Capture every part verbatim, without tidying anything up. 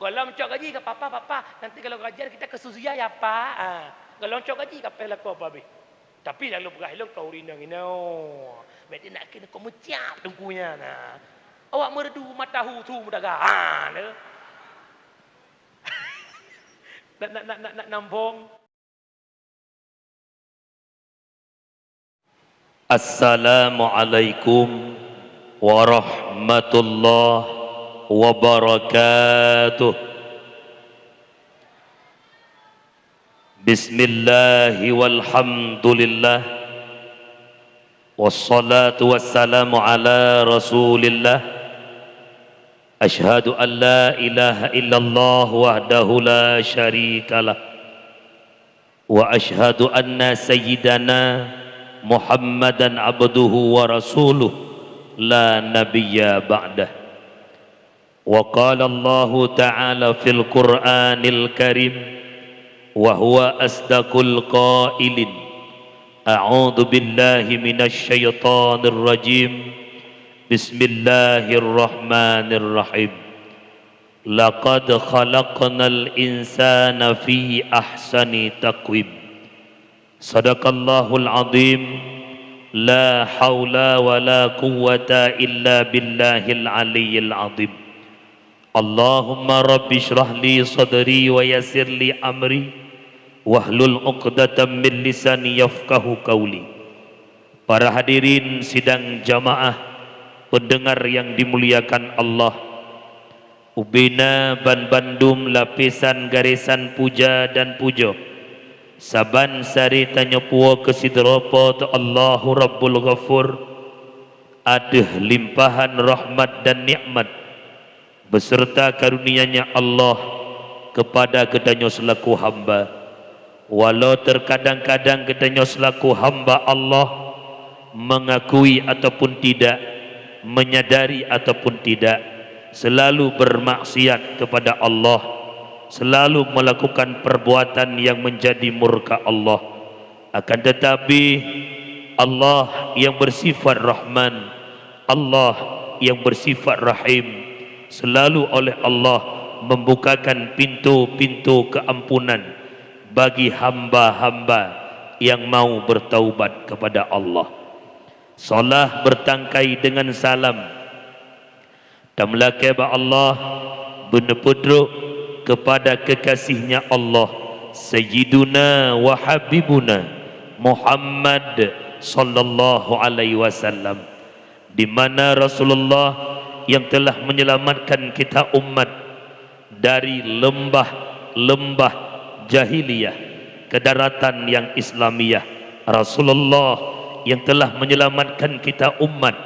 Gohlom cok gaji ka papa, papa, nanti kalau gajian kita ke Suzuya ya, Pak. Ah, gohlom cok gaji ka payah lakoe pabeh. Tapi lalu peugah lôn keu ureueng inong, inong. Berarti nak kena kau meuciap teungku nyan, nah. Awak meureudu mata hu su meudagang. Ha, nah. Nak, nak, nak, nak, nak nambong. Assalamualaikum warahmatullahi wabarakatuh. Bismillahi walhamdulillah. Wassalatu wassalamu ala Rasulillah. Asyhadu an la ilaha illallah wahdahu la syarikalah. Wa asyhadu anna sayyidana Muhammadan abduhu wa rasuluh la nabiyya ba'dah. Wa qala Allahu ta'ala fil Qur'anil Karim, wa huwa asdaqul qailin, a'udzu billahi minasy syaithanir rajim. Bismillahirrahmanirrahim. Laqad khalaqnal insana fi ahsani taqwim. Sadaqallahul azim. La haula wa la quwwata illa billahil aliyyil azim. Allahumma rabbi shrah li sadri wa yassir li amri wahlul uqdatam min lisani yafqahu qauli. Para hadirin sidang jamaah, pendengar yang dimuliakan Allah, ubena banbandum lapisan garesan puja dan pujoe, saban sari tanyoe puwoe keu sidroe Po teu Allahu Rabbul Ghafur, ateueh limpahan rahmat dan nikmat, beserta karunia-Nya Allah kepada geutanyoe seulaku hamba. Walau terkadang-kadang geutanyoe seulaku hamba Allah, mengakui ataupun tidak, menyadari ataupun tidak, selalu bermaksiat kepada Allah, selalu melakukan perbuatan yang menjadi murka Allah. Akan tetapi, Allah yang bersifat Rahman, Allah yang bersifat Rahim, selalu oleh Allah membukakan pintu-pintu keampunan bagi hamba-hamba yang mau bertaubat kepada Allah. Salah bertangkai dengan salam. Tameulakée bak Allah, beuneupeutrok keupada keukasih-Nya Allah, Sayyiduna wa Habibuna Muhammad sallallahu alaihi wasallam, di mana Rasulullah yang telah menyelamatkan kita umat dari leumbah-leumbah jahiliyah ke daratan yang Islamiyah. Rasulullah yang telah menyelamatkan kita umat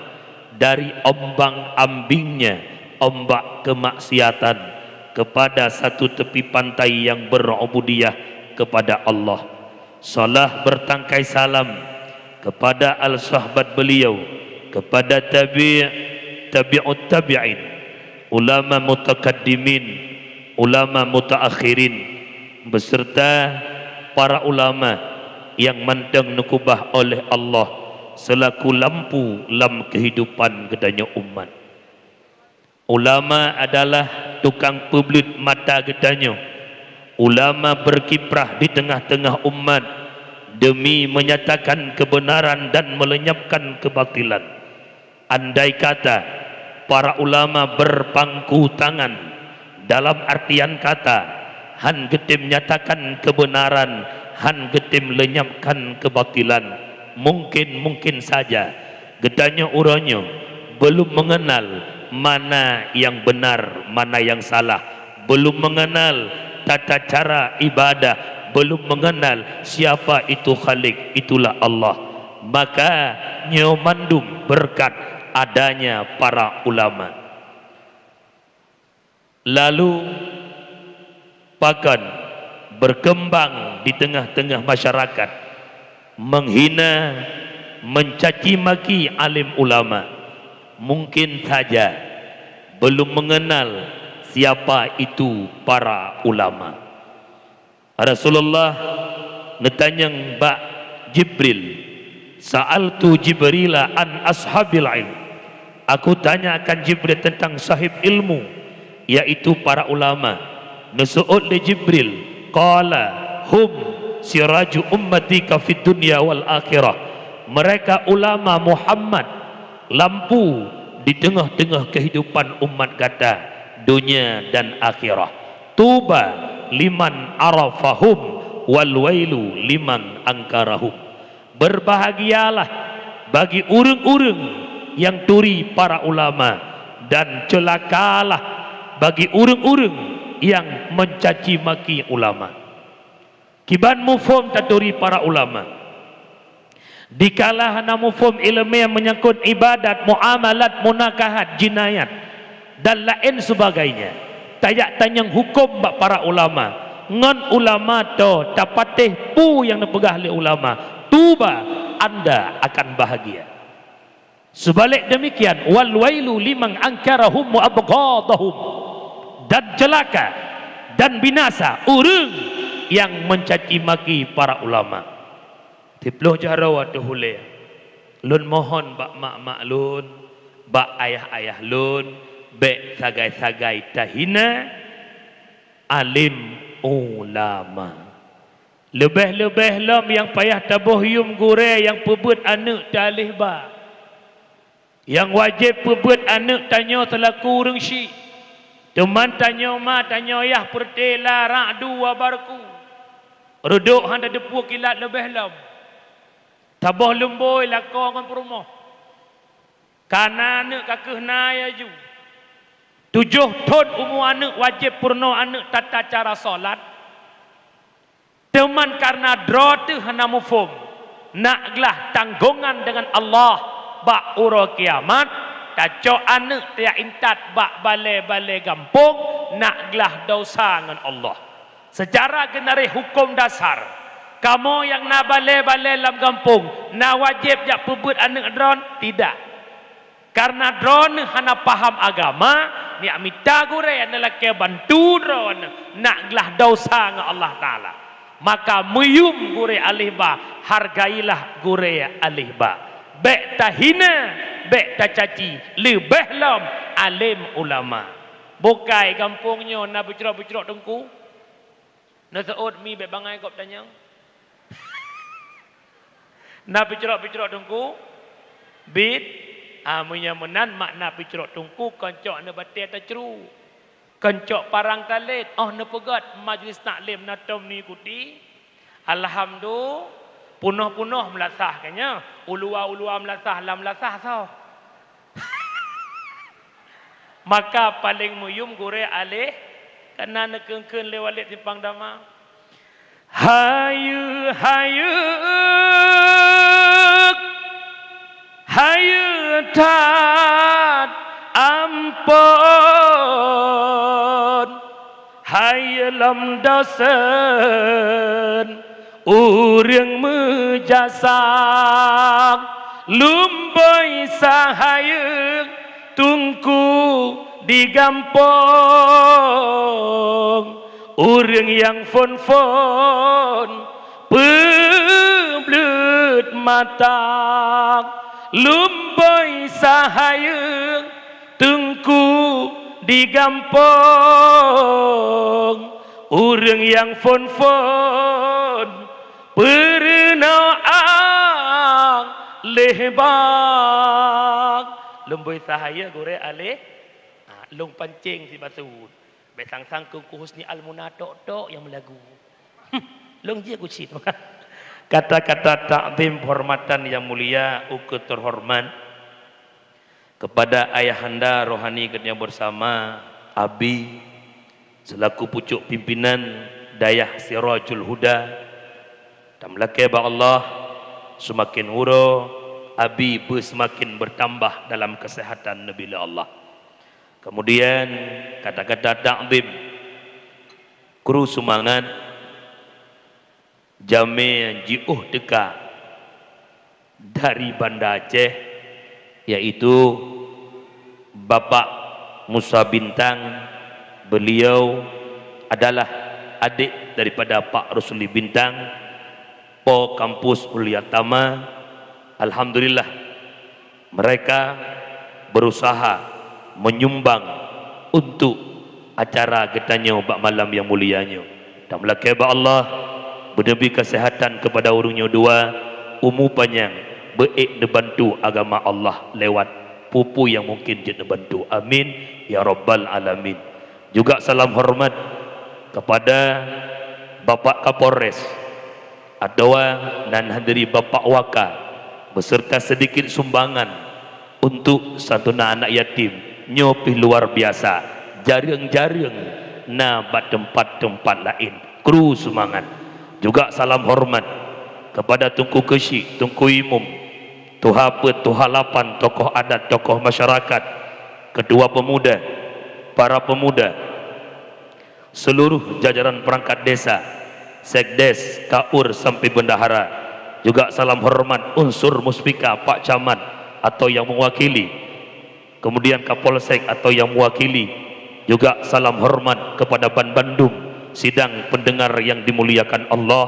dari ombang-ambingnya ombak kemaksiatan kepada satu tepi pantai yang berubudiyah kepada Allah. Salah bertangkai salam kepada al-sahbat beliau, kepada tabi', tabi'ut tabi'in, ulama mutakaddimin, ulama mutaakhirin, beserta para ulama yang mantong neukeubah oleh Allah seulaku lampu lam keuhidupan geutanyoe umat. Ulama adalah tukang peubleuet mata geutanyoe. Ulama beukiprah di teungoh-teungoh umat deumi menyatakan keubeunaran dan meulenyapkan keubatilan. Andai kata para ulama beupangku tangan, dalam artian kata, han geutem nyatakan keubeunaran, han geutem leunyapkan keubatilan, mungken-mungken saja geutanyoe uroe nyoe beulom meungeunal mana nyang beunar, mana nyang salah, beulom meungeunal tata cara ibadah, beulom meungeunal siapa itu Khalik, itulah Allah. Maka nyoe mandum beureukat adanya para ulama. Lalu pakon beukeumbang di teungoh-teungoh masyarakat, meunghina, meuncaci maki alim ulama, mungken saja beulom meungeunal siapa itu para ulama. Rasulullah neutanyong bak Jibril, "Sa'altu Jibrila an ashabil ilm." Aku tanya akan Jibril tentang sahib ilmu. yaitu para ulama. Neuseuôt lé Jibril, qala, "Hum siraju ummati ka fid dunya wal akhirah." Mereka ulama Muhammad, lampu di teungoh-teungoh keuhidupan umat gata, donya dan akhirah. Tuba liman arafahum wal wailu liman angkarahum. Berbahagialah bagi ureuëng-ureuëng nyang turi para ulama, dan ceulakalah bagi ureuëng-ureuëng nyang mencaci maki ulama. Kiban muphom taturi para ulama. Dikala hana muphom iéleumé menyangkut ibadat, muamalat, munakahat, jinayat, dan laén seubagainya, tajak tanyong huköm bak para ulama. Ngon ulama toe tapatéh peue nyang neupeugah lé ulama, tuba, anda akan bahagia. Seubalek deumikian, wal wailu liman angkarahum wa abghadahum, dan ceulaka dan binasa ureuëng nyang mencaci maki para ulama. Siplôh jaroe ateueh ulée, lôn mohon bak mak-mak lôn, bak ayah-ayah lôn, bék sagai-sagai tahina alim ulama. Leubeh-leubeh lom nyang payah taboh yuem gurée nyang peubeuet aneuëk teuh aléh ba. Nyang wajéb peubeuet aneuëk tanyoe seulaku ureuëng syiek. Teuma tanyoe ma tanyoe yah peureuté la ra'du wa barqu. Reudok hana teupeu kilat leubeh lom. Taboh lumbôi lakoe ngon peurumoh. Kana aneuëk ka keuh na laju. Tujoh thon umu aneuëk wajéb peurunoe aneuëk tata cara solat. Teuma kareuna droe teuh hana muphom, nak glah tanggongan deungon Allah bak uroe kiamat, tacok aneuëk tajak intat bak balée-balée gampông, nak glah desya ngon Allah. Seucara geunareh huköm dasar, kamoe nyang na balée-balée lam gampông na wajéb jak peubeuet aneuëk droeneuh? Tidak. Kareuna droeneuh hana paham agama, neujak mita gurée neulakée bantu droeneuh, nak glah desya ngon Allah Taala. Maka meuyuem gurée aléh ba, hargailah gurée aléh ba. Bék tahina, bék tacaci, leubeh lom além ulama. Bukai gampông nyoe na beucrok-beucrok teungku? Neuseuôt mi bék bangai gob tanyong. Na picrok-picrok teungku? Bit? Ah, meunyoe meunan makna picrok teungku, kon cok aneuëk batée tacru. Kon cok parang talét, óh neupeugét majlis taklim na tom neuikuti. Alhamdu-, punoh-punoh meulasah ka nyoe. Uluwa-uluwa meulasah, lam meulasah soe. Maka paleng meuyuem gurée aléh, kana neukheun-kheun lé Walid Simpang Dama. Hayeuk, hayeuk, hayeuk that amphon. Hai lom dosen ureuëng meujasa, lumboi sahayeueng teungku di gampông, ureuëng nyang phon-phon peubleuet mata, lumboi sahayeueng teungku di gampông, ureuëng nyang phon-phon peurunoe aléh ba. Lumboi sahayeueng gurée aléh, ah, lôn pancéng sibacut. Bék sang-sang keu Teungku Husni Almuna tok-tok nyang meulagu. Lôn jeuet ku cit. Kata-kata takzim penghormatan yang mulia, ukeue terhormat, kepada ayahanda rohani geutanyoe bersama, Abi, selaku pucuk pimpinan Dayah Sirajul Huda, tameulakée bak Allah, seumaken uroe Abi beuseumaken beutambah dalam keuseuhatan neubri lé Allah. Kemudian, kata-kata takzim, kru seumangat, jamé jiôh teuka dari Banda Aceh, yaitu Bapak Musa Bintang, beliau adalah adik daripada Pak Rusli Bintang, Po Kampus Ulia Tama. Alhamdulillah, mereka berusaha menyumbang untuk acara geutanyoe bak malam nyang mulia nyoe. Tameulakée bak Allah, beuneubi keuseuhatan keupada ureuëng nyoe dua, umu panyang, beuék neubantu agama Allah lewat peue-peue nyang mungken jeuet neubantu. Amin, ya rabbal alamin. Juga salam hormat kepada Bapak Kapolres, atawa nan hadiri Bapak Waka, beserta sedikit sumbangan untuk santunan anak yatim. Nyoe pih luar biasa, jareueng-jareueng na bak teumpat-teumpat laén. Kru seumangat. Juga salam hormat kepada Teungku Keuchik, Teungku Imum, Tuha Peuet, Tuha Lapan, tokoh adat, tokoh masyarakat, ketua pemuda, para pemuda, seluruh jajaran perangkat desa, sekdes, kaur sampai bendahara. Juga salam hormat unsur muspika, Pak Camat atau yang mewakili, kemudian Kapolsek atau yang mewakili. Juga salam hormat kepada ban bandum sidang pendengar yang dimuliakan Allah.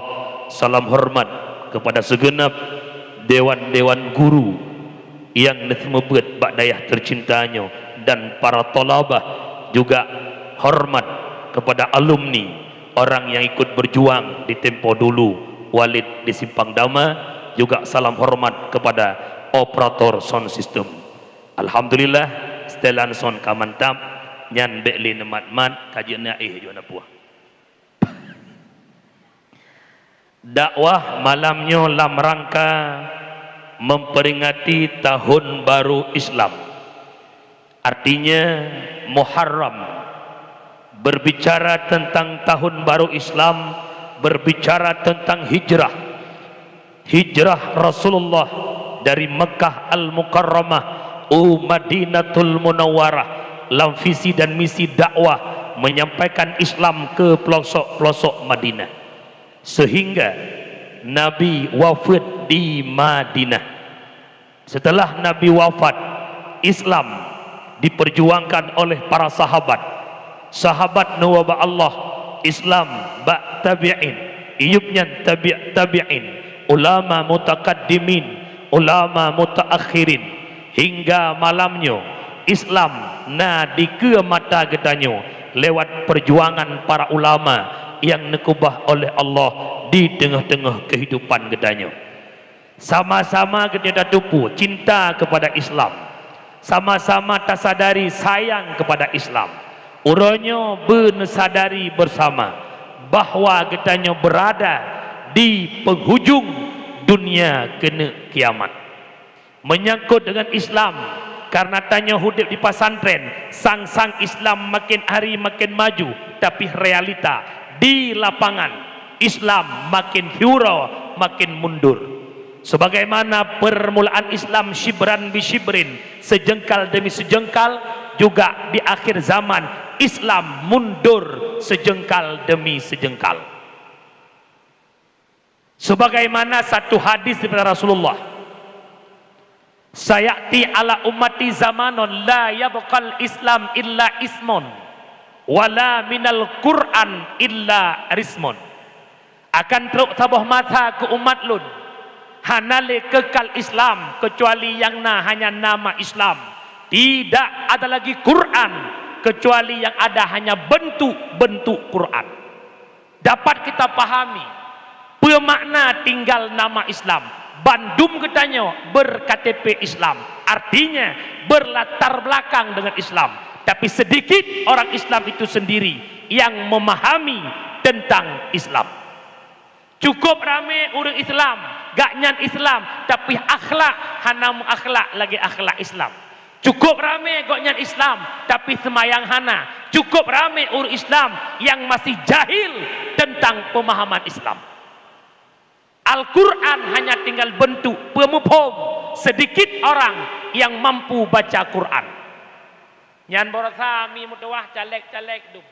Salam hormat kepada segenap dewan-dewan guru nyang neuseumeubeuet bak dayah teucinta nyoe dan para thalabah. Juga hormat kepada alumni, orang yang ikut berjuang di tempo dulu, Walid di Simpang Dama. Juga salam hormat kepada operator sound system. Alhamdulillah, setelan sound ka mantap, nyan bék lé neumat-mat, ka jeuet na éh jeuet na puah. Dakwah malam nyoe lam rangka memperingati Tahun Baru Islam. Artinya Muharram. Berbicara tentang Tahun Baru Islam, berbicara tentang hijrah. Hijrah Rasulullah dari Mekah Al-Mukarramah u Madinatul Munawwarah lam visi dan misi dakwah menyampaikan Islam ke pelosok-pelosok Madinah. Sehingga Nabi wafat di Madinah. Setelah Nabi wafat, Islam diperjuangkan oleh para sahabat. Sahabat neuba bak Allah, Islam bak tabi'in, iyup nyan tabi' tabi'in, ulama mutakaddimin, ulama mutaakhirin. Hingga malam nyoe, Islam na dikeue mata geutanyoe lewat perjuangan para ulama nyang neukeubah oleh Allah di teungoh-teungoh keuhidupan geutanyoe. Sama-sama geutanyoe tateupeue cinta kepada Islam. Sama-sama tasadari sayang kepada Islam. Uroe nyoe beuneusadari bersama bahwa geutanyoe berada di penghujung dunia keuneuk kiamat. Menyangkut dengan Islam, karena tanyoe udeb di pesantren, sang-sang Islam makin hari makin maju, tapi realita di lapangan Islam makin hiura, makin mundur. Sebagaimana permulaan Islam syibran bi syibrin, sejengkal demi sejengkal, juga di akhir zaman Islam mundur sejengkal demi sejengkal. Sebagaimana satu hadis daripada Rasulullah, "Sayati ala ummati zamanun la yabqal Islam illa ismun, wala minal Qur'an illa rismun." Akan trok saboh masa keu umat lôn, hana lé keukal Islam keucuali nyang na hanya nama Islam. Tidak ada lagi Quran keucuali nyang ada hanya bentuk-bentuk Quran. Dapat kita pahami peue makna tinggal nama Islam. Bandum geutanyoe ber-K T P Islam, artinya berlatar belakang dengan Islam. Tapi sedikit orang Islam itu sendiri yang memahami tentang Islam. Cukup ramé ureuëng Islam, gaknyan Islam, tapi akhlak hana meuakhlak lagée akhlak Islam. Cukup ramé gobnyan Islam, tapi seumayang hana. Cukup ramé ureuëng Islam nyang masih jahil teuntang peumahaman Islam. Al-Quran hanya tinggal bentuk peumuphom, sedikit orang yang mampu baca Quran. Nyan baroesa mi meutuwah caleg-caleg dum.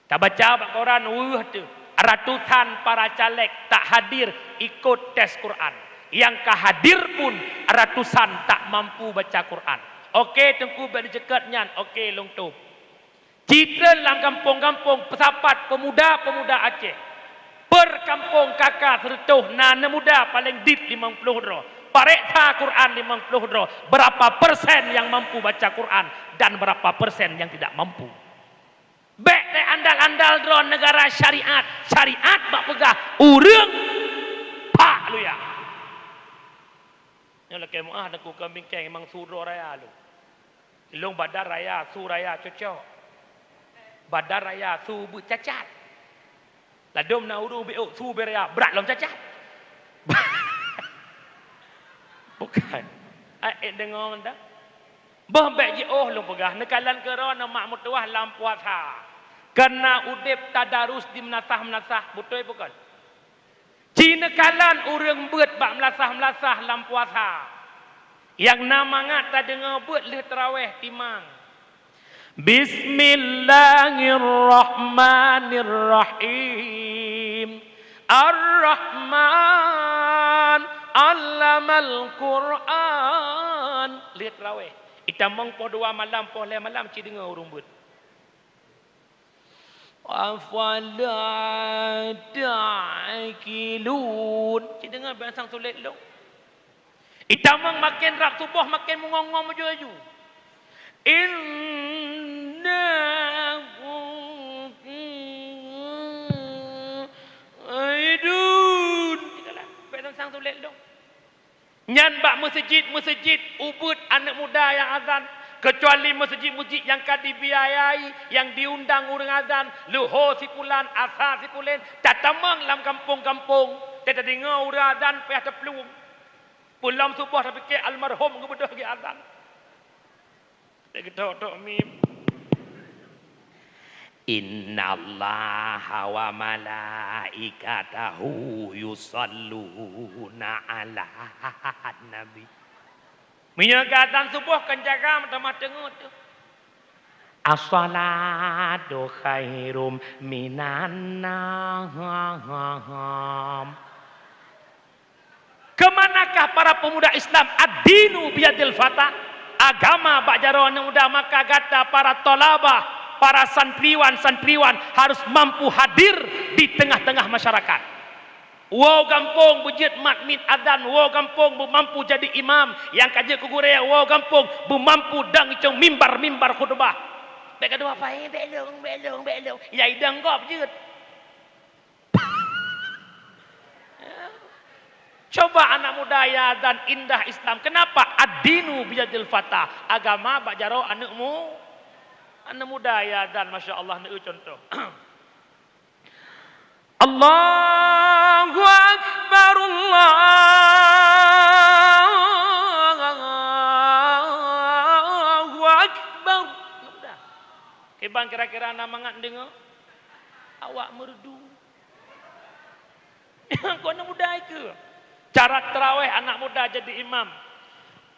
Tabaca bak koran weueh teuh, ratusan para caleg tak hadir ikot tes Quran. Nyang ka hadir pun ratusan tak mampu baca Quran. Oke, Teungku, bék neuceukat nyan. Oke, lôn tôb. Citron lam gampông-gampông peusapat peumuda-peumuda Aceh. Per kampông kaka seureutôh na aneuk muda paleng dit limong ploh droe. Pareksa Quran limong ploh droe. Berapa persen yang mampu baca Quran dan berapa persen yang tidak mampu? Andal droe neugara syariat, syariat bak peugah ureuëng pak luya. Nyoe lakée meuáh Teungku keu bingkeng memang su droe raya lôn. Lôn badan raya, su raya cocok. Badan raya, su beuet cacat. Ladôm na ureuëng beuet su beuet raya, brat lom cacat. Bukan. Ai, eh, deungoe dah. Boh bék jiôh lôn peugah, neukalon keudroe neumak meutuwah lam puasa. Keu na udeb tadarus di meunasah-meunasah, beutôi bukon? Ci neukalon ureuëng beuet bak meulasah-meulasah lam puasa. Nyang na mangat tadeungoe beuet lheueh tarawéh timang. Bismillahirrahmanirrahim. Ar-Rahman, 'allamal Qur'an. Lheueh tarawéh. Itamong poh dua malam, poh lhée malam ci deungoe ureuëng beuet. Afala ta'qilun. Ci deungoe bak sang sulet lôn. Itamong maken rab suboh maken meungong-ngong meujui-jui. Inna aidun. Bak sang sulet lôn. Nyan bak meuseujid-meuseujid ubeuet aneuëk muda nyang azan, keucuali meuseujid-meuseujid nyang ka dibiayai, nyang diundang ureuëng azan, leuho sipulan, asa sipulen, tatamong lam gampông-gampông, tatadeungoe ureuëng azan payah taplueng. Peulom suboh tapike almarhum geubeudôh geuazan. Geutok-tok mim. Innallaha wa malaikatahu yusalluna 'alan nabi. Meunyoe geuazan suboh kan jaga meutamah teungeut teuh. As-salatu khairum minan naum. Keumanakah para pemuda Islam? Ad-dinu biyadil fata. Agama bak jaroe aneuëk muda, maka gata para thalabah, para santriwan-santriwan harus mampu hadir di tengah-tengah masyarakat. Woe gampông beujeuet mat miet azan, woe gampông beumampu jadi imam, nyang ka jeuet keu gurée, woe gampông beumampu dang icong mimbar-mimbar khutubah. Bék gadôh apa, eh, bék lôn, bék lôn, bék lôn. Ya idang gob jeuet. Coba anak muda ya dan indah Islam. Kenapa? Ad-dinu biyadil fata. Agama bak jaroe aneuëk mu-, aneuëk muda ya dan, masya Allah, neu contoh. Allahu Akbar, Allahu Akbar. Anak muda. Kiban kira-kira na mangat deungoe? Awak meureudu. Kon anak muda ke? Cara tarawéh anak muda jadi imam.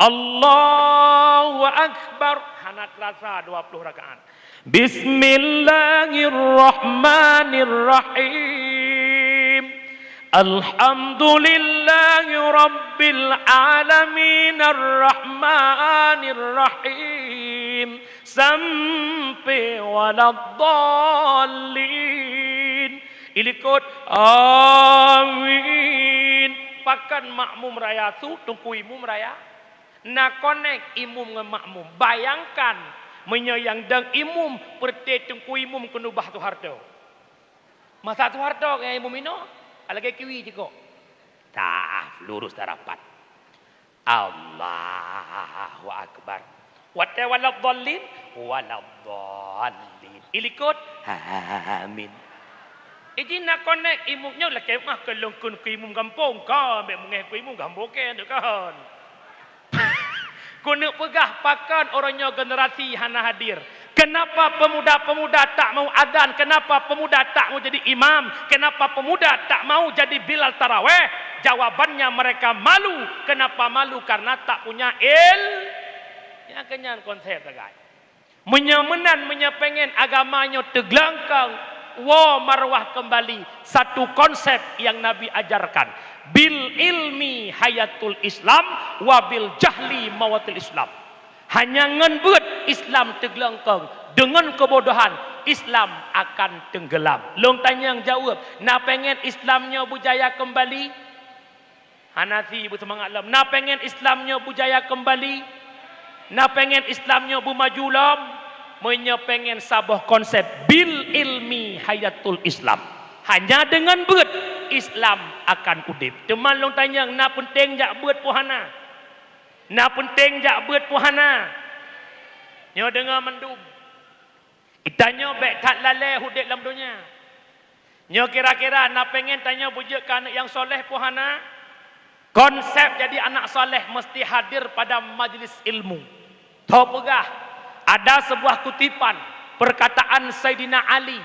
Allahu Akbar. Hana terasa dua puluh rakaat. Bismillahirrahmanirrahim. Alhamdulillahi rabbil alamin, arrahmanirrahim. Sampai waladdallin. Ilikot, amin. Pakon makmum raya su, teungku imum raya. Na konek imum ngon makmum. Bayangkan, meunyoe nyang dang imum, peureuté teungku imum keuneubah Soeharto. Masa Soeharto nyang imum inoe, lagée kiwi jikok. Tah, lurus dan rapat. Allahu Akbar. Watée waladdallin, waladdallin. Ilikot, amin. Iji na konek imum nyoe lakée mah keu lôn keu imum gampông, kon bék meungéh keu imum gampông keu kon. Keuneuk peugah pakon uroe nyoe generasi hana hadir. Kenapa pemuda-pemuda tak mau azan? Kenapa pemuda tak mau jadi imam? Kenapa pemuda tak mau jadi bilal taraweh? Jawabannya, mereka malu. Kenapa malu? Karena tak punya il-, nyang keunyan konsep sagai. Meunyoe meunan, meunyoe pengen agama nyoe teuglangkang, woe marwah keumbali satu konsep nyang Nabi ajarkan, "Bil ilmi hayatul Islam, wa bil jahli mawatul Islam." Hanya ngon beuet Islam teuglangkang, deungon keubodohan Islam akan teunggelam. Lôn tanyong jaweueb, na pengen Islam nyoe beujaya keumbali? Hana si beuseumangat lom. Na pengen Islam nyoe beujaya keumbali? Na pengen Islam nyoe beumaju lom? Meunyoe pengen saboh konsep, "Bil ilmi hayatul Islam." Hanya deungon beuet, Islam akan udeb. Teuma lôn tanyong, na peunteng jak beuet peue hana? Na peunteng jak beuet peue hana? Nyoe deungoe mandum. Geutanyoe bék that lalée udeb lam donya. Nyoe kira-kira na pengen tanyoe beujeuet keu aneuëk nyang soleh peue hana? Konsep jadi anak soleh meusti hadir pada majlis ilmu. Tho peugah, ada sebuah kutipan perkataan Saidina Ali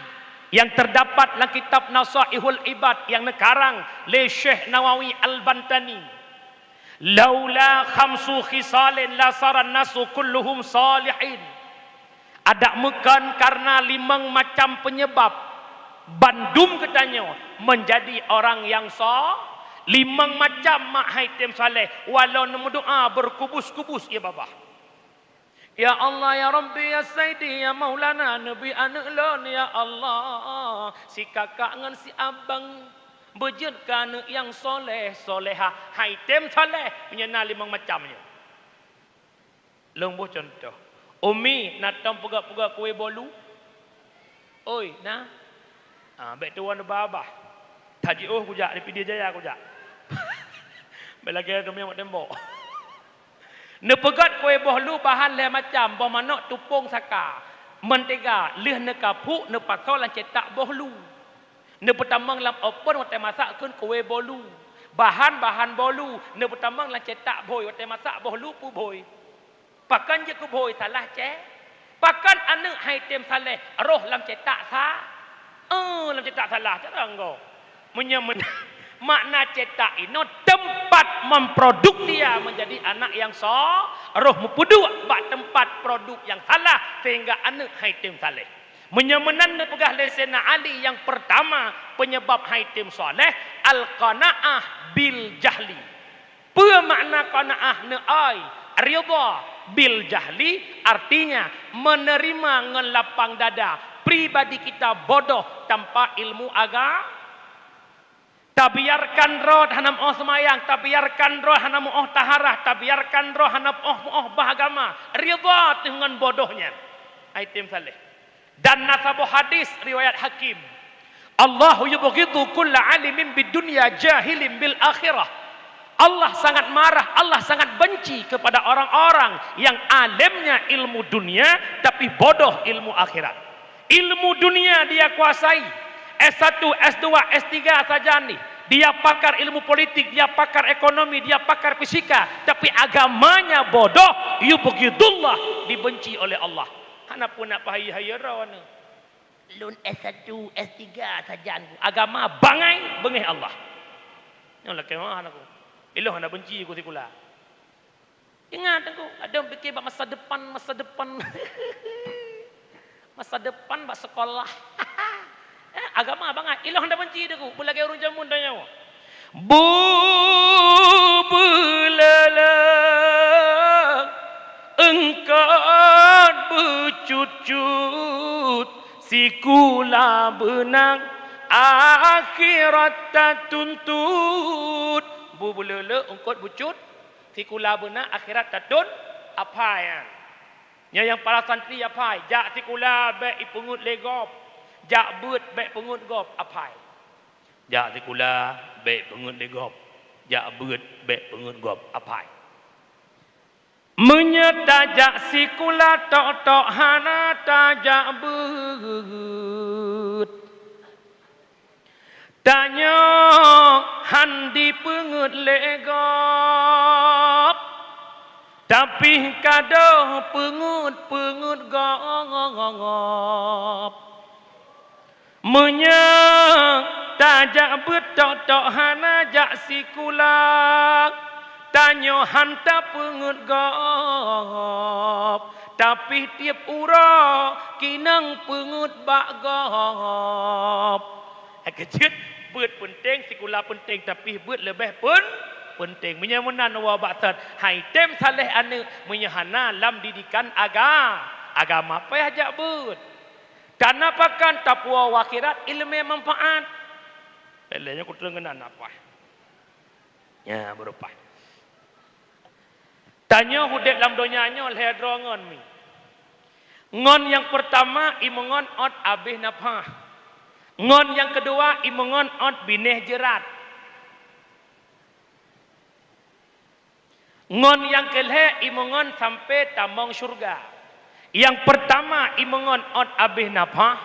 yang terdapat lam kitab Nasaihul Ibad yang neukarang lé Syekh Nawawi Al-Bantani. "Laula khamsu khisalin lasaran nasu kulluhum salihin." Adak meukon kareuna limong macam peunyebab, bandum geutanyoe meunjadi orang nyang so-, limong macam mak hai tem saleh, walau neumeudoá beurkubus-kubus, ya babah. Ya Allah, ya Rabbi, ya Saidi, ya Maulana, neubi aneuëk lôn, ya Allah, si kakak ngon si abang, beujeuet keu aneuëk nyang soleh, solehah, hai tem saleh, meunyoe na limong macam nyoe. Lôn boh cuntoh. Umi, na tom peugöt-peugöt kué bolu? Oi, na? Ah, bék tuwan babah. Tajiôh kujak, di Pidie Jaya kujak. Bék lagée domiang bak tembok. Neupeugöt kué boh lu bahan lhée macam, boh manök tupông saka, meuntega, lheueh neukapuk neupasoe lam cetak boh lu. Neupeutamong lam open watée masak kheun kué bolu. Bahan-bahan bolu neupeutamong lam cetak bhôi watée masak boh lu peubhôi. Pakon jeuet keu bhôi salah cé? Pakon aneuëk hai tem saleh roh lam cetak sa-, eh, lam cetak salah, cara enggau. Meunyoe men-, makna cetak inoe tempat memproduksi dia menjadi anak yang so-, roh meupeuduek bak tempat produk yang salah sehingga aneuëk hai tem saleh. Meunyoe meunan neupeugah lé Saidina Ali nyang peurtama peunyeubab hai tem saleh, al-qanaah bil jahli. Peue makna qanaah neuai? Ridha bil jahli, artinya menerima ngon lapang dada pribadi kita bodoh tanpa ilmu aga-, tabiarkan droe hana meuoh seumayang, tabiarkan droe hana meuoh taharah, tabiarkan droe hana meuoh, meuoh bah agama, ridha teuh ngon bodoh nyan. Hai tem saleh. Dan na saboh hadis riwayat Hakim, "Allahu yubghidu kulla alimin bid dunya jahilin bil akhirah." Allah sangat marah, Allah sangat benci kepada orang-orang yang alimnya ilmu dunia tapi bodoh ilmu akhirat. Ilmu dunia dia kuasai, S satu, S dua, S tiga saja nih. Dia pakar ilmu politik, dia pakar ekonomi, dia pakar fisika, tapi agamanya bodoh, yubghidullah, dibenci oleh Allah. Hana pun nak pahai-hai droeneuh. Lôn S satu, S tiga sajan ku. Agama bangai, beungéh Allah. Nyoe lakée meu'ah anakku. Ilôn hana benci ku sikula. Ingat aku, kadang pikir bak masa depan, masa depan. Masa depan bak sekolah. Eh, agama bangai. Ilôn hana benci deku, beulagée ureuëng jameun tanyoe. Bubeuleuleuk eungkot beucut-cut, sikula beuna akhirat tatuntut. Bubeuleuleuk eungkot beucut, sikula beuna akhirat tatun, aphai nyan. Nyan nyang para santri aphai, jak sikula bék ipeungeut lé gob, jak beuet bék peungeut gob, aphai. Jak sikula bék peungeut lé gob, jak beuet bék peungeut gob, aphai. Meunyoe tajak sikula tok-tok hana tajak beuet, tanyoe han dipeungeut lé gob, tapi ka deuh peungeut-peungeut gob. Meunyoe tajak beuet tok-tok hana jak sikula, tanyoe han tapeungeut gob, tapi tieb uroe kinong peungeut bak gob. Hai keujeuet, beuet peunteng, sikula peunteng, tapi beuet leubeh pun peunteng. Meunyoe meunan, woe bak that, hai tem saleh aneuëk, meunyoe hana lam didikan aga-, agama, payah jak beuet. Kana pakan tapuwoe u akhirat ileumé manfaat. Lé nyoe kutreun keunan apa? Nya, beureupa. Tanyoe udeb lam donya nyoe lhée droe ngon mi. Ngon nyang peurtama imeungon ôt abéh nafah. Ngon nyang keudua imeungon ôt binéh jeurat. Ngon nyang keulhée imeungon sampoe tamong syeuruga. Nyang peurtama imeungon ôt abéh nafah,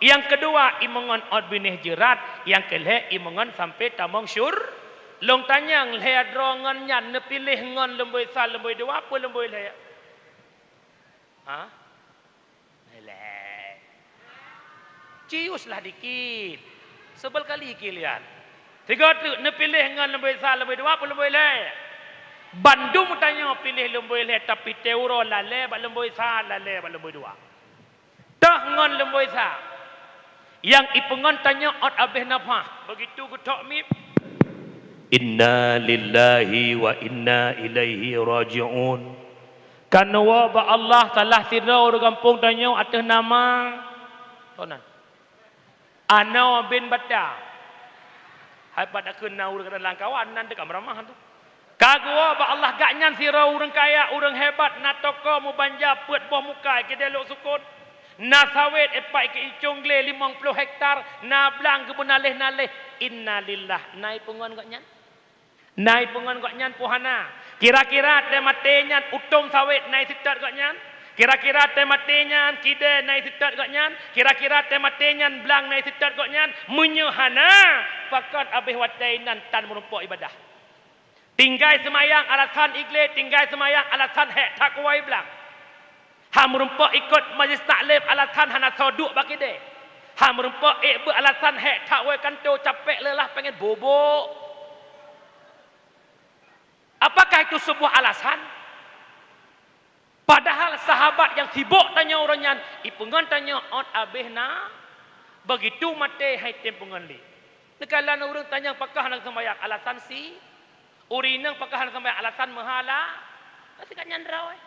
nyang keudua imeungon ôt binéh jeurat, nyang keulhée imeungon sampoe tamong syur-, lôn tanyong lhée droe ngon nyan neupiléh ngon lumboi sa lumboi dua peue lumboi lhée? Ha? Lhée. Ciuslah dikit. Seubel kali kilian. Tiga teuk neupiléh ngon lumboi sa lumboi dua peue lumboi lhée? Bandum tanyoe piléh lumboi lhée, tapi teuroe lalée bak lumboi sa, lalée bak lumboi dua. Toh ngon lumboi sa. Nyang ipeungon tanyoe ôt abéh nafah. Begitu geutok miet. Inna lillahi wa inna ilaihi raji'un. Kan woe bak Allah salah sidroe ureuëng gampông tanyoe ateueh nama. Toh nan. Anoe bin Bata. Hai pat takheun na ureuëng dalam kawan nan teuka meuramah tu. Ka geuwoe bak Allah gaknyan sidroe ureuëng kaya, ureuëng hebat, na toko meubanja peuet boh muka keudeh lok sukot. Na sawét ipat keu icong glé limong ploh hektar, na blang geubeunaleh-naleh. Innalillah, na ipeungon gaknyan? Na ipeungon gaknyan peue hana? Kira-kira teumaté nyan utông sawét na isitot gaknyan? Kira-kira teumaté nyan kidée na isitot gaknyan? Kira-kira teumaté nyan blang na isitot gaknyan? Meunyoe hana, pakon abéh watée inan tan meurumpok ibadah? Tinggai seumayang alasan iglé, tinggai seumayang alasan hék that kuwoe blang. Ha meurumpok ikot majlis taklim alasan hana soe duek bak idée. Ha meurumpok ék beuet alasan hék that woe kantô capék leulah pengen bobok. Apakah itu sebuah alasan? Padahal sahabat nyang sibok tanyoe uroe nyan ipeungon tanyoe ôt abéh na, begitu maté hai tem peungon lé. Neukalon ureuëng tanyong pakon hana seumayang alasan si, ureuëng inong pakon hana seumayang alasan meuhala, ka sikat nyan droe.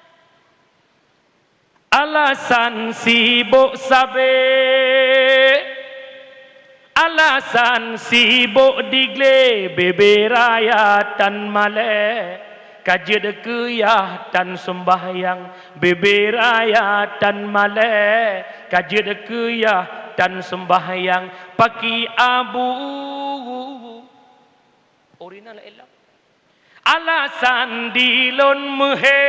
Alasan sibok sabe, alasan sibok diglé, bebe raya tan malée, ka jeuet keu yah tan seumbahyang, bebe raya tan malée, ka jeuet keu yah tan seumbahyang, paki abu. Ureuëng inong laén lom. Alasan dilôn meuhé,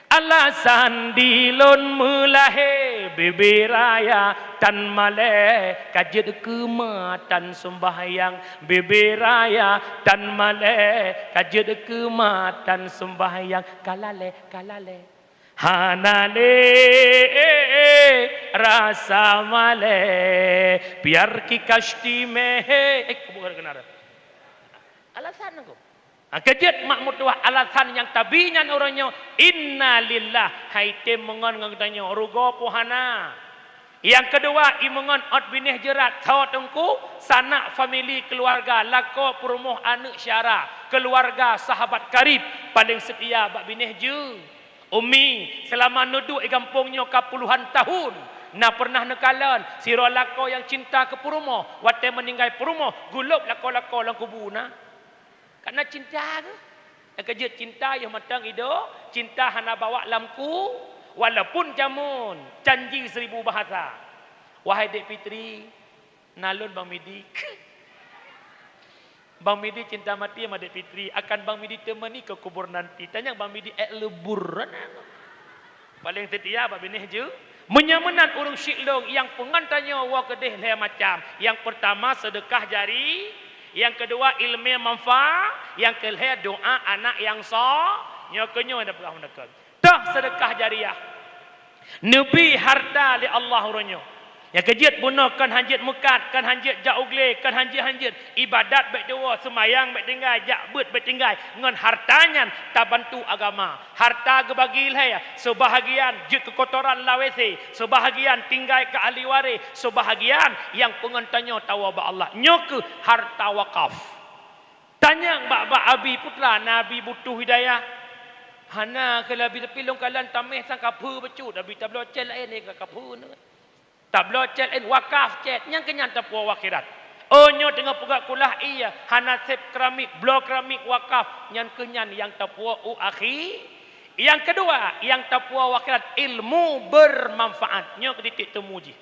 alasan dilôn meulahé, bebe raya tan malée, ka jeuet keu ma tan seumbahyang, bebe raya tan malée, ka jeuet keu ma tan seumbahyang, ka lalée, ka lalée. Hana lé rasa malée, biar ki kasti meh, eh, kubur keunan. Alasan nangko. Ha, keujeuet mak meutuwah alasan nyang tabi nyan uroe nyoe, innalillah, hai tem meungon ngon geutanyoe, rugoe peue hana. Nyang keudua, imeungon ôt binéh jeurat, tho teungku, sanak famili keuluwarga, lakoe peurumoh aneuk syara, keuluwarga sahabat karib, paleng seutia bak binéh jeuet. Umi, seulama neuduek i gampông nyoe ka puluhan tahun, na peureunah neukalon sidroe lakoe nyang cinta keu peurumoh, watée meuninggai peurumoh, gulôb lakoe-lakoe lam kubu na. Ka na cinta geuh. Nyang keujeuet cinta yoh mantong ido, cinta hana bawak lam ku, walaupun jameun janji seribu bahasa. Wahai Dek Fitri, na lôn Bang Midi. Bang Midi cinta mati sama Dek Fitri, akan Bang Midi temani ke kubur nanti. Tanyong Bang Midi ék leubur. Paleng seutia bak binéh jeuet. Meunyoe meunan ureuëng syiek lôn, nyang peungon tanyoe woe keudeh lhée macam. Nyang peurtama seudeukah jari, nyang keudua ileumé manfa, nyang keulhée doá anak nyang so-, nyoe keuh nyoe na peugah meunakon. Toh seudeukah jariah. Neubi harta lé Allah uroe nyoe. Nyang keujeuet bunoe kon hanjeuet meukat, kon hanjeuet jak u glé, kon hanjeuet-hanjeuet. Ibadat bék tuwoe, seumayang bék tinggai, jak beuet bék tinggai. Ngon harta nyan tabantu agama. Harta geubagi lhée, seubahagian jeuet keu kotoran lam WC, seubahagian tinggai keu ahli waréh, seubahagian nyang peungon tanyoe tawoe bak Allah. Nyoe keuh harta wakaf. Tanyong bak, bak Abi, peue teuma Abi butuh hidayah? Hana keuh lé Abi, tapi lôn kalon taméh sang kaphé bacut, Abi tabloe cét laén ka kaphé nyoe. Tabloe cét laén wakaf cét, nyang keuh nyan tapuwoe u akhirat. Oh nyoe teungoh peugah kulah ié, hana sép keramik, bloe keramik wakaf, nyan keuh nyan nyang tapuwoe u akhi-, Nyang keudua, nyang tapuwoe u akhirat, ilmu bermanfaat. Nyoe keu titik temu jih.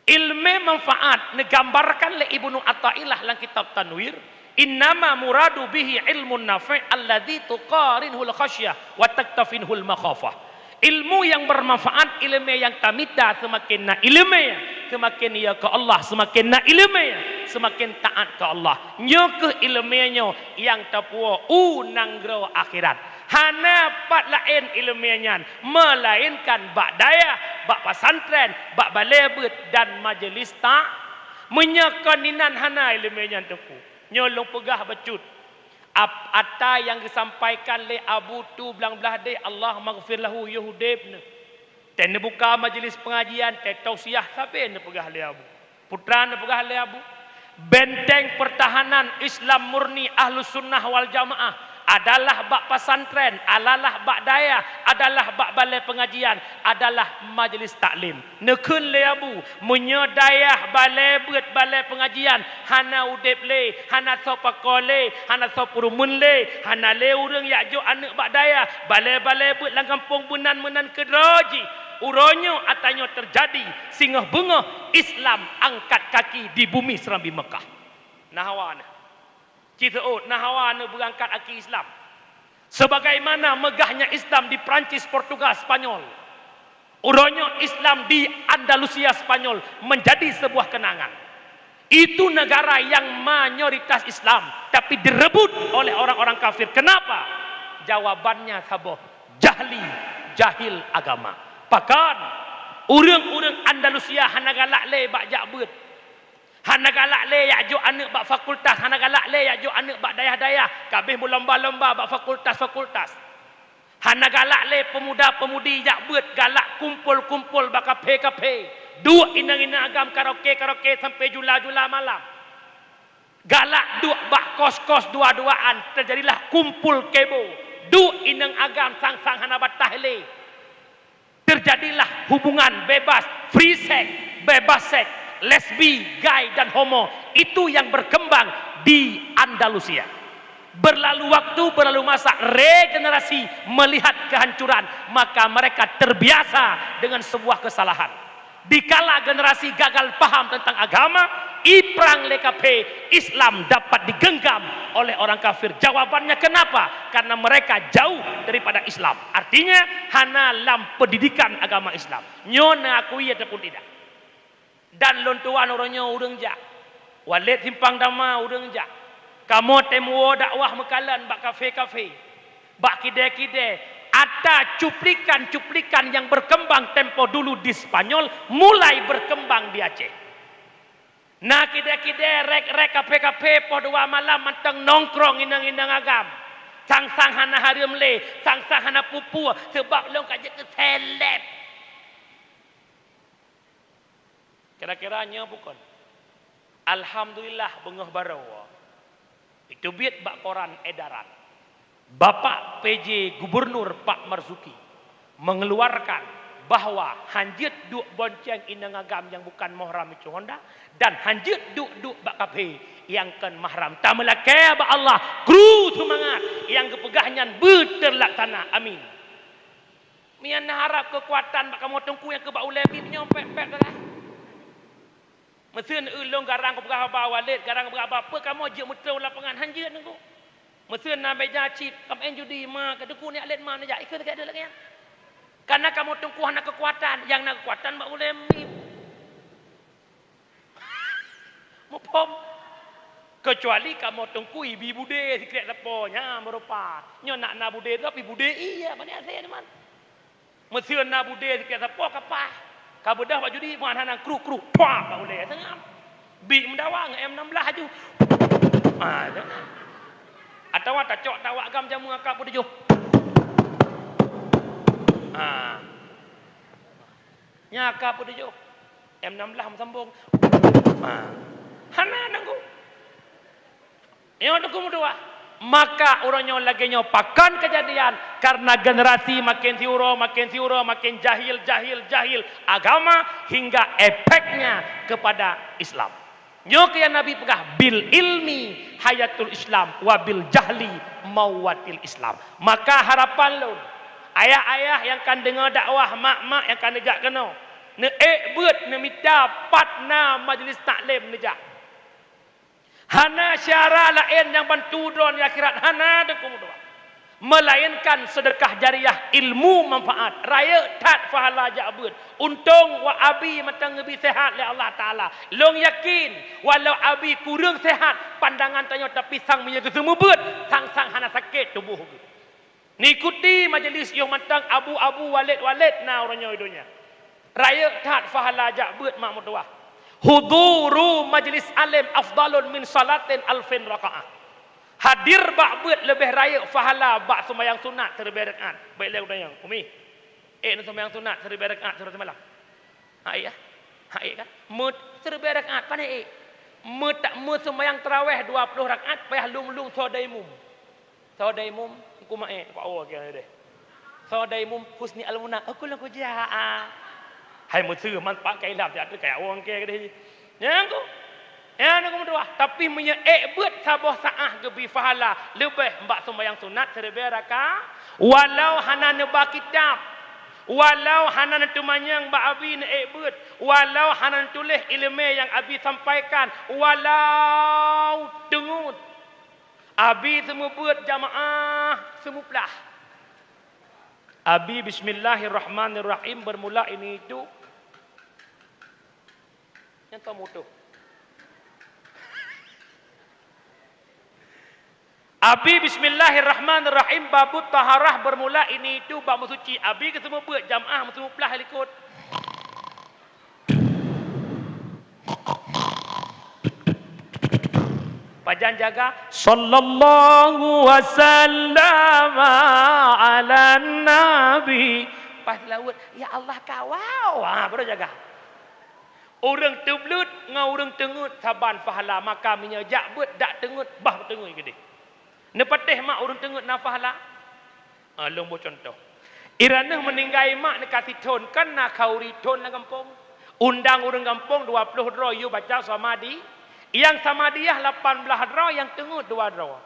Ilmu manfaat neugambarkan lé Ibnu Athaillah lam kitab Tanwir, "Innama muradu bihi ilmun nafi' alladzi tuqarinuhul khasyah wa taktafinhul makhafah." Ilmu nyang bermanfaat, ilmu nyang tamita seumaken na ilmu, seumaken ia keu Allah, seumaken na ilmu, seumaken taat keu Allah. Nyoe kheueh ilmu nyoe nyang tapuwoe u nanggroe akhirat. Hana pat laén ilmu nyan, meulainkan bak dayah, bak pesantren, bak balée beuet dan majelis ta-, meunyoe kon inan hana ilmu nyan teungku. Nyoe lôn peugah bacut. Ap-, ata nyang geusampaikan lé Abu Tu Blang Blahdeh, Allah maghfir lahu, yoh udeb neuh. Teuh neubuka majelis pengajian, teuh tausiah sabe neupeugah lé Abu. Putra neupeugah lé Abu, benteng pertahanan Islam murni Ahlus Sunnah wal Jamaah adalah bak pesantren, adalah bak dayah, adalah bak balée pengajian, adalah majelis taklim. Neukheun lé Abu, meunyoe dayah, balée beuet, balée pengajian hana udeb lé, hana soe pakoe lé, hana soe peurumeun lé, hana lé ureuëng jak jok aneuëk bak dayah, balée-balée beuet lam gampông meunan-meunan keudroe jih, uroe nyoe ata nyoe teujadi, singoh beungoh Islam angkat kaki di bumi Serambi Mekah. Na hawa neuh. Ci seuôt, na hawa neuh beurangkat aki Islam. Sebagaimana megahnya Islam di Prancis, Portugal, Spanyol, uroe nyoe Islam di Andalusia, Spanyol menjadi sebuah kenangan. Itu negara yang mayoritas Islam, tapi direbut oleh orang-orang kafir. Kenapa? Jawabannya saboh, jahli, jahil agama. Pakon, ureuëng-ureuëng Andalusia hana galak lé bak jak beuet. Hana galak lé jak jok aneuëk bak fakultas, hana galak lé jak jok aneuëk bak dayah-dayah, ka abéh meulomba-lomba bak fakultas-fakultas. Hana galak lé peumuda-peumudi jak beuet, galak kumpol-kumpol bak kafe-kafe. Duek inong-inong agam karaoke-karaoke sampoe jula-jula malam. Galak duek bak kos-kos dua-duaan, teujadilah kumpul kebo. Duek inong agam sang-sang hana bataih lé. Terjadilah hubungan bebas, free sex, bebas seks, lesbi, gay, dan homo. Itu yang berkembang di Andalusia. Berlalu waktu, berlalu masa, regenerasi melihat kehancuran, maka mereka terbiasa dengan sebuah kesalahan. Dikala generasi gagal paham tentang agama, iprang lé kafe, Islam dapat digenggam oleh orang kafir. Jawabannya kenapa? Karena mereka jauh daripada Islam. Artinya, hana lam pendidikan agama Islam. Nyoe neukui ataupun tidak. Dan lôn tuan uroe nyoe ureuëng jak. Walét Simpang Dama ureuëng jak. Kamoe tém woe dakwah meukalon bak kafe-kafe, bak kidée-kidée. Ata cuplikan-cuplikan yang berkembang tempo dulu di Spanyol mulai berkembang di Aceh. Na kidée-kidée, rék-rék, kafe-kafe, poh dua malam mantong nongkrong inong-inong agam. Sang-sang hana hareuem lé, sang-sang hana peue-peue, sabab lôn ka jeuet keu seleb. Kira-kira nyoe bukon. Alhamdulillah, beungoh baroe. Iteubiet bak koran edaran. Bapak P J Gubernur Pak Marzuki mengeluarkan bahwa hanjeuet duek bonceng inong agam nyang bukan mahram micu honda dan hanjeuet duek-duek bak kafe nyang kon mahram. Tameulakée bak Allah, kru seumangat nyang geupeugah nyan beuteulaksana. Amin. Mian na harab keukuatan bak kamoe teungku nyang keu bak ulée bit nyoe pek-pek teulah. Meuseuen eu lôn garang kupeugah haba Walid, garang kupeugah haba peue kamoe jeuet meutrôn lapangan hanjeuet nunggu. Meuseuen na meja chip, kam en judi ma ka teungku niyak lét ma neujak ikeu lagée lagée nyan. Karena kamoe teungku hana keukuatan, nyang na keukuatan bak ulée bit. Muphom? Keucuali kamoe teungku ibi budé sikrék sapo nyan meurupa. Nyoe nak na budé tu tapi budé ié bani asée nyoe man. Meuseuen na budé sikrék sapo kapah. Ka beudoh bak judi muan hana kruk-kruk. Tuak bak ulée seungab. Bi meudawa ngon M enam belas aju. Ah, tu. Atawa tacok tawak gam jameun akak peutujoh. Ah. Nya ka peutujoh. M enam belas meusambong. Ha. Hana nanggu. Nyoe teungku meutuah. Maka uroe nyoe lagée nyoe pakon keujadian karena generasi makin siuroe, makin siuroe, makin jahil, jahil, jahil agama hingga efeknya kepada Islam. Nyoe keuh nyang Nabi peugah, "Bil ilmi hayatul Islam, wa bil jahli mauwatil Islam." Maka harapan lôn, Ayah-ayah nyang ka deungoe dakwah, mak-mak nyang ka neujak keunoe, neuék beuet neumita pat na majlis taklim neujak. Hana syara laén nyang bantu droe di akhirat, hana, Teungku meutuah. Meulaénkan seudeukah jariah ilmu manfaat, rayeuk that pahala jak beuet. Untông wak abi mantong geubri seuhat lé Allah Taala. Lôn yakin, walau abi kureueng seuhat pandangan tanyoe, tapi sang meunyoe geuseumeubeuet, sang-sang hana sakét tuboh geuh. Neuikuti majelis yoh mantong abu-abu, walét-walét na uroe nyoe di donya. Rayeuk that pahala jak beuet mak meutuwah. Huduru majlis alim afdalun min salatin alfin rakaah. Hadir bak beuet leubeh rayeuk pahala bak seumayang sunat siribèe rakaat. Bèk lé geutanyoe, Umi. Eh, na seumayang sunat siribèe rakaat siuroe simalam? Hai ya. Hai kan? Meut siribèe rakaat, pane ék. Meut tak meuseumayang tarawèh dua ploh rakaat, payah lom-lom soe daimum. Soe daimum, Teungku Maé, Pak Wo keu deh. Soe daimum Husni Al-Muna, aku lôn kujak, ah. Hai meuseu man Pak Kailam, siat kaya wong keu deh. Nyang ku. Nyan Teungku meutuwah, tapi meunyoe ék beuet saboh saah geubri pahala leubeh bak seumayang sunat siribèe rakaat, walau hana neuba kitab, walau hana neuteumanyong bak abi neuék beuet, walau hana neutuléh iéleumé nyang abi sampaikan, walau teungeut. Abi seumeubeuet jamaah seumuplah. Abi bismillahirrahmanirrahim bermula ini itu. Nyang tamutuh. Abi bismillahirrahmanirrahim, babut taharah bermula ini itu bak meusuci. Abi geuseumeubeuet jamaah meuseumuplah likot. Pajan jaga? Sallallahu wasallam ala nabi. Pas laweuet, ya Allah kawau. Ha, baru jaga. Ureuëng teubleut ngon ureuëng teungeut saban pahala, maka meunyoe jak beuet dak teungeut, bah teungeut keudeh. Neupatéh mak ureuëng teungeut na pahala? Ah, lôn boh cuntoh. Iraneuh meuninggai mak neukasih thon, kan na khauri thon lam gampông. Undang ureuëng gampông dua ploh droe yue baca samadiyah. Nyang samadiyah lapan blaih droe, nyang teungeut dua droe.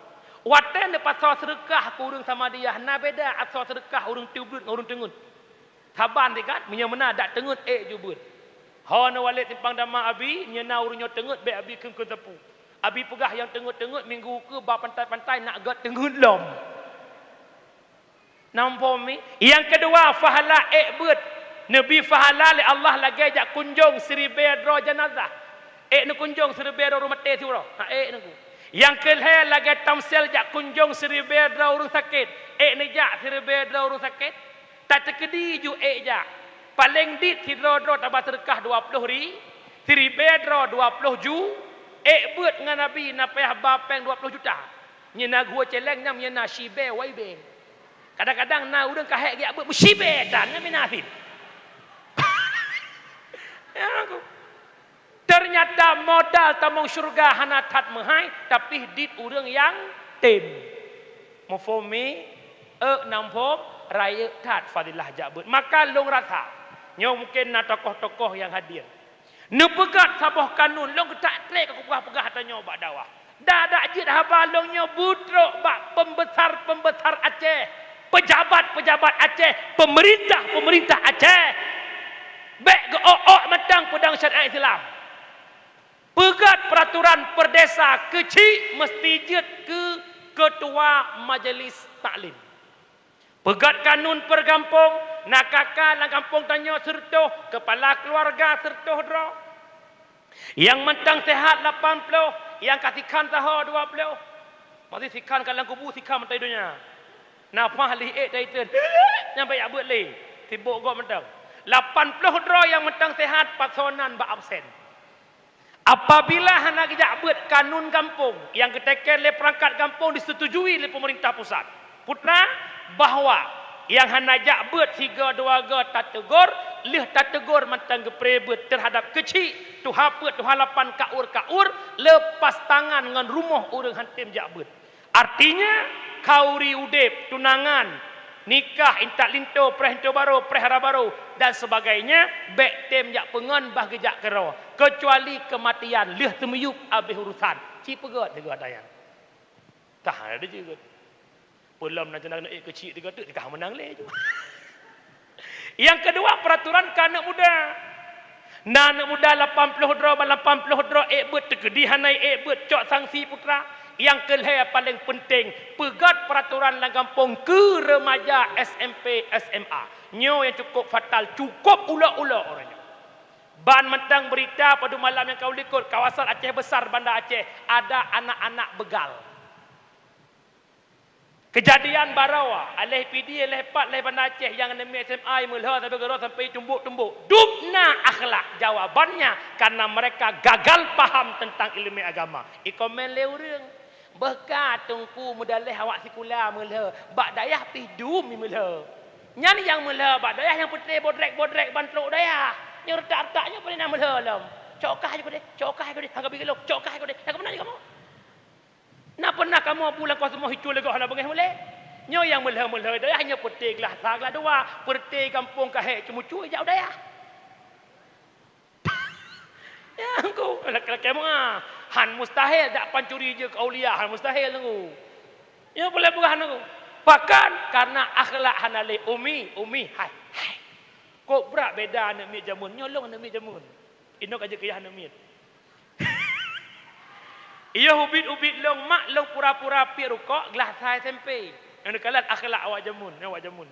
Watée neupasoe seudeukah keu ureuëng samadiyah, na beda asoe seudeukah ureuëng teubleut ngon ureuëng teungeut. Saban teuh kan, meunyoe meunan dak teungeut ék ju beuet. Ho neuwalét simpang dama abi, nyoe na ureuëng nyoe teungeut bék abi kheun-kheun sapeue. Abi peugah nyang teungeut-teungeut minggu ukeue ba pantai-pantai nak gét teungeut lom. Namphom mi? Nyang keudua, pahala ék beuet. Neubi pahala lé Allah lagée jak kunjong siribée droe janazah. Ék neukunjong siribée droe ureuëng maté siuroe? Ha, ék neuku. Nyang keulhée lagée tamsil jak kunjong siribée droe ureuëng sakét. Ék neujak siribée droe ureuëng sakét? Tateukeudi ju ék jak. Paléng dit sidroe-droe taba seudeukah dua ploh ri, siribée droe dua ploh ju, ék beuet ngon Nabi na payah ba péng dua ploh juta. Nyoe na geuh céléng nyang nyoe na sibée waibée. Kadang-kadang na ureuëng ka hék geujak beuet meushibée tan nyan mina sit. Ya aku. Teunyata modal tamong syeuruga hana that meuhai, tapi dit ureuëng nyang tem. Muphom mi? Ék namphom, rayeuk that fadilah jak beuet. Maka lôn rasa, nyoe mungken na tokoh-tokoh nyang hadir. Neupeugét saboh kanun, lôn geutak trek ka kupeugah-peugah tanyoe bak dakwah. Dak-dak jeuet haba lôn nyoe beutrok bak pembesar-pembesar Aceh, pejabat-pejabat Aceh, pemerintah-pemerintah Aceh. Bék geu-ôk-ôk mantong peudong syariat Islam. Peugét peuraturan per desa keuchik meusti jeuet keu keutua majeulis taklim. Peugét kanun per gampông, na kaka lam gampông tanyoe sireutôh, keupala keuluwarga sireutôh droe. Nyang mantong seuhat lapan ploh, nyang ka sikhan saho dua ploh. Maksud sikhan ka lam kubu, sikhan mantong di donya. Na paih lheueh ék taitem, nyang bèk jak beuet lé, sibôk gob mantong. Lapan ploh droe nyang mantong seuhat, pasonan bak absen. Apabila hana geujak beuet kanun gampông nyang geuteken lé peurangkat gampông disetujui lé peumeurintah pusat, putra, bahwa nyang hana jak beuet sigoe dua goe tateugor, lheueh tateugor mantong geupreh beuet teuhadap keuchik, tuha peuet, tuha lapan, kaur-kaur, leupas tangan ngon rumoh ureuëng han tem jak beuet. Artinya, khauri udeb, tunangan, nikah, intat linto, preh linto barô, preh hara barô, dan sebagainya, bèk tem jak peungon bah geujak keudroe, keucuali keumatian lheueh teumiyueb habéh urusan. Ci peugét sigoe tanyan. Tah, ada juga. Peulom na cendana ék keuchik tiga tu, ka meunang lé. Nyang keudua, peraturan keu aneuk muda. Na aneuk muda lapan ploh droe, ban lapan ploh droe ék beuet teukeudi hana ék beuet, cok sanksi putra. Nyang keulhèe paleng peunteng, peugöt peraturan lam gampông keu remaja S M P, S M A. Nyoe nyang cukup fatal, cukup ulok-ulok uroe nyoe. Ban mantong beurita padum malam nyang ka u likot, kawasan Aceh Besar, Banda Aceh, ada anak-anak begal. Keujadian baroe, aléh Pidie, aléh pat, aléh Banda Aceh nyang aneuk miet S M A meulhö sabe keudroe sampoe tumbok-tumbok. Dum na akhlak, jawabannya karena mereka gagal paham tentang ileumèe agama. Ikomen lé ureueng, "Beuh ka Teungku meudaleh awak sikula meulhö, bak dayah pih dum meulhö." Nyan nyang meulhö bak dayah nyang peutré bodrek-bodrek ban trok dayah. Nyoe reutak-reutak nyoe peue na meulhö lom. Cok kah ju keudeh, cok kah ju keudeh, hana ka bri lôn, cok kah ju keudeh, hana ka meunan ju kamoe. Na peunah kamoe bu lam kos rumoh hicue lé gob hana beungéh mulée? Nyoe nyang meulhö-meulhö dayah nyoe peureute glah sa glah dua, peureute gampông ka hék ceumucue jak u dayah. Ya, Teungku, lakée-lakée meu'ah. Han mustahil jak pancuri jeuet keu aulia, han mustahil, Teungku. Nyoe peureulée peugah, Teungku. Pakon? Karena akhlak hana lé. Umi, Umi, hai, hai. Kok brat beda aneuk miet jameun. Nyoe lôn aneuk miet jameun. Inoe ka jeuet keu yah aneuk miet. Yoh ubit-ubit lôn, mak lôn pura-pura piep rukok glah sa S M P. Nyang neukalon akhlak awak jameun, nyan awak jameun.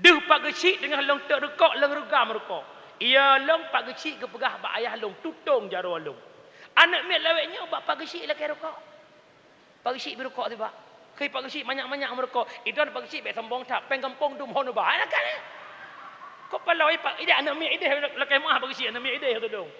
Deuh Pak Geuchik teungoh lôn teuet rukok, lôn reugam rukok. Iya lôn Pak Geuchik geupeugah bak ayah lôn, tutong jaroe lôn. Aneuk miet lawét nyoe bak Pak Geuchik lakée rukok. Pak Geuchik bri rukok sibak. Keu Pak Geuchik manyak-manyak meurukok. Idong Pak Geuchik bék sombong that, péng gampông dum hon uba. Hana kan, eh? Kok paloe Pak, ideh aneuk miet ideh lakée meu'ah Pak Geuchik aneuk miet ideh tudong.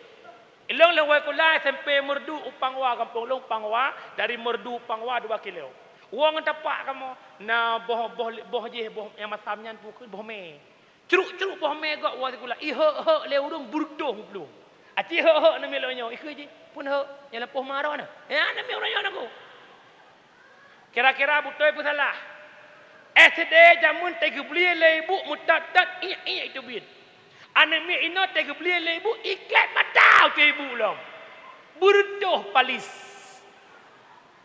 Ilong lôn woe kula S M P Meureudu u Pangwa, gampông lôn Pangwa, dari Meureudu u Pangwa dua kilo. Woe ngon tapak kamoe, na boh, boh, boh jih, boh nyang masam nyan pue keuh boh mé. Cruk-cruk boh mé gok woe sikula, ihek-hek lé ureueng beureudoh plueng. Aci hek-hek aneuk miet lôn nyoe, ikheun jih, "Peue hek?" "Nyang lampôh ma droeneuh." Ya, aneuk miet ureueng nyoe Teungku. Kira-kira beutôi peue salah? S D jameun teugeubli lé ibu meutot-tot, iék-iék teubiet. Aneuk miet inoe teugeubli lé ibu iklét mata ucue ibu lom. Beureudoh palis.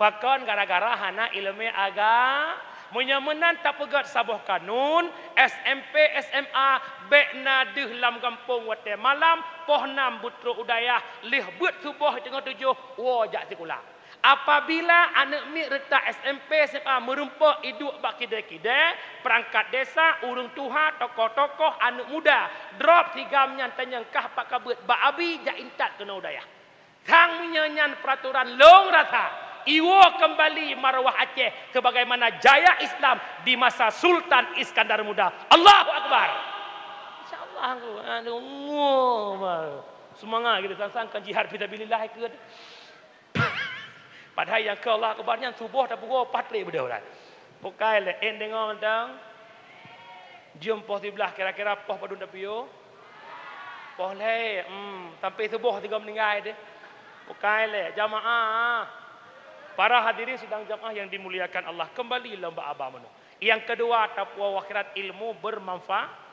Pakon? Gara-gara hana ileumèe aga-, meunyoe meunan tapeugét saboh kanun, S M P, S M A bék na deuh lam gampông watée malam, poh nam beutrok u dayah, lheueh beuet suboh teungoh tujoh woe jak sikula. Apabila aneuk miet reutak S M P, S M A meurumpok iduek bak kidée-kidée, peurangkat desa, ureueng tuha, tokoh-tokoh, aneuk muda, drob sigam nyan tanyong kah pat ka beuet bak abi jak intat keunoe u dayah. Sang meunyoe nyan peuratoran lôn rasa, iwoe keumbali marwah Aceh sebagaimana jaya Islam di masa Sultan Iskandar Muda. Allahu Akbar! Insya Allah, aku, aduh, seumangat kita sang-sang kan jihad fisabilillah ikut. Padahai nyang keu Allahu Akbar nyan suboh tapeugoe paih trép beudôh dah. Bukai lé, en deungoe mantong. Jeuem poh siblaih kira-kira poh padum tapiôh? Poh lhée, hmm, sampai suboh sigoe meuninggai deh. Bukai lé, jamaah. Para hadirin sidang jamaah yang dimuliakan Allah, kembali lom bak Aba meunoe. Yang kedua, taqwa akhirat, ilmu bermanfaat.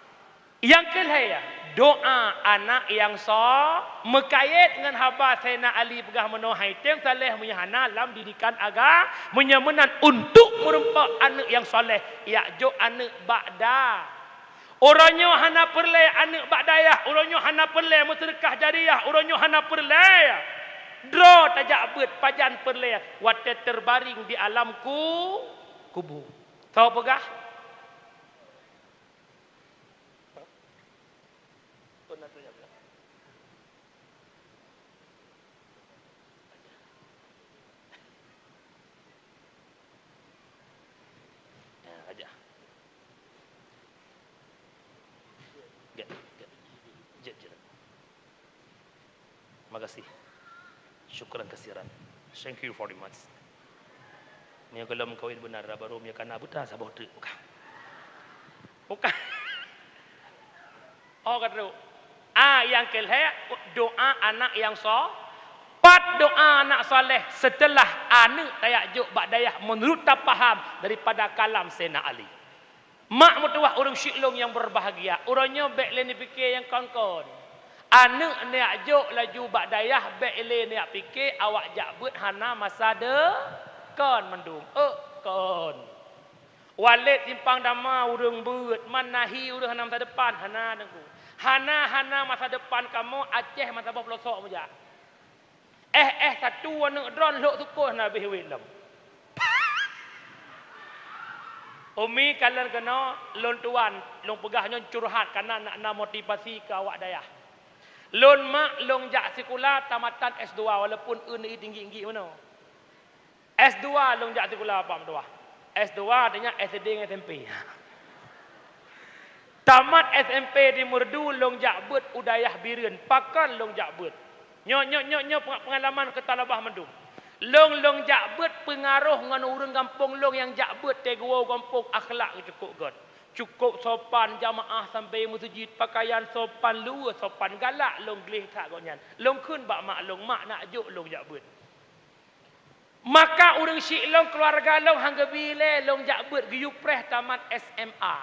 Nyang keu lhée, doa anak nyang so-, meukayét ngon haba Saidina Ali peugah meunoe, hai tem saleh meunyoe hana lam didikan aga-, meunyoe meunan untuk meurumpok aneuk nyang saleh, jak jok aneuk bak da-. Uroe nyoe hana peureulée aneuk bak dayah, uroe nyoe hana peureulée meuseudeukah jariah, uroe nyoe hana peureulée. Droe tajak beuet pajan peureulée watée teubaring di alam ku-, kubu. Soe peugah? Makasih. Syukran kasiran. Thank you very much. Meunyoe gohlom kawén beuna, baru meunyoe kana buta saboh teuk. Bukan. Bukan. Oh, ka trok. A, nyang keu lhée, doa anak nyang so-, pat doa anak saleh seuteulah aneuk tajak jok bak dayah meunurot tapaham daripada kalam Saidina Ali. Mak meutuwah ureuëng syik lôn nyang beubahgia, uroe nyoe bék lé neupike nyang kon-kon. Aneuk neujak jok laju bak dayah bék lé neujak pike awak jak beuet hana masa de-, kon mandum. Euk kon. Walét Simpang Dama ureuëng beuet, man nahi ureuëng hana masa depan, hana Teungku. Hana, hana masa depan kamoe Aceh masa boh peulosok meujak. Eh, eh, satu aneuëk droen lhok sukon hana beh wét lom. Umi kalon keunoe, lôn tuan, lôn peugah nyoe curhat kana nak na motivasi keu awak dayah. Lôn mak lôn jak sikula tamatan S dua walaupun eun i tinggi-tinggi meunoe. S dua lôn jak sikula Pak Meutuah. S dua artinya S D ngon S M P. Tamat S M P di Meureudu lôn jak beuet u dayah Bireuen, pakon lôn jak beuet. Nyoe, nyoe, nyoe, nyoe penga-, pengalaman keu talabah mandum. Lôn, lôn jak beuet peungaroh ngon ureuëng gampông lôn nyang jak beuet teugeuwoe gampông akhlak cukôp gét. Cukôp sopan jamaah sampai meuseujid, pakaian sopan, luweue sopan, galak lôn gleh that gobnyan. Lôn kheun bak mak lôn, "Mak, nak jok lôn jak beuet." Maka ureuëng syiek lôn, keuluwarga lôn han geubi lé lôn jak beuet geuyue preh tamat S M A.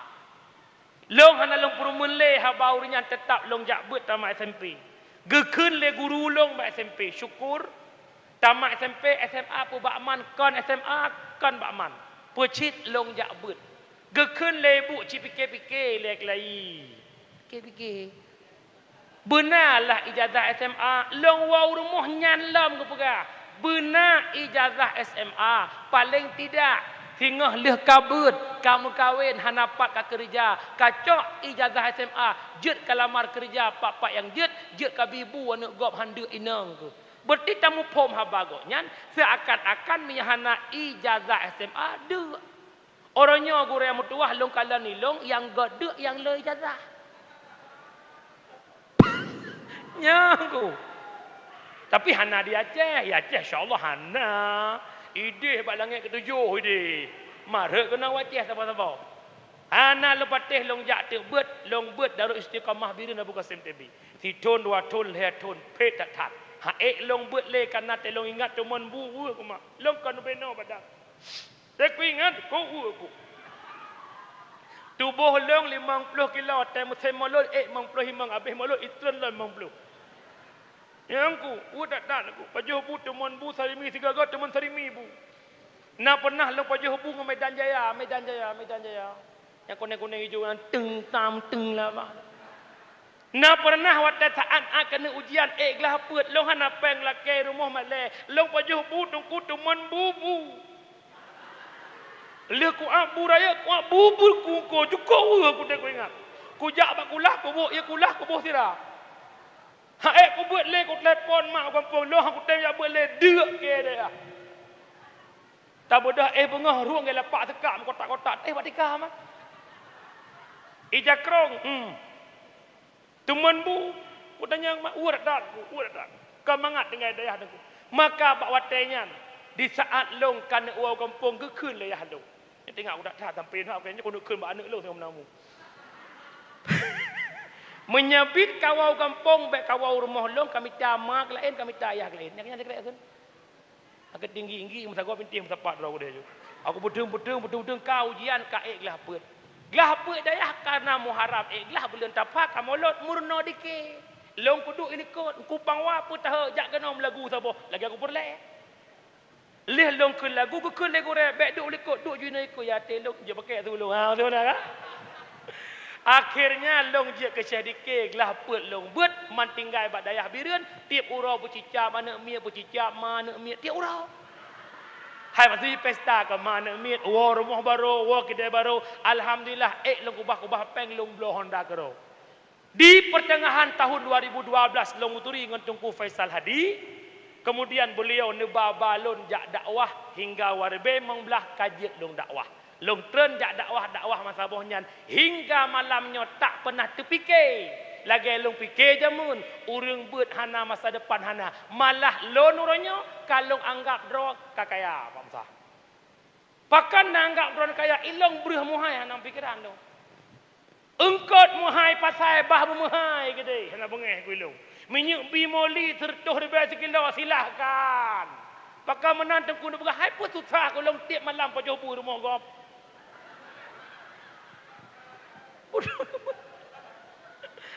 Lôn hana lôn peurumeuen lé haba ureuëng nyan, teutab lôn jak beuet tamat S M P. Geukheun lé guru lôn bak S M P, syukur tamat S M P, S M A peue bak man, kon S M A, kon bak man. Peue cit lôn jak beuet. Geukheun lé ibu cit pike-pike lé keulayi. Pike-pike. Beuna lah ijazah S M A, lôn woe u rumoh nyan lom geupeugah, beuna ijazah S M A, paleng tidak singoh lheueh ka beuet, ka meukawen, hana pat ka keureuja, ka cok ijazah S M A, jeuet ka lamar keureuja, pat-pat nyang jeuet, jeuet ka bi bu aneuëk gob han deuk inong keuh. Beureuti tamuphom haba gobnyan seuakan-akan meunyo hana ijazah S M A deuk. Uroe nyoe gurée meutuwah lôn kalon ilong nyang gét deuk nyang le ijazah. Nyan ku. Tapi hana di Aceh. Di Aceh insya Allah hana. Ideh bak langét keutujôh ideh. Marheuet keunoe u Aceh saboh-saboh. Hana lôn patéh lôn jak teuk beuet, lôn beuet Darul Istiqamah Bireuen Abu Qasim T B. Sithon, dua thon, lhée thon, phét that-that. Ha ék lôn beuet lé kana teuh lôn ingat teumon bu weueh kumak. Lôn kon ubenoe badan. Teuh kuingat, ku weueh ku. Tuboh lôn limong ploh kilo, watée musém molod, ék limong ploh limong, abéh molod, itreun lom limong ploh. Nyang ku, weueh that-that ku, pajoh bu teumon bu sarimi, sigoe-goe teumon sarimi bu. Na pernah lôn pajoh bu ngon Medan Jaya, Medan Jaya, Medan Jaya. Nyang kunéng-kunéng ijo nyan, teng tam, teng lama. Na pernah watée saát-saát keuneuk ujian, ék glah peuet, lôn hana péng lakée rumoh malée, lôn pajoh bu teungku teumon bu-bu. Lheueh kuab bu rayeuk, kuab bu-bu ku, ku jukok weueh ku teuh kuingat. Kujak bak kulah kuboh, ie kulah kuboh sira. Ha ék kubeuet lé, kutelepon mak u gampông, lôn han kutem jak beuet lé, deuk keu dayah. Tabeudôh éh beungoh rhueng gét lapak seukak meukotak-kotak, éh bak tika mah. Ija krong, hmm. Teumon bu, kutanyong mak, weueh that-that, weueh that-that. Ka mangat tinggai dayah teungku. Maka bak watée nyan, di saát lôn ka neuk woe u gampông geukheun lé yah lôn. Nyan teuingat udah that sampai na, nyan keuneuk kheun bak aneuëk lôn singoh meunamu. Meunyoe bit ka woe u gampông, bék ka woe u rumoh lôn, ka mita ma keu laén, ka mita yah keu laén. Nyan, nyan sikrek kheun. Ka tinggi-tinggi meusagoe pinteh meusapat droe udeh ju. Aku peudeueng-peudeueng, peudeueng-peudeueng ka ujian ka ék glah peuet. Glah peuet dayah ka na Muharram ék glah buleuen Tapha ka molot meurunoe dike. Lôn kuduek ilikot, Teungku Pangwa peutahe jak keunoe meulagu saboh lagée aku peureulée. Lheueh lôn kheun lagu geukheun lé gurée, bék duek likot, duek ju inoe ikoe ya até lôn, jeuet pakek su lôn. Ha, beutôi na kan? Akhirnya lôn jeuet keu Syeh Dike, glah peuet lôn beuet, man tinggai bak dayah Bireuen, tieb uroe beucicab aneuëk miet, beucicab ma aneuëk miet, tieb uroe. Hai maksud jih pesta keu ma aneuëk miet, woe rumoh barô, woe keudè barô. Alhamdulillah, ék lôn kubah-kubah péng lôn bloe honda keudroe. Di pertengahan tahun dua ribu dua belas lôn meuturi ngon Teungku Faisal Hadi, kemudian beliau neuba-ba lôn jak dakwah hingga waribée limong blaih ka jeuet lôn dakwah. Lôn treun jak dakwah-dakwah masa boh nyan hingga malam nyoe tak pernah teupike lagée lôn pike jameun, ureuëng beuet hana masa depan hana, malah lôn uroe nyoe ka lôn anggab droe ka kaya, Pak Musa. Pakon na anggab droe kaya, ilong breueh meuhai hana pikeran lôn. Eungkot meuhai pasai bah beumeuhai keudeh hana beungéh ku ilong. Minyeuk bi moli seureutôh ribée sikilo silahkan. Pakon meunan Teungku neupeugah hai peue susah ku lôn tieb malam pajoh bu rumoh gob.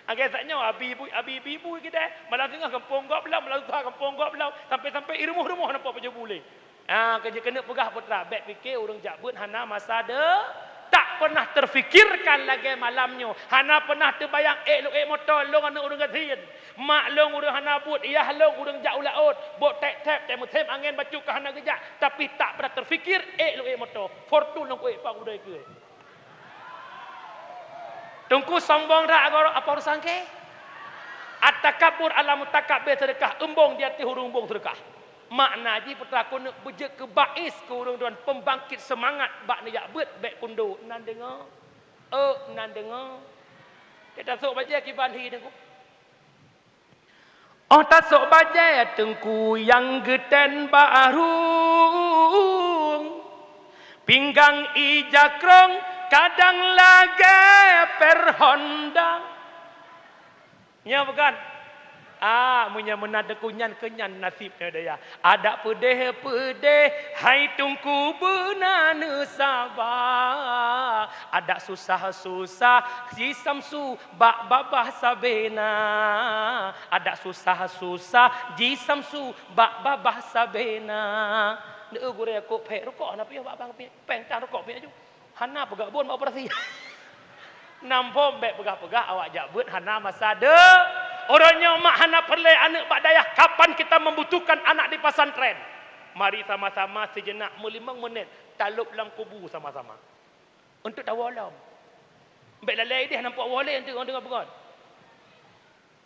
Agée sak nyoe abi bu, abi bi bu keudeh malam singoh gampông gob lom, malam susah gampông gob lom, sampai-sampai i rumoh-rumoh nampak pajoh bu lé. Ah, keu jeuet keuneuk peugah putra, bék pike ureuëng jak beuet hana masa de-, Tak pernah terfikirkan lagèe malam nyoe. Hana pernah teubayang, "Ék lôn ék moto lôn aneuk ureueng gasien. Mak lôn ureueng hana buet, yah lôn ureueng jak u laôt, bôk tép-tép, tép musém angén bacut ka hana geujak." Tapi tak pernah terfikir, "Ék lôn ék moto. Fortuner lôn kuék pat u dai keue." Teungku sombong that, apa urusan kèe? At-takabbur 'alal mutakabbir, seudeukah eumbong di ateueh ureueng eumbong seudeukah. Makna jih, putra keuneuk beujeuet keu baiz keu ureueng droen, peumbangkit seumangat bak neujak beuet, bèk keundo. Nan deungoe? Ôk, nan deungoe? Teutasok bajèe kiban hi Teungku. Óh tasok bajèe Teungku nyang geutén bak rueng, pinggang ija krong kadang lagèe per Honda. Nyoe bukan? Ah, meunyoe meunan Teungku nyan keu nyan naseb nyoe daya. Adak peudeh-peudeh, hai Teungku beuna neusaba. Adak susah-susah, si Samsu bak babah sabena. Adak susah-susah, ji Samsu bak babah sabena. Neu gurèe kok phèk rukok hana piôh bak abang pèng tang rukok piôh ju. Hana peugah bon bak operasi. Nam phom bèk peugah-peugah awak jak beuet hana masa de. Uroe nyoe mak hana peureulèe aneuk bak dayah, kapan kita membutuhkan anak di pesantren? Mari sama-sama sijenak meulimong menit talop lam kubu sama-sama. Untuk tawoe lom. Bèk lalai idéh nampak woe lé untuk deungoe beungon.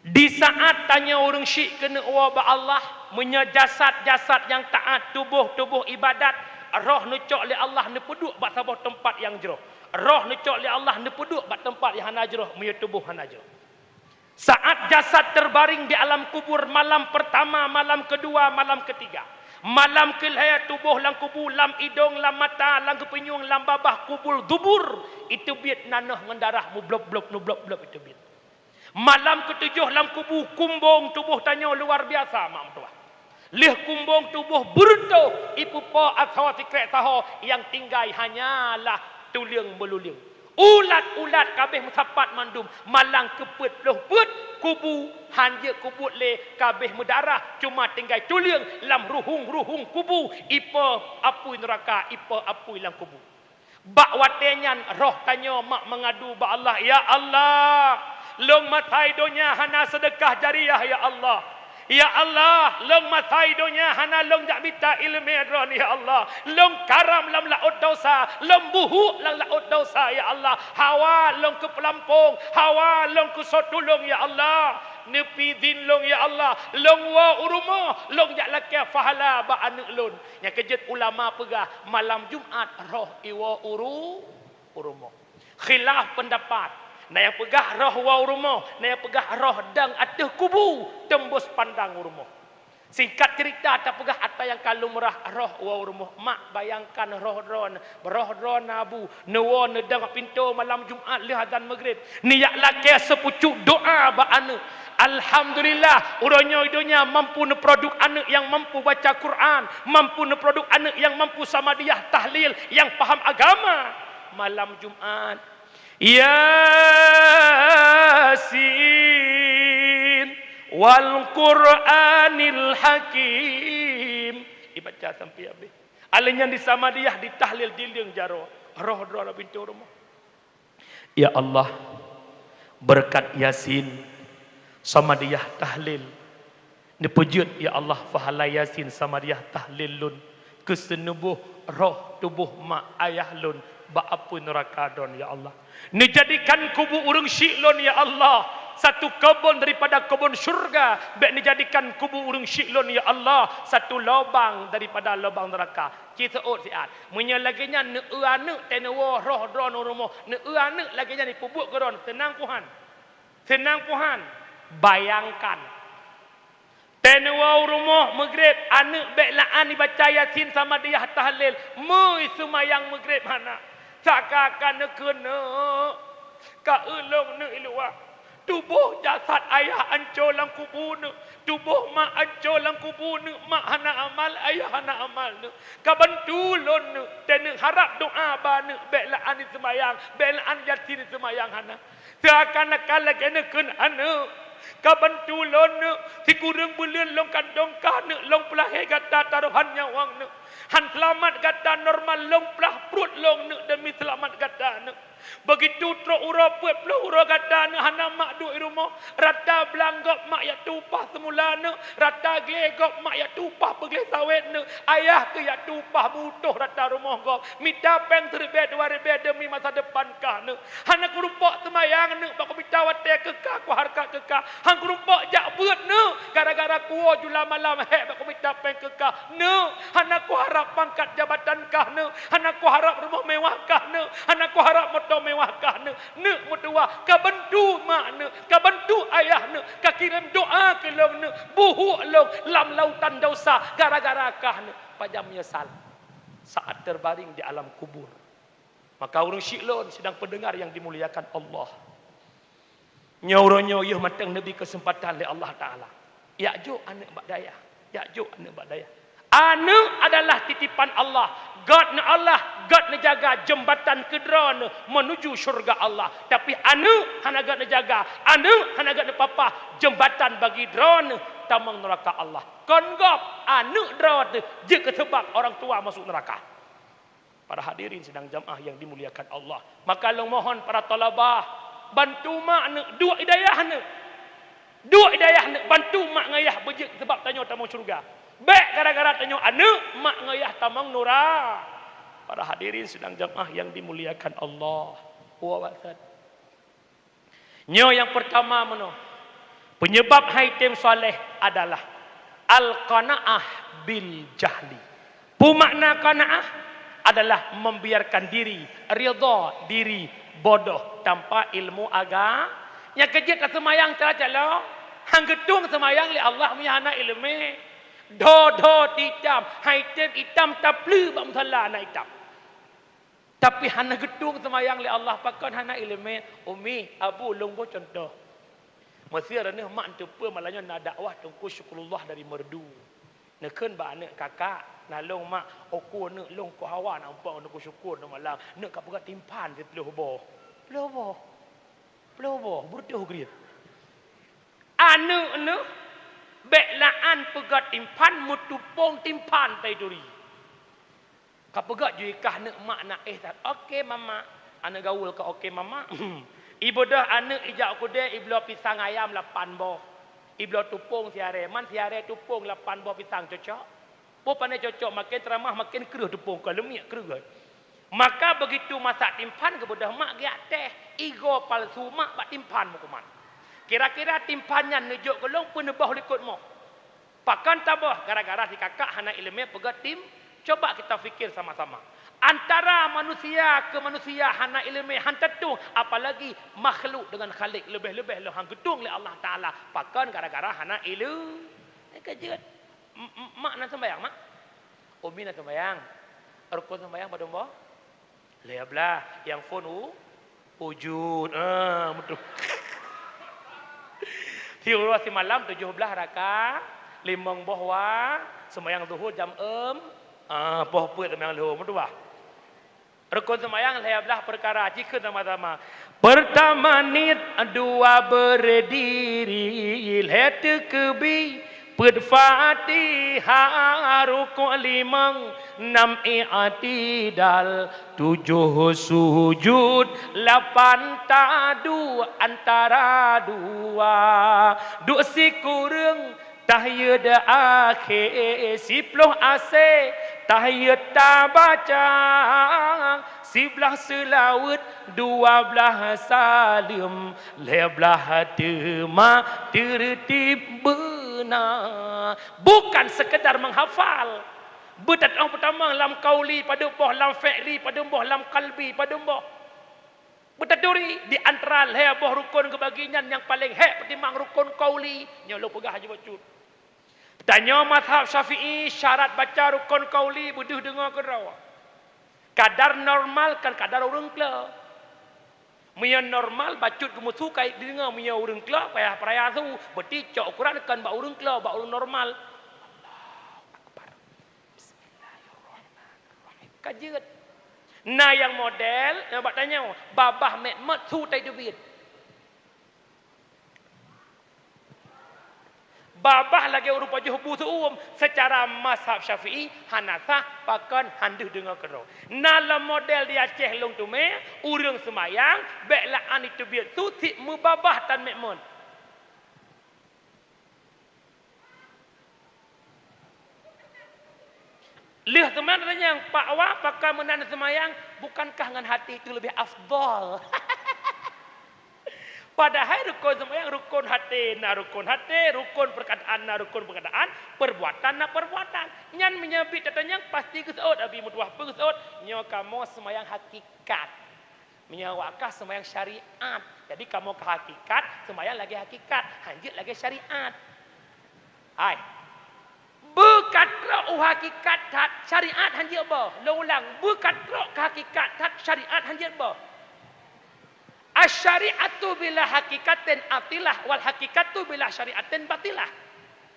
Di saat tanyoe ureueng syik keuneuk woe bak Allah, meunyoe jasad-jasad nyang taát, tuboh-tuboh ibadat, roh neucok lé Allah neupeuduek bak saboh teumpat nyang jroh. Roh neucok lé Allah neupeuduek bak teumpat nyang hana jroh, meunyoe tuboh hana jroh. Saat jasad terbaring di alam kubur, malam pertama, malam kedua, malam ketiga. Malam keulhèe tuboh lam kubu, lam idong, lam mata, lam geupinyueng, lam babah, kubul dubur, iteubiet nanoh ngon darah meublop-blop, meublop-blop iteubiet. Malam ketujoh lam kubu, kumbong tuboh tanyoe luar biasa mak meutuah. Lheueh kumbong tuboh beureutoh, ipeupo asoe sikrek saho, nyang tinggai hanyalah tuleueng meululeueng. Ulat-ulat ka abéh meusapat mandum, malang keupeuet ploh peuet, kubu han jeuet keubuet lé, ka abéh meudarah, cuma tinggai tuleueng lam ruhueng-ruhueng kubu, ipo apui neuraka, ipo apui lam kubu. Bak watèe nyan roh tanyoe mak meungadu bak Allah, "Ya Allah, lôn masa i donya hana seudeukah jariah, ya Allah. Ya Allah, lôn masa i donya hana lôn jak mita ileumèe droen, ya Allah. Lôn karam lam laôt dosa, lôn buhuk lam laôt dosa, ya Allah. Hawa lôn keu peulampông, hawa lôn keu soe tulông, ya Allah. Neupi idhin lôn, ya Allah. Lôn woe u rumoh, lôn jak lakèe pahala bak aneuk lôn." Nyang keujeuet ulama peugah, malam Jumat roh iwoe u ru-, u rumoh. Khilaf peundapat. Na nyang peugah roh woe u rumoh, na nyang peugah roh dong ateueh kubu, teumbus pandang u rumoh. Singkat cerita, tapeugah ata nyang ka lumrah, roh woe u rumoh. Mak, bayangkan roh droen, roh droen na bu, neuwoe neudong pintoe malam Jumat lheueh azan Maghrib. Neujak lakèe seupucuk doa bak aneuk. Alhamdulillah, uroe nyoe i donya mampu neuproduk aneuk nyang mampu baca Quran, mampu neuproduk aneuk nyang mampu samadiyah tahlil, nyang paham agama. Malam Jumat, "Yasin wal Qur'anil Hakim." Ibaca sampai habéh. Alèh nyan disamadiyah, ditahlil, dileueng jaroe. Roh droe lam pintoe rumoh. Ya Allah, beureukat Yasin, samadiyah tahlil, neupeujeuet, ya Allah, pahala Yasin, samadiyah tahlil lôn keu seuneuboh roh tuboh mak ayah lôn bak apui neuraka droen, ya Allah. Neujadikan kubu ureueng syik lôn, ya Allah, satu kebon daripada kebon syurga, bèk neujadikan kubu ureueng syik lôn, ya Allah, satu lobang daripada lobang neuraka. Ci seuôt siat. Meunyoe lagèe nyan, neueu aneuk teuh neuwoe roh droen u rumoh, neueu aneuk lagèe nyan ipeubuet keu droen, seunang puhan. Seunang puhan. Bayangkan. Teuh neuwoe u rumoh Maghrib, aneuk bèk la'an ibaca Yasin samadiyah tahlil, meu iseumayang Maghrib hana. Saka ka neukeuneuk, ka eu lôn neuk i luwa. Tuboh jasad ayah anco lam kubu neuk, tuboh mak anco lam kubu neuk, mak hana amal, ayah hana amal neuk. Ka bantu lôn neuk, teuh neuk harab doa bak neuk, bèk la'an iseumayang, bèk la'an Yasin iseumayang hana. Seuakan-akan lagèe neuk kheun aneuk. Ka bantu lôn neuk, sikureueng buleuen lôn kandong kah neuk, lôn peulahé gata tarohan nyawöng neuk. Han seulamat gata Tan normal lôn plah pruet lôn neuk demi seulamat gata neuk. Beugitu trok uroe peuet ploh uroe gata neuk hana mak duek i rumoh, rata blang gob mak jak tueng upah seumula neuk, rata glé gob mak jak tueng upah peugleh sawét neuk, ayah keuh jak tueng upah beuutoh rata rumoh gob, mita péng siribèe dua ribèe demi masa depan kah neuk. Hana keurumpok seumayang neuk bak kumita watèe keu kah, kuhareukat keu kah. Han keurumpok jak beuet neuk gara-gara kuwoe jula malam hék bak kumita péng keu kah neuk. Hana kuharab pangkat jabatan kah neuk. Hana kuharab rumoh mewah kah neuk. Hana kuharab moto mewah kah neuk. Neuk meutuwah, ka bantu mak neuk, ka bantu ayah neuk, ka kirém doa keu lôn neuk, buhuk lôn lam lautan dosa gara-gara kah neuk. Pajan meunyeusal saat terbaring di alam kubur. Maka ureueng syik lôn sidang pendengar yang dimuliakan Allah. Nyoe uroe nyoe yôh mantong neubri keuseumpatan lé Allah Taala. Jak jok aneuk bak dayah, jak jok aneuk bak dayah. Aneuk adalah titipan Allah. Göt neuolah, göt neujaga jeumbatan keu droeneuh meunuju syeuruga Allah. Tapi aneuk hana göt neujaga, aneuk hana göt neupapah, jeumbatan bagi droeneuh tamong neuraka Allah. Kon gob aneuk droeneuh jeuet keu seubab orang tua masuk neuraka. Para hadirin sidang jamaah yang dimuliakan Allah. Maka lôn mohon para thalabah, bantu mak neuk, duek i dayah neuk. Duek i dayah neuk, bantu mak ngon yah beujeuet seubab tanyoe tamong syeuruga. Bèk gara-gara tanyoe aneuk, mak ngon yah tamong nura-. Para hadirin sidang jamaah yang dimuliakan Allah. Wa barakatuh. Nyoe nyang peurtama meunoe, peunyeubab han item saleh adalah al-qanaah bil jahli. Peue makna qanaah? Adalah membiarkan diri, ridha diri bodoh tanpa ilmu aga-, nyang keujeuet taseumayang cara calok, han geutueng seumayang lé Allah meunyo hana ileumèe. Dho-dho itam, han item itam tapleueh bak musala na itam. Tapi hana geutueng seumayang lé Allah, pakon hana ileumèe? Umi, Abu, lôn boh cuntoh. Meusé droeneuh mak neuteupeue malam nyoe na dakwah Teungku Syukurullah dari Meureudu. Neukheun bak aneuk, "Kakak, na lôn mak, ukeue neuk lôn keu hawa na umpang Teungku Syukur nyoe malam, neuk kapeugöt timphan siplôh boh." Plôh boh. Plôh boh, beureutoh grit. Aneuk neuh bèk la'an peugöt timphan, meutupông timphan tai turi. Kapeugöt jih kah neuk mak na éh that. "Oke, Mama." Aneuk gaul ka, "Oke, Mama." Ibeudôh aneuk ijak u keudè, ibloe pisang ayam lapan boh. Ibloe tupông siaré, man siaré tupông lapan boh pisang cocok. Boh pane cocok, maken teuramah, maken kreueh tupông, ka leumiek kreueh. Maka beugitu masak timphan, geubeudôh mak geujak teh, igoe palsu mak bak timphan meukuman. Kira-kira timphan nyan neujok keu lôn peue neuboh likot moh. Pakon taboh? Gara-gara si kakak hana ileumèe peugöt tim-, coba kita fikir sama-sama. Antara manusia keu manusia hana ileumèe han tatueng, apalagi makhluk dengan Khalik, leubeh-leubeh lom han geutueng lé Allah Taala. Pakon? Gara-gara hana ileu-, eh, keujeuet. M-, m-, mak na sembayang, mak? Umi na sembayang. Rukun sembayang padum boh? Lhèe blah, nyang phôn u-, ujud. Ah, beutôi. Siuroe simalam tujoh blah raka, limong boh wa, seumayang zuhur jam eum, ah, poh peuet seumayang zuhur, beutôi bah. Rukun seumayang lhèe blah peukara, jikheun sama-sama. Peurtama niet, dua beurdiri, lhèe teukeubi, peuet Fatihah, rukuk limong, nam i'tidal, tujoh sujud, lapan taduek antara dua. Duek sikureueng, tahiyat akhé, siploh asé, tahiyat tabaca, siblah seulaweuet, dua blah saleuem, lhèe blah teuma teureutib beuna. Bukan sekedar menghafal. Beutatu'oh peutamong lam qauli padum boh, lam fi'li padum boh, lam qalbi padum boh. Beutaturi di antara lhèe boh rukun geubagi nyan nyang paleng hék peutimang rukun qauli, nyoe lôn peugah laju bacut. Tanyoe mazhab Syafi'i, syarat baca rukun qauli beudeuh deungoe keudroe. Kadar normal kon kadar ureueng klo. Meunyoe normal, bacut geumeusu ka deungoe, meunyoe ureueng klo payah peuraya su, beuti cok ukuran kon bak ureueng klo, bak ureueng normal. Allahu Akbar. Bismillahirrahmanirrahim. Ka jeuet. Na nyang model, na bak tanyoe, babah mét-mét su tai teubiet. Babah lagèe ureueng pajoh bu seu-uem, seucara mazhab Syafi'i hana sah, pakon han deuh deungoe keudroe. Na lom model di Aceh lôn teumé, ureueng seumayang bèk la'an iteubiet su cit meubabah tan meu'mon. Lheueh seumayang tanyong, "Pak Wa, pakon meunan seumayang, bukankah ngon haté itu leubeh afdhal?" Padahai rukon seumayang, rukon haté na rukon haté, rukon peukataan na rukon peukataan, peurbuatan na peurbuatan. Nyan meunyoe bit tatanyong, pasti geuseuôt, abi meutuwah peue geuseuôt, nyoe kamoe seumayang hakikat. Meunyoe awak kah seumayang syariat, jadi kamoe kah hakikat, seumayang lagèe hakikat, hanjeuet lagèe syariat. Hai. Beukatrok u hakikat that, syariat hanjeuet boh. Lôn ulang, beukatrok keu hakikat that, syariat hanjeuet boh. Asy-syari'atu bila hakikatin atilah, wal hakikatu bila syari'atin batilah.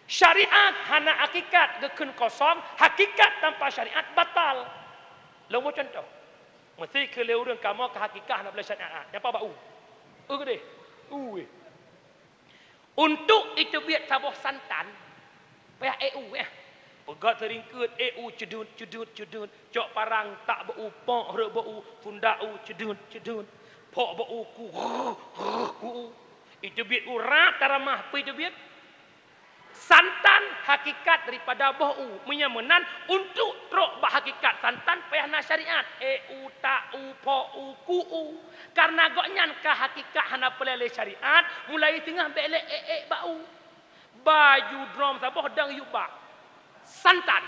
Syariat hana hakikat, geukheun kosong, hakikat tanpa syariat batal. Lôn bri cuntoh. Meusé keu lé ureueng kamoe keu hakikat hana beulat syariat. Nyapa bak u? U keudeh. U weh. Untuk iteubiet saboh santan, payah ék u, eh. Peugöt seuringkeut, ék u ceudeuet, ceudeuet, ceudeuet. Cok parang tak bak u, pok rhot bak u, sundak u ceudeuet, ceudeuet. Pok bak u ku, ku u. Iteubiet u rab taramah, peue iteubiet? Santan hakikat daripada boh u. Meunyoe meunan, untuk trok bak hakikat santan payah na syariat. Ék u, tak u, pok u, ku u. Karena gobnyan ka hakikat hana peureulèe lé syariat, mulai singoh bèk lé ék-ék bak u. Baju droe saboh dang yub bak santan.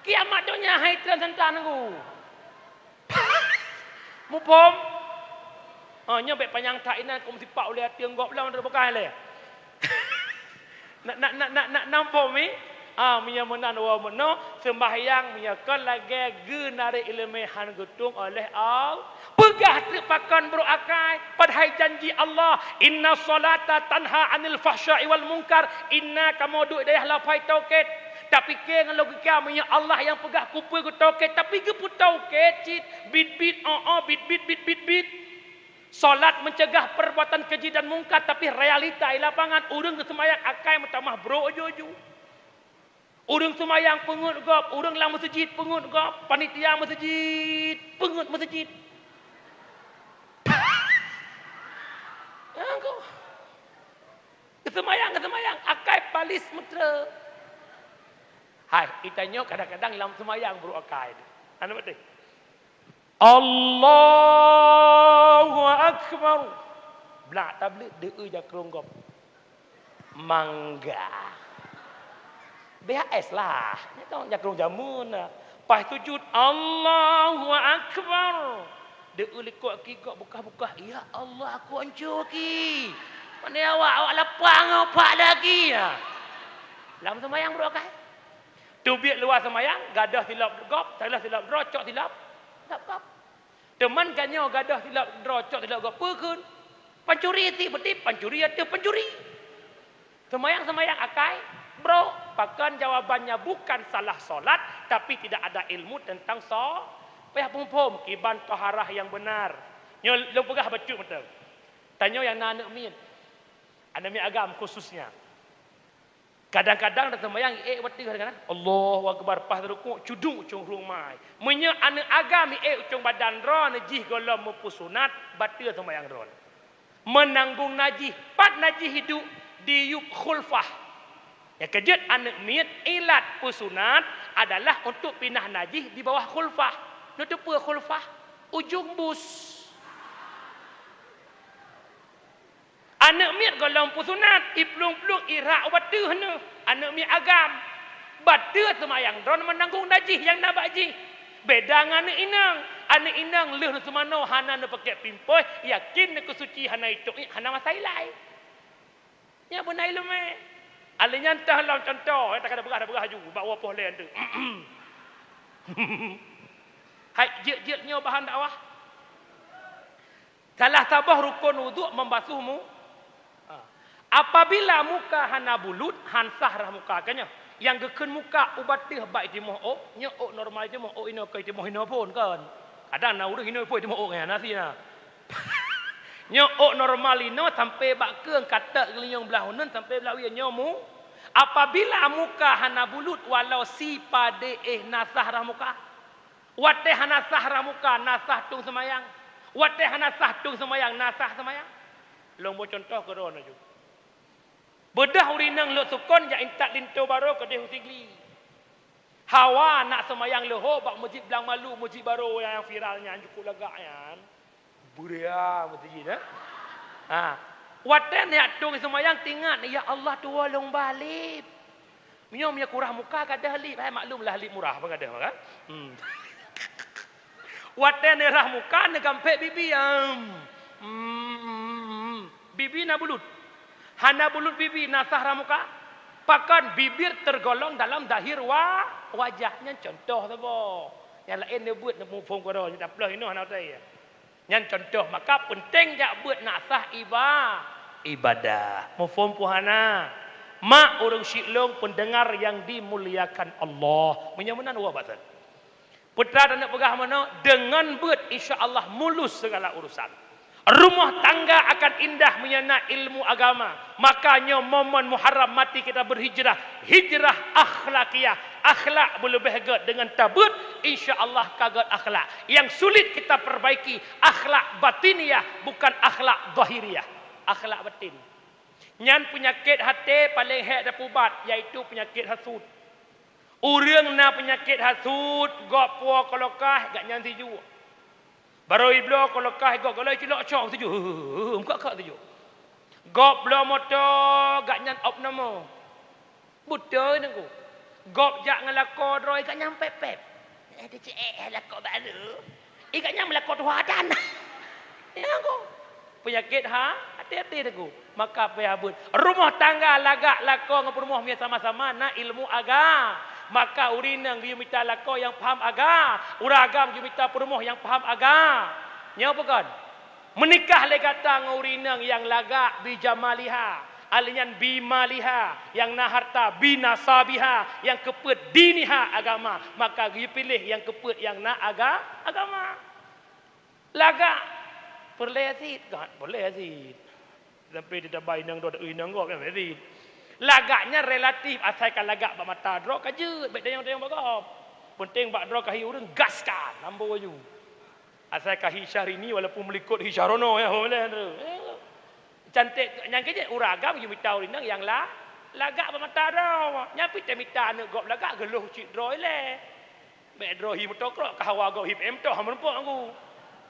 Kiamat donya hai treun santan ku. Muphom? Ha, nyoe bèk panyang that inan, keu meusipak ulèe ateueng gob lom teuh beukah lé. Nak, nak, nak, nak, nak, nak phom, eh? Ah, meunyoe meunan woe meunoe, seumbahyang meunyoe kon lagèe geunarek ileumèe han geutueng oleh Allah. Peugah teuk pakon brôk akai, padahai janji Allah, "Inna sholata tanha 'anil fahsya'i wal munkar." Inna kamoe duek dayah lapai toket. Tapike ngon logika, meunyoe Allah nyang peugah kupeue geutoket, tapi geupeutoket cit, bit-bit, oh, oh, bit-bit, bit-bit, bit. Salat mencegah perbuatan keji dan mungkar, tapi realita di lapangan, ureueng geuseumayang akai meutamah brôk ju-ju. Ureueng seumayang peungeuet gob, ureueng lam meuseujid peungeuet gob, panitia meuseujid peungeuet meuseujid. Nyang ko. Geuseumayang, geuseumayang, akai palis meutreu. Hai, geutanyoe kadang-kadang lam seumayang brôk akai. Hana beutôi? Allahu Akbar. Blak tablet deu'eu jakrong gob. Mangga. B H S lah. Nyan kan jakrong jameun na. Pas sujud, Allahu Akbar. Deu'eu likot ki gob bukah-bukah. Ya Allah, aku hancur ki. Mana awak, awak lapang, awak pak lagi ya. Lam seumayang brôk akai. Teubiet luwa seumayang, gadôh silop gob, salah silop droe, cok silop, silop gob. Teuma geutanyoe gadôh silop droe, cok silop gob, peue kheun? Pancuri si beudeb, pancuri ateueh pancuri. Seumayang-seumayang akai brôk, pakon jawabannya bukan salah salat, tapi tidak ada ilmu tentang so-, payah phom-phom kiban toharah yang benar. Nyoe lôn peugah bacut mantong. Tanyoe nyang na aneuk miet. Aneuk miet agam khususnya. Kadang-kadang dah seumayang, ék bateuh kadang-kadang. Allahu Akbar, pas rukuk, cuduk cungrung mai. Meunyoe aneuk agam ék ucong badan droe, jih gohlom meupeusunat, bateuh seumayang droe. Meunanggong najih, pat najih iduek, diyub khulfah. Nyang keujeuet aneuk miet, ilat peusunat adalah untuk pinah najih di bawah khulfah. Neuteupeue khulfah? Ujong bus. Aneuk miet gohlom peusunat, iplueng-plueng irak u bateuh neuh, aneuk miet agam. Bateuh seumayang droe meunanggong najih nyang na bak jih. Beda ngon aneuk inong. Aneuk inong lheueh neuseumanoe hana neupaké pimpôh, yakin neukeusuci hana itôk, hana masa ilai. Nyan beuna ileumèe. Alèh nyan teuh lom cuntoh, eh, takada peugah, takada peugah laju, bak woe poh lhèe teuh. Hai, jeuet-jeuet nyoe bahan dakwah. Salah saboh rukon wudhu membasuh mu-, ha. Apabila muka hana bulut, han sah rhah muka. Ka nyoe, nyang geukheun muka u bateuh bak jitimoh ôk, nyoe ôk normal jitimoh, ôk inoe kon jitimoh inoe phôn kon. Kadang na ureueng inoe phôn jitimoh ôk nyan, na si na. Nyoe ôk normal inoe sampai bak keueng, kateuk geulinyueng blah uneuen sampai blah wie nyoe mu-, Apabila muka hana bulut, walau sipadé éh na sah rhah muka. Watée hana sah rhah muka, na sah tueng seumayang. Watée hana sah tueng seumayang, na sah seumayang. Lôn boh cuntoh keudroe laju. Beudôh ureuëng inong lhok sukon jak intat linto barô keudeh u Sigli. Hawa nak seumayang leuho bak meuseujid Blang Malu, meuseujid barô nyang viral nyan, jukuk lagak nyan. Buria meuseujid, eh? Ha. Watée neujak tueng seumayang teuingat, "Ya Allah, tuwoe lôn bah lip." Meunyoe, meunyoe kurhah muka gadôh lip, hai maklumlah lip murah pun gadôh kan? Hmm. Watée neurhah muka neugampék bibi, em. Hmm, hmm, hmm. Bibi na bulut. Hana bulut bibi na sah rhah muka. Pakon bibir tergolong dalam zahir wa-, wajah. Nyan cuntoh saboh. Nyang laén neubeuet neumuphom keudroe, nyoe taploh inoe hana watée. Nyan cuntoh, maka peunteng jak beuet na sah iba-, ibadah. Muphom peue hana? Mak ureuëng syik lôn, pendengar yang dimuliakan Allah. Meunyoe meunan, woe bak thon. Peue teuma taneuk peugah meunoe, deungon beuet insya Allah mulus segala urusan. Rumah tangga akan indah meunyoe na ilmu agama. Maka nyoe momen Muharram mati kita berhijrah, hijrah akhlakiyah. Akhlak beuleubeh gét, deungon tabeuet, insya Allah ka gét akhlak. Yang sulit kita perbaiki akhlak batiniyah, bukan akhlak zahiriyah. Akhlak batin. Nyan peunyakét até paleng hék tapeubat, yaitu peunyakét hasut. Ureuëng na peunyakét hasut, gob puwoe keu lokah, gobnyan sijuek. Barô ibloe keu lokah, gob golai cilok cok sijuek. Meuka-ka sijuek. Gob bloe moto, gobnyan opnamo. Beutôi, Teungku. Gob jak ngon lakoe droe, gobnyan pép-pép. Eh, teucék, eh, lakoe barô. Eh, gobnyan meulakoe tuha dan. Ya, Teungku. Peunyakét ha, hati-hati, Teungku. Maka payah beuet. Rumoh tangga lagak lakoe ngon peurumoh meunyoe sama-sama na ilmu aga. Maka ureuëng inong geuyue mita lakoe nyang paham aga. Ureuëng agam geuyue mita peurumoh nyang paham aga. Nyoe peue kon? Meunikah lé gata ngon ureuëng inong nyang lagak bi jamaliha, alèh nyan bi maliha, nyang na harta bi nasabiha, nyang keupeuet diniha agama, maka geupiléh nyang keupeuet nyang na aga-, agama. Lagak peureulèe cit, kan peureulèe cit. Sampai di tabai inong dua inong gob nyang cit. Lagak nyan relatif, asai ka lagak bak mata droe ka jeuet, bèk tanyong-tanyong bak gob. Penting bak droe ka hi ureuëng gaskan, lambo laju. Asai ka hi Syahrini walaupun meulikot hi Syahrono, ya, ho lé tu. Cantik nyang keu jeuet ureuëng agam geumita ureuëng inong nyang la-, lagak bak mata droe. Nyan pih teumita aneuëk gob lagak geulôh cit droe ilèe. Bèk droe hi meutokrok ka hawa gob hi P M toh meureumpok aku.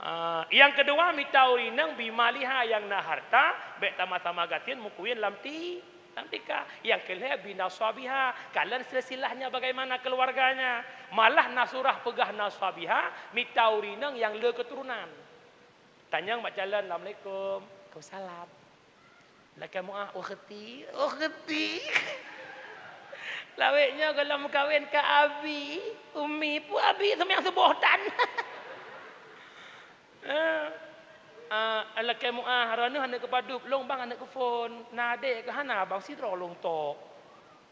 Ah, nyang keudua mita ureuëng inong bi maliha nyang na harta, bèk sama-sama gasien meukuyuen lam ti. Lam tika, nyang keu lhèe bi nasabiha, kalon silsilahnya bagaimana keluarganya. Malah na surah peugah nasabiha, mita ureuëng inong nyang le keuturonan. Tanyong bak calon, "Assalamualaikum." "Waalaikumsalam." "Lakèe meu'ah, ukhti." "Ukhti." Lawét nyoe gohlom meukawen ka abi, umi, peue abi, seumayang suboh tan. Eh, ah, lakèe meu'ah, droeneuh aneuëk keu padub, lôn bang aneuëk keu phon. Na adék keu hana, bang sidroe lôn tok.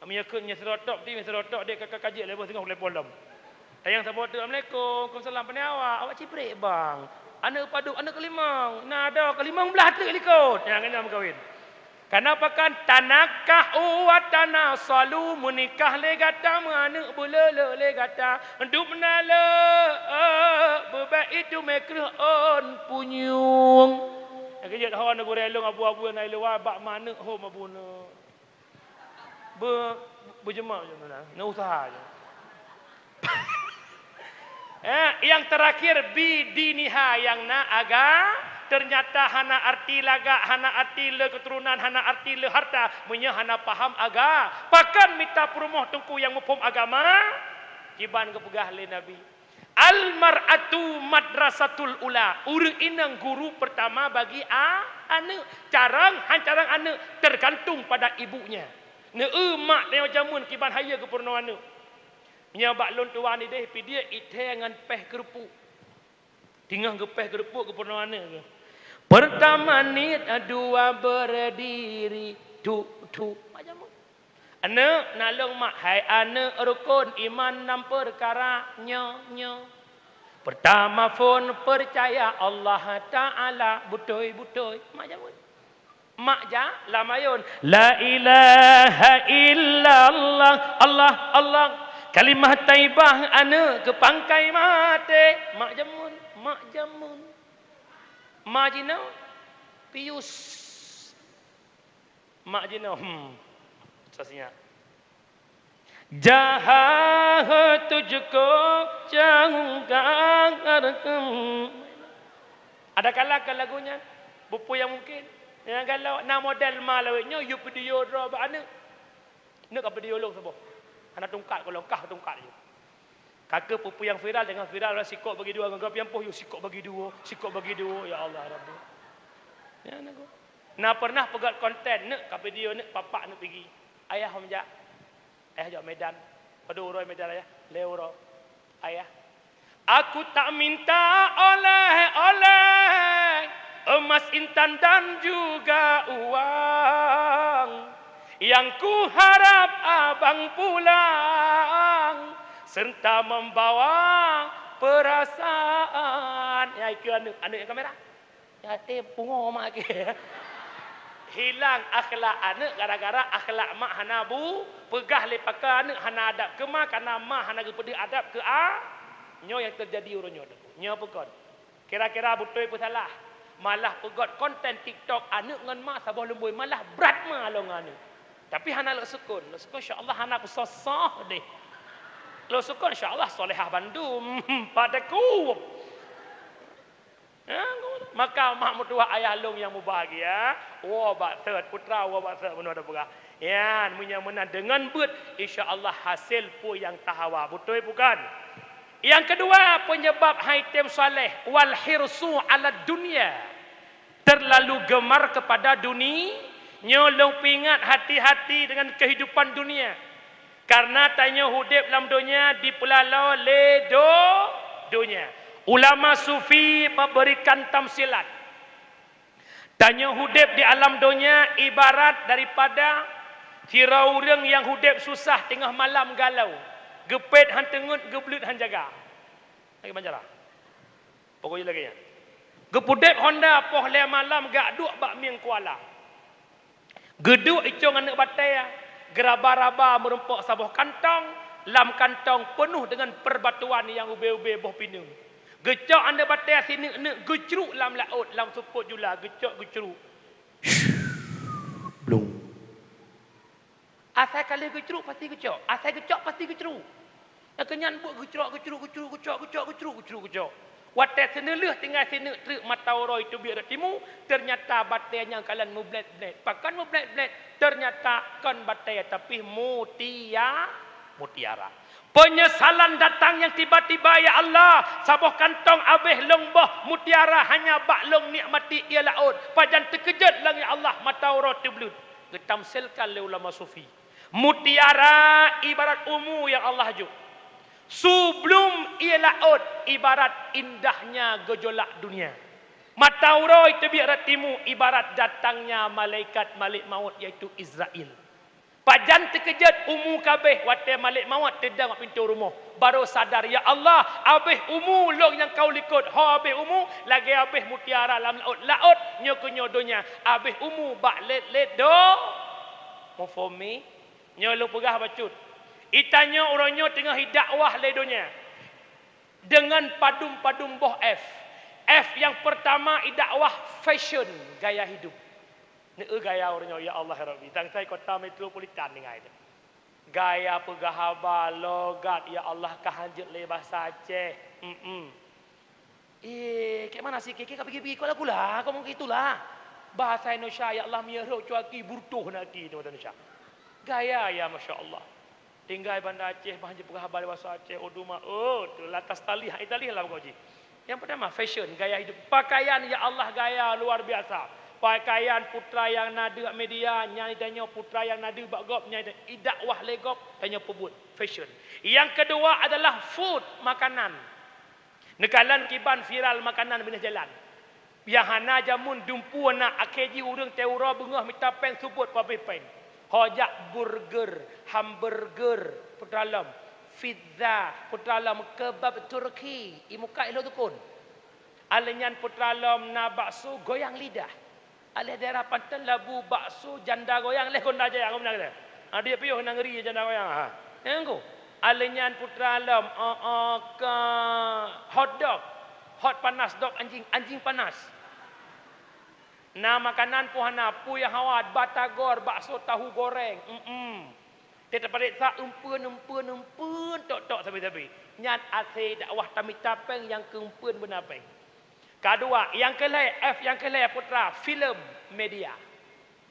Meunyoe kheun nyoe sidroe tok, ti sidroe tok, dék ka, ka, ka jeuet lé boh singoh lé polom. Tanyong saboh teuk, "Assalamualaikum." "Waalaikumsalam." "Pane awak?" "Awak ciprek bang." "Aneuëk padub, aneuëk keulimong?" "Na adoe keulimong blah teuk likot." Nyang keunong meukawen. Kana pakan, "Tanakahu wa tanasalu," meunikah lé gata, meuaneuëk beuleuleuk lé gata. Dub na le, beubèk itu mé kreueh ôn punyueng. Nyang keujeuet ho neugurée lôn abu-abu na iluwa bak maneuëk hom abu neuëk. Be-, beujeumak je na, na usaha je. Eh, yang terakhir, bidiniha, yang na aga, ternyata hana arti lagak, hana arti le keturunan, hana arti le harta, meunyoe hana paham aga. Pakon mita peurumoh teungku nyang muphom agama? Kiban geupeugah lé Nabi, "Al mar'atu madrasatul ula." Ureuëng inong guru pertama bagi a-, aneuëk. Carông, han carông aneuëk tergantung pada ibunya. Neu-eu mak tanyoe jameun kiban hayeue geupeurunoe aneuëk. Nyoe bak lôn tuwan idéh pidiek ithée ngon péh keureupuk. Teungoh geupéh keureupuk geupeurunoe aneuëk geuh. Pertama niet, dua berdiri, tu, tu. Mak jameun. Aneuëk, na lôn mak, hai aneuëk rukon iman nam peukara nyoe, nyoe. Pertama phon percaya Allah Ta'ala, beutôi, beutôi. Mak jameun. Mak ja lam ayôn, "La ilaha illallah, Allah, Allah, kalimah thaibah aneuk keu pangkai maté." Mak jameun, mak jameun. Ma jinoe, pius. Mak jinoe, hmm, sasinya. Jaha tujuko canggang. Ada kala ke lagu nyan, bupu yang mungkin. Nyang galak na model ma lawét nyoe, yue video droe bak aneuk. Neuk ka video lôn saboh. Hana tungkat, kalau kah tungkat je. Ka keuh peue-peue nyang viral, dengan viral sikok bagi dua, ngon gop nyang poh yue sikok bagi dua, sikok bagi dua, ya Allah Rabbi. Nyan aku. Na pernah peugöt konten, neuk ka video, neuk papak, neuk pigi. Ayah hom jak. Ayah jak Medan. Padum uroe Medan, ayah? Lhèe uroe. Ayah, "Aku tak minta oleh-oleh, emas, intan dan juga uang. Yang kuharap abang pulang serta membawa perasaan." Ya, itu aneuk, aneuk nyang kamera. Yatim pungo mak ke. Hilang akhlak aneuk gara-gara akhlak mak hana bu, peugah lé pakai aneuk hana adab keu ma, karena ma hana geupeudeuh adab keu a. Nyoe nyang teujadi uroe nyoe. Nyoe peue kon? Kira-kira beutôi peue salah? Malah peugöt konten TikTok aneuk ngon ma saboh lumboi, malah brat ma lom ngon aneuk. Tapi hana lôn sukon. Lôn sukon insya Allah hana peusoh-soh deh. Lôn sukon insya Allah solehah bandum. Padaku. Ha, maka mak meutuwah ayah lôn nyang mubahagia, woe bak thot, putra woe bak thot, meunoe tapeugah. Nyan, meunyoe meunan deungon beuet, insya Allah hasil peue nyang tahawa. Beutôi bukan? Nyang keudua, peunyeubab han item saleh, wal hirsu 'alad dunya. Terlalu gemar kepada duni-, nyoe lôn peuingat hati-hati dengan kehidupan dunia. Karena tanyoe udeb lam donya dipeulalo lé do-, donya. Ulama sufi memberikan tamsilat. Tanyoe udeb di alam donya ibarat daripada sidroe ureuëng nyang udeb susah teungoh malam galau, geupet han teungeut, geubleuet han jaga. Lagi banjara. Pokok jih lagée nyan. Geupudeb honda poh lhée malam geujak duek bak mieng kuala. Geuduek icong aneuëk batée, geuraba-raba meurumpok saboh kantong, lam kantong peunoh deungon perbatuan nyang ubé-ubé boh pineung. Geucok aneuëk batée sineuk-neuk geucruk lam laôt, lam seupôt jula geucok geucruk. Blung. Asai ka lheueh geucruk pasti geucok, asai geucok pasti geucruk. Nyang keunyan buet geucrok, geucruk, geucruk, geucok, geucok, geucruk, geucruk, geucok. Watée seuneulheueh tinggai sineuk treuk mata uroe teubiet rot timu, teunyata batée nyang kalon meublét-blét. Pakon meublét-blét? Teunyata kon batée tapi mutia-, mutiara. Penyesalan datang yang tiba-tiba, ya Allah, saboh kantong abéh lôn boh mutiara hanya bak lôn nikmati ié laôt. Pajan teukeujot lôn, ya Allah, mata uroe teubleuet. Geutamsilkan lé ulama sufi. Mutiara ibarat umu nyang Allah jok. Su blum ié laôt ibarat indahnya gejolak dunia. Mata uroe teubiet rot timu ibarat datangnya malaikat Malik Maut, yaitu Israel. Pajan teukeujot umu kabéh watée Malik Maut teudong bak pintoe rumoh. Barô sadar, "Ya Allah, abéh umu lôn nyang ka likot." Ho abéh umu, lagée abéh mutiara lam laôt. Laôt nyoe keu nyoe donya, abéh umu bak lét-lét do-, muphom mi? Nyoe lôn peugah bacut. Itanyoe uroe nyoe teungoh idakwah lé donya deungon padum-padum boh F. F nyang peurtama idakwah fashion, gaya hidup. Neu gaya uroe nyoe, ya Allah, ya Rabbi. Tang sai kota metropolitan tinggai teuh. Gaya peugah haba, logat, ya Allah, ka hanjeuet lé basa Aceh. Mm-mm. Eh, kek mana sih, kek, kek, pigi-pigi, kula-kula, kok mungkin itulah. Bahasa Indonesia, ya Allah, miyaro cuaki, burtoh naki, itu bahasa Indonesia. Gaya, ya, Masya Allah. Tinggai Banda Aceh, bah, je peugah haba bahasa Aceh, Urdu mah, oh, tu, latas tali, ha, Itali lah, pokok ji. Yang pertama, fashion, gaya hidup. Pakaian, ya Allah, gaya luar biasa. Pakaian putra yang na deuh media, nyan tanyoe putra yang na deuh bak gob, nyan idakwah lé gob, tanyoe peubuet, fashion. Yang kedua adalah food, makanan. Neukalon kiban viral makanan binéh jalan. Nyang hana jameun dumpeue na, akhé jih ureuëng teuh uroe beungoh mita péng subot pabéh péng. Ho jak burger, hamburger, putra lom, pizza, putra lom, kebab Turki, imuka ilok dukun. Alèh nyan putra lom na bakso goyang lidah. Aléh daerah Panton Labu bakso janda goyang leh Gondang Jaya, kamu na kata. Adik piôh na ngeri janda goyang. Ha. Nyang ku. Aléh nyan putra lom, oh, oh, ke hot dog. Hot panas dog anjing, anjing panas. Na makanan pun hana, pui hawa, batagor, bakso tahu goreng. Mm-mm. Teupareksa eumpeuen, eumpeuen, eumpeuen tok-tok sabe-sabe. Nyan asai dakwah tamita péng nyang keu eumpeuen beuna péng. Kadua, nyang keu lhèe, F nyang keu lhèe putra, filem, media.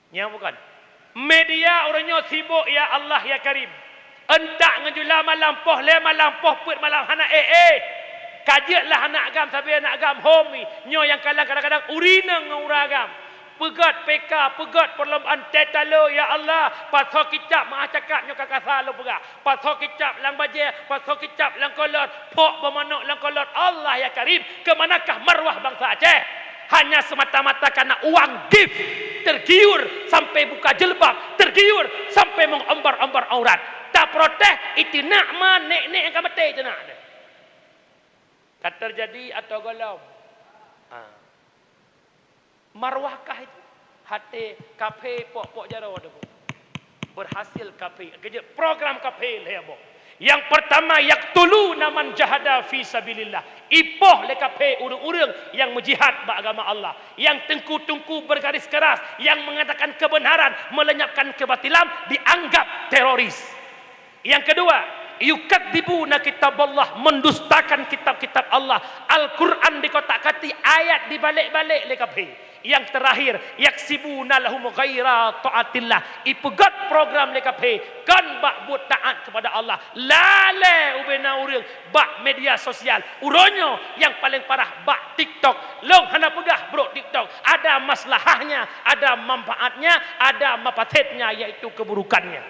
Nyang bukon. Media uroe nyoe sibok, ya Allah, ya Karim. Entak ngon jula malam, poh lhèe malam, poh peuet malam, hana éh-éh. Ka jeuet lah aneuk agam sabe aneuk agam hom nyoe nyang kalang kadang-kadang urineueng ngon ureueng agam. Peugöt P K, peugöt perlombaan teuh talo, ya Allah, pasoe kicab meu'ah cakap nyoe ka kasa lôn peugah. Pasoe kicab lam bajèe, pasoe kicab lam kolot, phok beumanok lam kolot. Allah ya Karim, keumanakah marwah bansa Aceh? Hanya semata-mata karena uang gift, tergiur sampai buka jilbab, tergiur sampai meuombar-ombar aurat. Taprotes, iteunak ma nek-nek nyang ka maté teunak. Ka teujadi atau gohlom? Ha. Marwah kah itu? Até kaphé pok-pok jaroe teuh. Berhasil kaphé. Keujeuet program kaphé lhèe boh. Yang pertama, yaqtuluna man jahada fi sabilillah. Ipoh lé kaphé ureueng-ureueng nyang meujihad bak agama Allah. Yang teungku-teungku bergaris keras, yang mengatakan kebenaran, melenyapkan kebatilan, dianggap teroris. Yang kedua, yukadzibuna kitaballah, mendustakan kitab-kitab Allah. Al-Quran dikotak-katik, ayat dibalik-balik lé kaphé. Yang terakhir, yaksibuna lahum ghaira taatillah. Ipeugöt program lé kaphé, kon bak buet taat kepada Allah. Lalé ubena ureueng bak media sosial. Uroe nyoe nyang paleng parah bak TikTok. Lôn hana peugah brok TikTok. Ada maslahahnya, ada manfaatnya, ada mafasidnya, yaitu keburukannya.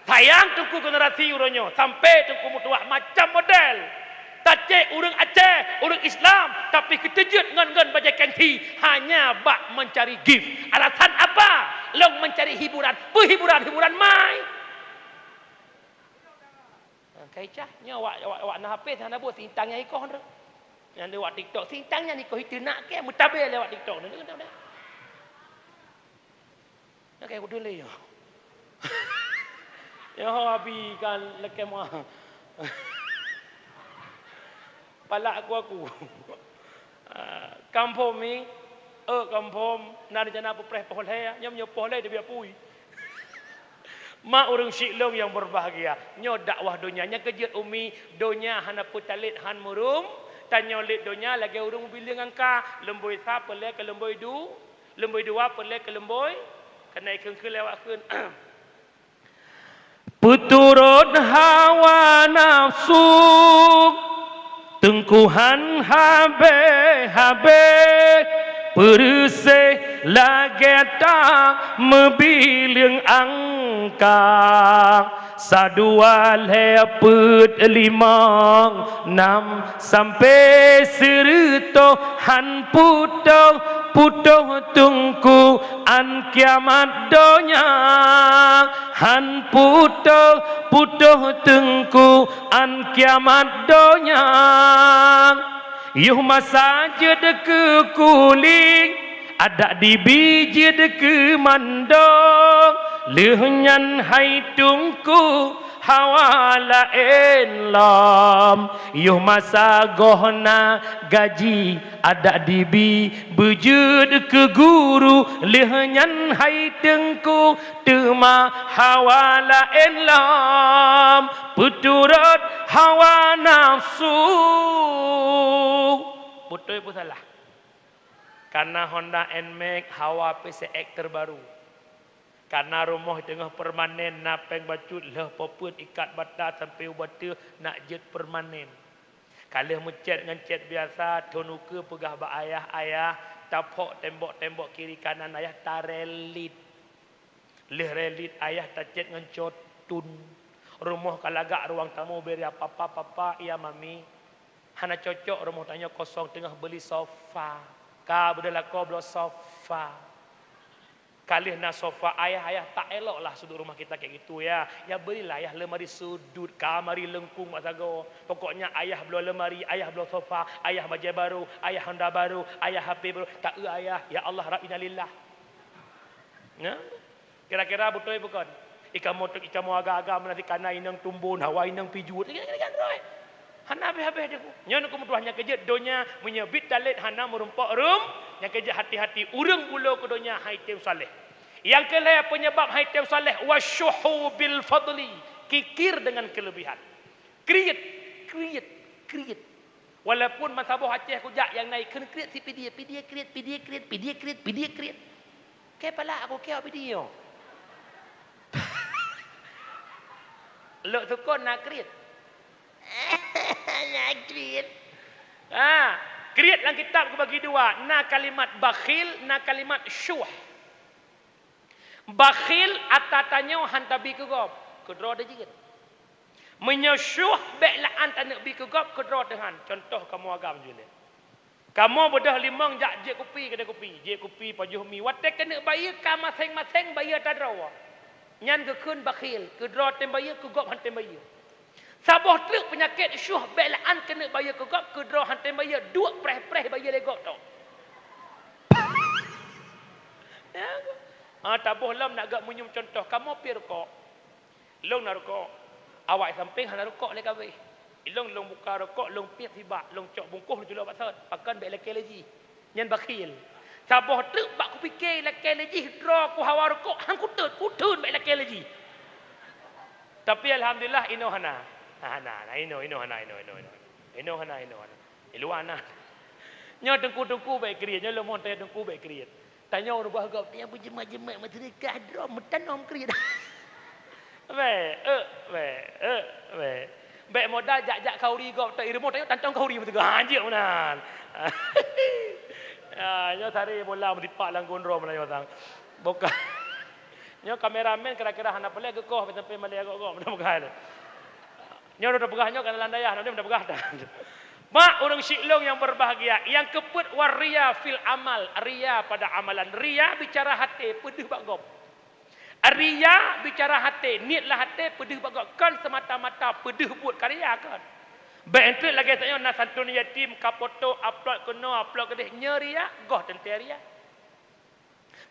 Sayang teungku generasi uroe nyoe, sampai teungku meutuah macam model. Tacék ureueng Aceh, ureueng Islam, tapi keuteujeuet ngon, ngon bajèe gengsi, hanya bak mencari gift. Alasan apa? Lôn mencari hiburan. Peue hiburan? Hiburan mai. Kai cah, nyoe awak, awak, awak na H P, hana buet sintang nyang ikoh tu. Nyang lewat TikTok, sintang nyan ikoh iteunak kèe, meutabé lewat TikTok tu. Oke, udun lé nyoe. Nyoe abi kan leukém wah. Palak aku-aku. Ah, confirm mi, eh, confirm, na rencana peupreh poh lhèe, nyoe nyoe poh lhèe dibiak pui. Mak ureueng syik lôn nyang berbahagia, nyoe dakwah donya nyang keujeuet umi, donya hana peutalét han murum, tanyoe lét donya lagèe ureueng bileueng angka, leumbôi sa peureulèe keu leumbôi du, leumbôi dua peureulèe keu leumbôi, kana ikheun-kheun lewat kheun. Peuturot hawa nafsu, teungku han habéh-habéh, peureuséh lagèe ta meubileueng angka. Sa dua lhèe peuet limong nam sampai sireutôh han putôh-putôh teungku an kiamat donya. Han putôh-putôh teungku an kiamat donya. Yoh masa jeuet keu kuling, adak dibi jeuet keu mandong, lheueh nyan hai teungku hawa laén lom. Yoh masa goh na gaji, adak dibi beujeuet keu guru, lheueh nyan hai teungku teuma hawa laén lom, peuturot hawa nafsu. Beutôi peue salah? Kana Honda Nmax, hawa P C X terbaru. Kana rumoh teungoh permanen, na péng bacut, lheueh po peuet ikat bata sampai u bateuh nak jeuet permanen. Ka lheueh meucét ngon cét biasa, thon ukeue peugah bak ayah, "Ayah, taphok tembok-tembok kiri kanan ayah, tarelit." Lheueh relit ayah tacét ngon cotun. Rumoh ka lagak ruang tamu beri papa, papa, iya mami. Hana cocok rumoh tanyoe kosong teungoh beuli sofa. Ka beudôh lakoe bloe sofa. Ka lheueh na sofa ayah, ayah tak elok lah sudut rumah kita kayak gitu ya. Ya berilah ayah lemari sudut, kamari lengkung mak sagoe. Pokoknya ayah bloe lemari, ayah bloe sofa, ayah bajèe baru, ayah Honda baru, ayah H P baru. Tak eu ayah, ya Allah Rabb innalillah. Nah, kira-kira beutôi bukan? Ikamoe, ikamoe agam-agam meunan sikana inong tumbon, hawa inong pijuet. Hana habéh-habéh deh. Nyoe keuh meutuah nyang keujeuet donya, meunyoe bit dalét hana meurumpok rum, nyang keujeuet hati-hati ureuëng bulo keu donya hai tem saleh. Nyang keulhée penyebab hai tem saleh, wasyuhu bil fadli, kikir dengan kelebihan. Kriet, kriet, kriet. Walaupun meusaboh Aceh kujak nyang na kheun kriet si Pidie, Pidie kriet, Pidie kriet, Pidie kriet, Pidie kriet. Kée pala aku kée Pidie nyoe. Lok sukon na kriet. Na kriet. Ha, kriet lam kitab kubagi dua, na kalimat bakhil, na kalimat syuh. Bakhil ata tanyoe han tabi keu gob, keudroe teuh jeuet. Meunyoe syuh bék la'an taneuk bi keu gob, keudroe teuh han. Cuntoh kamoe agam jeuet lé. Kamoe beudôh limong jak jieb kupi, keudée kupi, jieb kupi, pajoh mi. Watée keuneuk bayeue ka maséng-maséng bayeue ata droe. Nyan geukheun bakhil, keudroe tem bayeue, keu gob han tem bayeue. Saboh treuk peunyakét syuh bék la'an keuneuk bayeue keu gob, keudroe han tem bayeue, duek preh-preh bayeue lé gob tok. Ya. Ah, taboh lom nak gak meunyoe cuntoh, kamoe pi rukok. Lôn na rukok. Awak sampéng hana rukok lé kabéh. Ilôn lôn buka rukok, lôn piep sibak, lôn cok bungkôh lôn culok bak sot. Pakon bék lakée lé jih. Nyan bakhil. Saboh treuk bak kupike lakée lé jih droe ku hawa rukok, han kuteut, kuteun bék lakée lé jih. Tapi alhamdulillah inoe hana. Hana, hana inoe, inoe hana, inoe, inoe, inoe. Inoe hana, inoe hana. Di luwa na. Nyoe teungku-teungku bék kriet, nyoe lôn mohon tanya teungku bék kriet. Tanyoe rubah gob, tanyoe beujeumai-jeumai meuseudeukah droe meutanom kriet. Bék, eh, bék, eh, bék. Bék modal jak-jak khauri gob, tok i rumoh tanyoe tantong khauri meuteugah. Ha, jeuet meunan. Ah, nyoe sari bola meusipak lam gondrom nyoe sang. Bukan. Nyoe kameramen kira-kira hana peureulée geukoh sampai malée gob-gob, mudah-mudahan. Nyoe udah peugah nyoe kana lam dayah, nanti udah peugah dah. Mak ureuëng syik lôn nyang berbahagia, nyang keupeuet waria fil amal, ria pada amalan. Ria bicara haté, peudeuh bak gob. Ria bicara haté, niet lam haté, peudeuh bak gob. Kon semata-mata peudeuh buet karya kon. Bék enteuk lagée tanyoe na santun yatim, ka poto, upload keunoe, upload keudeh, nyoe ria, goh teuntée ria.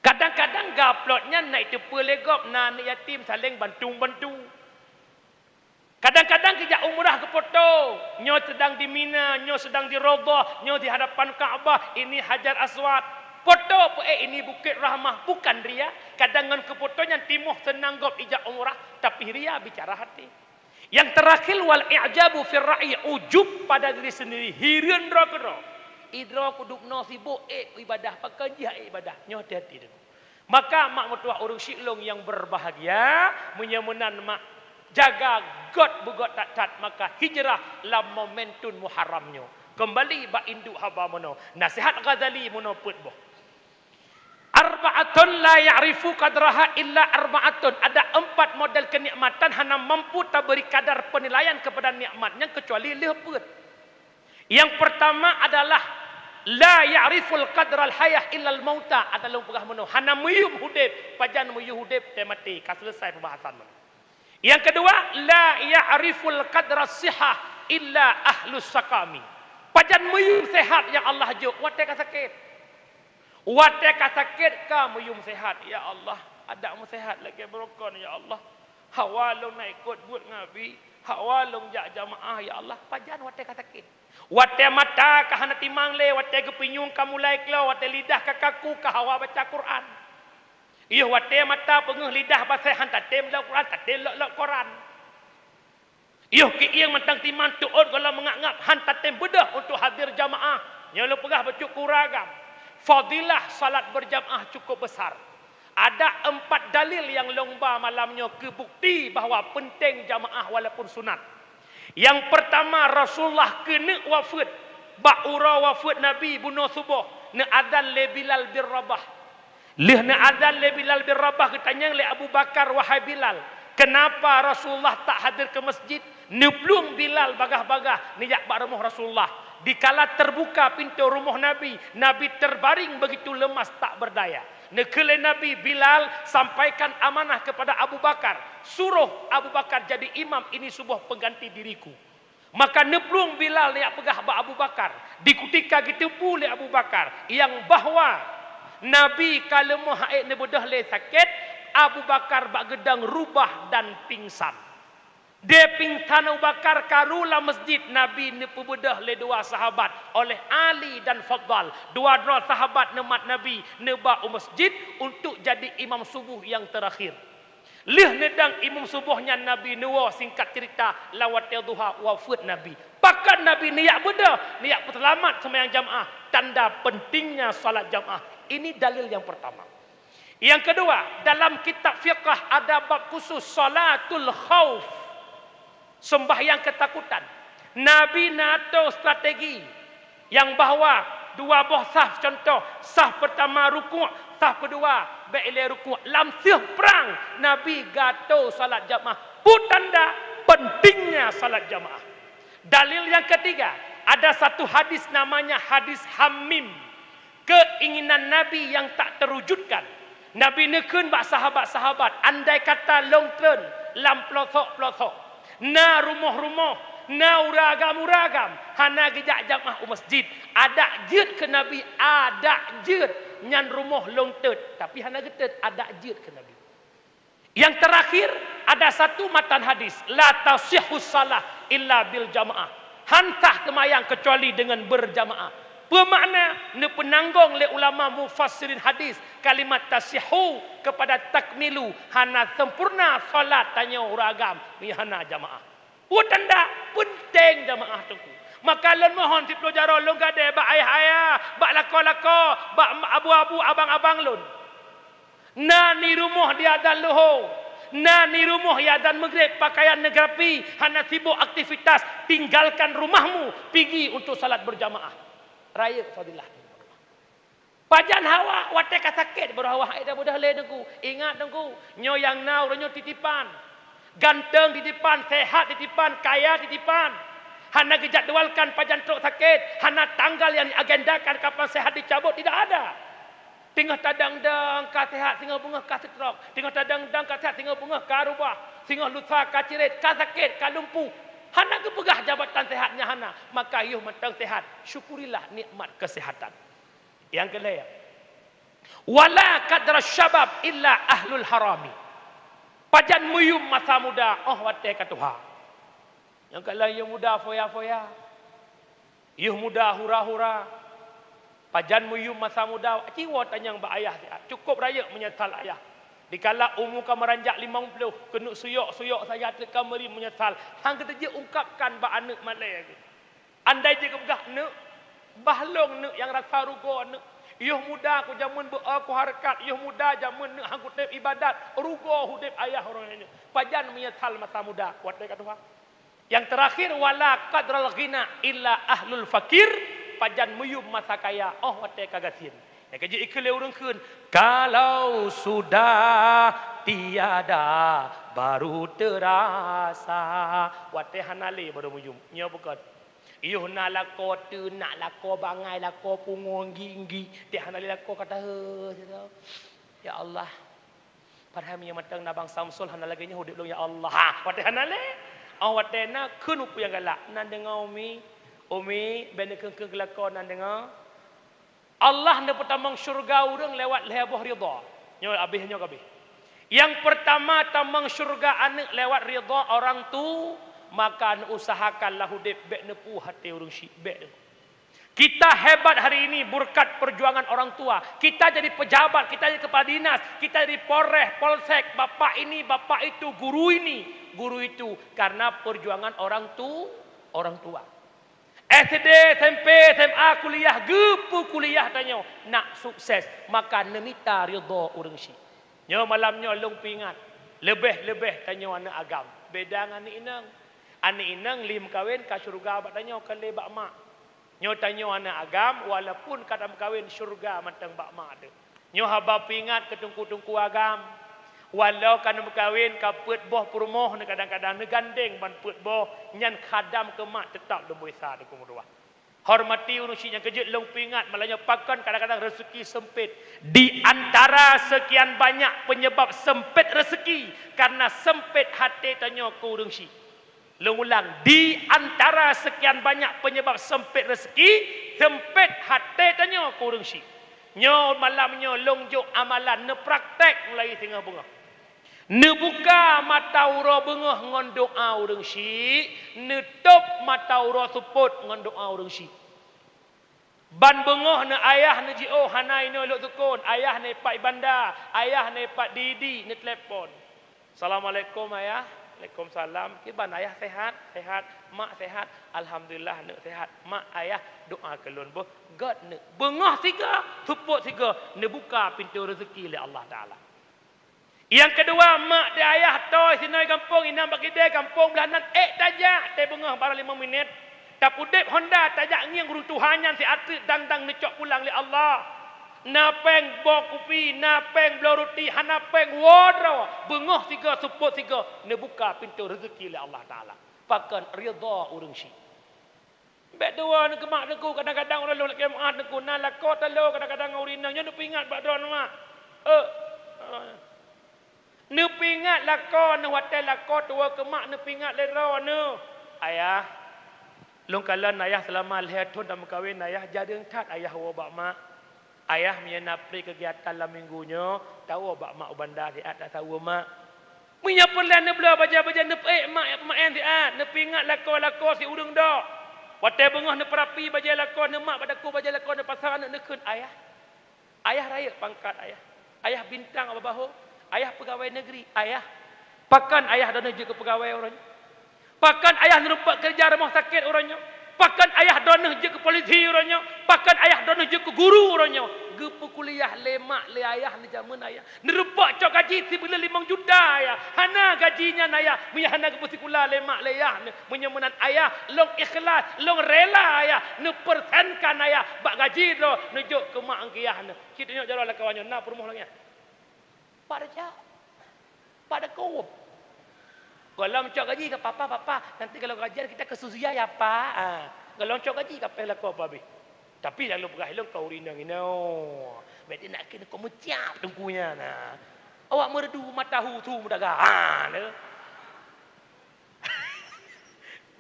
Kadang-kadang geuupload nyan na iteupeue lé gob, na aneuk yatim saléng bantu-bantu. Kadang-kadang geujak umrah geupoto, nyoe sedang di Mina, nyoe sedang di Raudhah, nyoe di hadapan Ka'bah, ini Hajar Aswad. Poto peu, eh, ini Bukit Rahmah, bukan ria. Kadang ngon keupoto nyan timoh seunang gob ijak umrah, tapi ria bicara haté. Yang terakhir, wal i'jabu fir ra'yi, ujub pada diri sendiri, hireuen droe keudroe. Idroe kudubnoe sibok ék ibadah, pakon jih ék ibadah. Nyoe hati-hati deh. Maka mak meutuah ureuëng syik lôn nyang berbahagia, meunyoe meunan mak jaga göt beugöt that-that, maka hijrah lam momentum Muharram nyoe. Kembali bak induk haba meunoe. Nasihat Ghazali meunoe peuet boh. Arba'atun la ya'rifu qadraha illa arba'atun. Ada empat model kenikmatan hana mampu taberi kadar penilaian kepada nikmat nyan kecuali lheueh peuet. Yang pertama adalah la ya'riful qadral hayah illal mauta. Ada lôn peugah meunoe, hana meuyum udeb, pajan meuyum udeb teumaté. Ka selesai pembahasan meunoe. Yang kedua, la ya'riful qadras sihah illa ahlus saqami. Pajan meuyum sehat nyang Allah jok watée ka sakét. Watée ka sakét ka meuyum sehat, "Ya Allah, adak meusehat lagée beurukon, ya Allah. Hawa lôn na ikot buet ngabi, hawa lôn jak jamaah, ya Allah." Pajan watée ka sakét. Watée mata ka hana timang lé, watée geupinyueng ka mulai klo, watée lidah ka kaku, ka hawa baca Quran. Yoh watée mata peungeuh lidah basée han tatem lok Quran, tatem lok-lok koran. Yoh kieng mantong timang teuôt gohlom meungab-ngab han tatem beudôh untuk hadir jamaah. Nyoe lôn peugah bacut keu ureuëng agam. Fadilah salat berjamaah cukup besar. Ada empat dalil nyang lôn ba malam nyoe keu bukti bahwa penting jamaah walaupun sunat. Yang pertama, Rasulullah keuneuk wafeuet. Bak uroe wafeuet Nabi bunoe suboh, neuazan lé Bilal bin Rabah. Lheueh neuazan lé Bilal bin Rabah, geutanyong lé Abu Bakar, "Wahai Bilal, kenapa Rasulullah tak hadir ke masjid?" Neuplueng Bilal bagah-bagah neujak bak rumoh Rasulullah. Dikala terbuka pintu rumoh Nabi, Nabi terbaring begitu lemas tak berdaya. Neukheun lé Nabi, "Bilal, sampaikan amanah kepada Abu Bakar. Suruh Abu Bakar jadi imam ini suboh pengganti diriku." Maka neuplueng Bilal neujak peugah bak Abu Bakar. Di kutika geuteupeue lé Abu Bakar nyang bahwa Nabi ka leumoh ha'ék neubeudôh lé sakét, Abu Bakar bak geudong rubah dan pingsan. Dipingsan Abu Bakar karu lam masjid, Nabi neupeubeudôh lé dua sahabat, oleh Ali dan Fadhal. Dua droe sahabat neumat Nabi neuba u masjid untuk jadi imam subuh nyang teurakhir. Lheueh neudong imum suboh nyan Nabi neuwoe, singkat ceurita, lam watée duha wafeuet Nabi. Pakon Nabi neujak beudôh, neujak peuseulamat seumayang jamaah, tanda pentingnya salat jamaah. Ini dalil yang pertama. Yang kedua, dalam kitab fiqah ada bab khusus salatul khauf. Seumbahyang keutakutan. Nabi na atô strategi nyang bahwa dua boh saf, contoh, saf peurtama rukuk, saf keudua bék ilée rukuk. Lam seuh prang, Nabi gato salat jamaah. Peue tanda pentingnya salat jamaah. Dalil yang ketiga, ada satu hadis namanya hadis Hamim. Keinginan Nabi nyang tak terwujudkan. Nabi neukheun bak sahabat-sahabat, andai kata lôn treun lam peulosok-peulosok, na rumoh-rumoh, na ureuëng agam-ureuëng agam, hana geujak jamaah u masjid, adak jeuet keu Nabi, adak jeuet, nyan rumoh lôn teut, tapi hana geuteut, adak jeuet keu Nabi. Yang terakhir, ada satu matan hadis, "La tasihhu salah illa bil jamaah." Han sah seumayang keucuali deungon beurjamaah. Peue makna? Neupeunanggong lé ulama mufassirin hadis kalimat tasihhu keupada takmilu, hana sempurna salat tanyoe ureuëng agam meunyoe hana jamaah. Peue tanda? Penting jamaah teungku. Maka lôn mohon siploh jaroe lôn gadée bak ayah-ayah, bak lakoe-lakoe, bak abu-abu, abang-abang lôn. Na ni rumoh diazan luho, na ni rumoh diazan maghrib, pakaian neugarapi, hana sibok aktivitas, tinggalkan rumahmu, pigi untuk salat berjamaah. Rayeuk fadilah. Pajan hawa watée ka sakét baru hawa hai dah mudah lé teungku. Ingat teungku, nyoe nyang na uroe nyoe titipan. Ganteng titipan, sehat titipan, kaya titipan. Hana geujadwalkan pajan trok sakét, hana tanggal yang diagendakan kapan sehat dicabut, tidak ada. Teungoh tadang-dang ka sehat, singoh beungoh ka stroke. Teungoh tadang-dang ka sehat, singoh beungoh ka rubah. Singoh lusa ka cirét, ka sakét, ka lumpuh. Hana geupeugah jabatan sehat nyan hana. Maka yoh mantong sehat, syukurilah nikmat kesehatan. Nyang keulhèe, "Wala qadra syabab illa ahlul harami." Pajan meuyum masa muda óh watèe ka tuha. Nyang kalon yôh muda foya-foya, yôh muda hura-hura. Pajan meuyum masa muda, ci woe tanyong bak ayah siat. Cukôp rayeuk meunyeusal ayah. Dikala umu ka meuranjak limong ploh, keuneuk suyok-suyok saja treuk ka meuri meunyeusal. Han geuteujeuet ungkapkan bak aneuk malèe geuh. Andai jeuet geupeugah, "Neuk, bah lôn neuk nyang rasa rugoe neuk. Yôh muda ku jameun beu-o ku hareukat, yôh muda jameun neuk han kutem ibadat, rugoe udép ayah uroe nyoe." Pajan meunyeusal masa muda watèe ka tuha. Nyang teurakhir, "Wala qadral ghina illa ahlul fakir." Pajan meuyum masa kaya óh watèe ka gasien. Nyang keujeuet ikheun lé ureueng kheun, "Kalau sudah tiada, baru terasa." Watèe hana lé baru meuyum. Nyoe bukon. Yôh na lakoe teunak, lakoe bangai, lakoe pungo, enggi-enggi, teuh hana lé lakoe ka tahe, ya Allah. Padahai meunyoe mantong na Bang Samsul hana lagèe nyoe udép lôn, ya Allah. Ha, watèe hana lé. Óh watèe na kheun peue nyang galak. Nan deungö Umi, Umi, bèk neukheun-kheun keu lakoe nan deungö. Allah neupeutamong syeuruga ureueng lewat lhèe boh ridha. Nyoe abéh, nyoe ka abéh. Nyang peurtama tamong syeuruga aneuk lewat ridha orang tu, maka neuusahakan lam udép bèk neupue até ureueng syik, bèk. Kita hebat hari ini berkat perjuangan orang tua. Kita jadi pejabat, kita jadi kepala dinas, kita jadi polres, polsek, bapak ini, bapak itu, guru ini, guru itu, karena perjuangan orang tu, orang tua. S D, S M P, S M A, kuliah, geupeu kuliah tanyoe nak sukses, maka neumita ridha ureueng syik. Nyoe malam nyoe lôn peuingat, leubeh-leubeh tanyoe aneuk agam, beda ngon aneuk inong. Aneuk inong lheuh meukawen ka syeuruga bak tanyoe, kon lé bak mak. Nyoe tanyoe aneuk agam, walaupun ka tameukawen, syeuruga mantong bak mak teuh. Nyoe haba peuingat keu teungku-teungku agam. Walau ka neumeukawen, ka peuet boh peurumoh, kadang-kadang neugandeng ban peuet boh, nyan khadam keu mak, teutap lôn bri sa teungku meutuah. Hormati ureueng syik nyang keujeuet lôn peuingat, malam nyoe pakon kadang-kadang rezeki sempit. Di antara sekian banyak penyebab sempit rezeki, karena sempit até tanyoe keu ureueng syik. Lôn ulang, di antara sekian banyak penyebab sempit rezeki, sempit até tanyoe keu ureueng syik. Nyoe malam nyoe lôn jok amalan neupraktek mulai singoh beungoh. Neubuka mata uroe beungoh ngon doa ureuëng syiek, neutôb mata uroe seupôt ngon doa ureuëng syiek. Ban beungoh neu ayah neujiôh hana inoe lôn sukon, ayah neupat i banda, ayah neupat didi, neutelepon. "Assalamualaikum ayah." "Waalaikumsalam." "Kiban ayah sehat?" "Sehat." "Mak sehat?" "Alhamdulillah neuk sehat." "Mak ayah doa keu lôn boh." Gét neuk. Beungoh siga, seupôt siga, neubuka pintoe rezeki lé Allah Taala. Nyang keudua, mak di ayah toi sinoe gampông, inan bak kidée gampông blah nan ék tajak, teubeungoh barang limong minét. Tapudeb honda tajak ngieng ureuëng tuha nyan siat treuk dang-dang neucok pulang lé Allah. Na péng boh kupi, na péng bloe ruti, hana péng woe droe. Beungoh siga, seupôt siga, neubuka pintoe rezeki lé Allah Taala. Pakon ridha ureuëng syiek. Bék dua neukeumak teungku, kadang-kadang ureuëng lôn lakée meu'ah teungku, na lakoe talo kadang-kadang ngon ureuëng inong nyoe neupeuingat bak droeneuh mak. Eh, neupeuingat lakoe neuh watée lakoe tuwoe keumak neupeuingat lé droeneuh. "Ayah, lôn kalon ayah seulama lhée thon tameukawen ayah, jareueng that ayah woe bak mak. Ayah meunyoe na pré keugiatan lam minggu nyoe, tawoe bak mak u banda siat tasaweue mak." Meunyoe peureulée neubloe bajée-bajée neupeuék mak peumaén siat, neupeuingat lakoe-lakoe si ureuëng dok. Watée beungoh neupeurapi bajée lakoe neuh mak bak daku bajée lakoe neupasang aneuëk neukheun, "Ayah, ayah rayeuk pangkat ayah. Ayah bintang bak bahô. Ayah peugawée negeri, ayah." Pakon ayah droeneuh jeuet keu peugawée uroe nyoe? Pakon ayah neurumpok keureuja rumoh sakét uroe nyoe? Pakon ayah droeneuh jeuet keu polisi uroe nyoe? Pakon ayah droeneuh jeuet keu guru uroe nyoe? Geupeukuliah lé mak lé ayah lé jameun ayah. Neurumpok cok gaji sibuleuen limong juta ayah. Hana gaji nyan ayah, meunyoe hana geupeusikula lé mak lé ayah neuh. Meunyoe meunan ayah, lôn ikhlas, lôn rela ayah, neupeursenkan ayah bak gaji droe neujok keu mak ngon keu yah neuh. Cit nyoe jaroe lam kawan nyoe na peurumoh lagée nyan. Pak Raja. Pada kop. Gohlom cok gaji keu papa, "Papa, nanti kalau gajian kita ke Suzuya ya, Pak." Ha, gohlom cok gaji ka péng lakoe pabéh. Tapi lalu peugah ilong keu ureuëng inong inoe. Bék nak keuneuk meucap teungku nyan. Ha. Awak meureudu mata hu su meudaga. Ha, ne.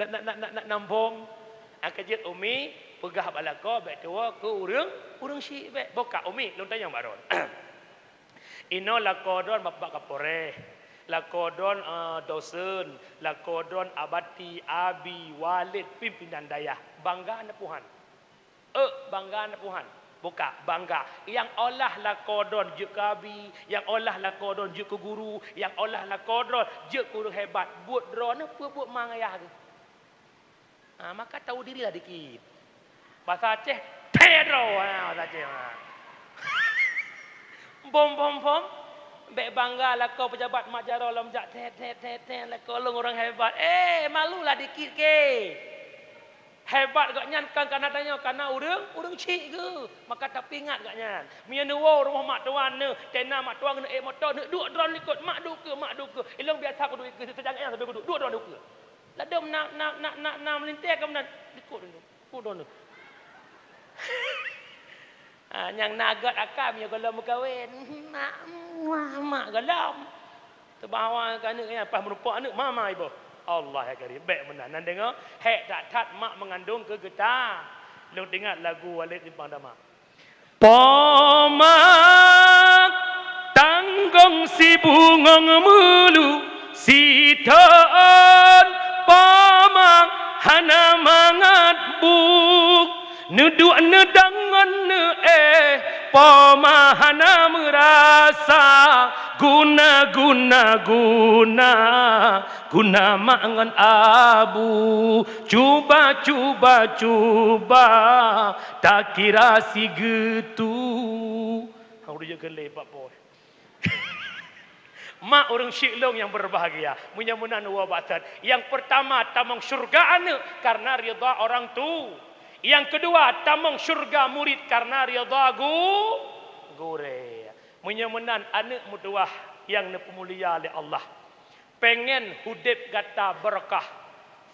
Nak, nak, nak, nak, nak nambong. Angka jeuet umi peugah bak lakoe bék tuwoe keu ureuëng, ureuëng syiek bék. Boh ka umi, lôn tanyong bak droen. Inoe lakoe droen Bapak Kapolres, lakoe droen, eh, dosen, lakoe droen abati, abi, waled, pimpinan dayah. Bangga neupuhan. Eh, bangga neupuhan. Buka, bangga. Nyang olah lakoe droen jeuet keu abi, nyang olah lakoe droen jeuet keu guru, nyang olah lakoe droen jeuet keu ureuëng hebat. Buet droeneuh peue buet ma ngon yah geuh. Ha, maka tahu dirilah dikit. Bahasa Aceh, tedro, ha, bahasa Aceh, ha. Bom, bom, bom. Bék bangga lakoe peujabat mak jaroe lom jak, tet, tet, tet, tet, lakoe lôn ureuëng hebat. Eh, malulah dikit ke. Hebat gobnyan kan kana tanyoe, kana ureuëng, ureuëng syiek geuh. Maka tapeuingat gobnyan. Meunyoe neuwoe rumoh mak tuan neuh, tena mak tuan neuh, eh, moto neuh, duek droen likot, "Mak, duek keu, mak, duek keu." Ilong biasa kuduek keu, seujang nyang sabe kuduek, "Duek droen, duek keu." Ladom na, na, na, na, na meulintée ka meunan, likot droen, likot droen. Ah, nyang na gét akan meunyoe gohlom meukawen. Mak, mak, mak gohlom. Teubawa keu aneuëk nyan, pas meurumpok aneuëk, mama iboh. Allah ya Karim, bék meunan. Nan deungoe, hék that-that mak meungandong keu geuta. Lôn teuingat lagu Walid Simpang Dama. Poma tanggong sibungong meulu sithon, poma hana mangat buk. Neuduek neudang ngon neuéh, poma hana meurasa guna, guna, guna, guna mak ngon abu. Cuba, cuba, cuba takira sigeutue. Hang udah jeuet keu lé bak boh. Mak ureuëng syiek lôn nyang berbahagia. Meunyoe meunan woe bak that. Nyang pertama, tamong syurga aneuëk karena ridha orang tu. Nyang keudua, tamong syurga murit karena ridha gu-, gurée. Meunyoe meunan aneuëk meutuwah nyang neupeumulia lé Allah. Pengen udeb gata barokah,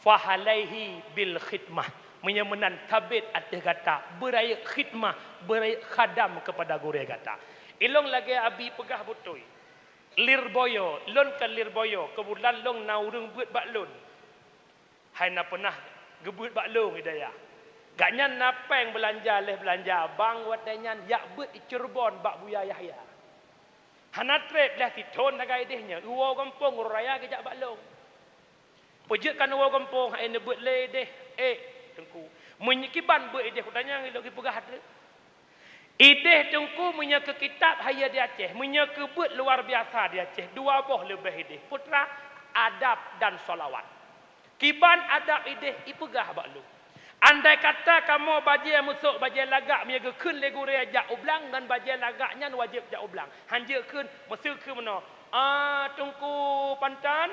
fahalaihi bil khidmah. Meunyoe meunan sabet ateueh gata beurayeuk khidmah, beurayeuk khadam keupada gurée gata. Ilong lagée abi peugah beutôi. Lirboyo, lôn kan lirboyo, keubeutulan lôn na ureuëng beuet bak lôn. Hai na peunah geubeuet bak lôn hidayah. Gobnyan na péng beulanja lheueh beulanja bank watée nyan jak beuet i Cirebon bak Buya Yahya. Hana treb lheueh sithon sagai ideh nyoe, iwoe gampông uroe raya geujak bak lôn. Peujeuet ka neuwoe gampông, hai neubeuet lé ideh, "Eh, Teungku, meunyoe kiban beuet ideh kutanyong ilôn kipeugah treuk." Ideh Teungku meunyoe keu kitab hayeue di Aceh, meunyoe keu beuet luar biasa di Aceh, dua boh leubeh ideh, peue treuk, adab dan sholawat. Kiban adab ideh ipeugah bak lôn. Andai kata kamoe bajée meusok bajée lagak meunyoe geukheun lé gurée jak u blang ngon bajée lagak nyan wajéb jak u blang. Hanjeuet kheun, meuseu kheun meunoe, "Ah, Teungku Pantan,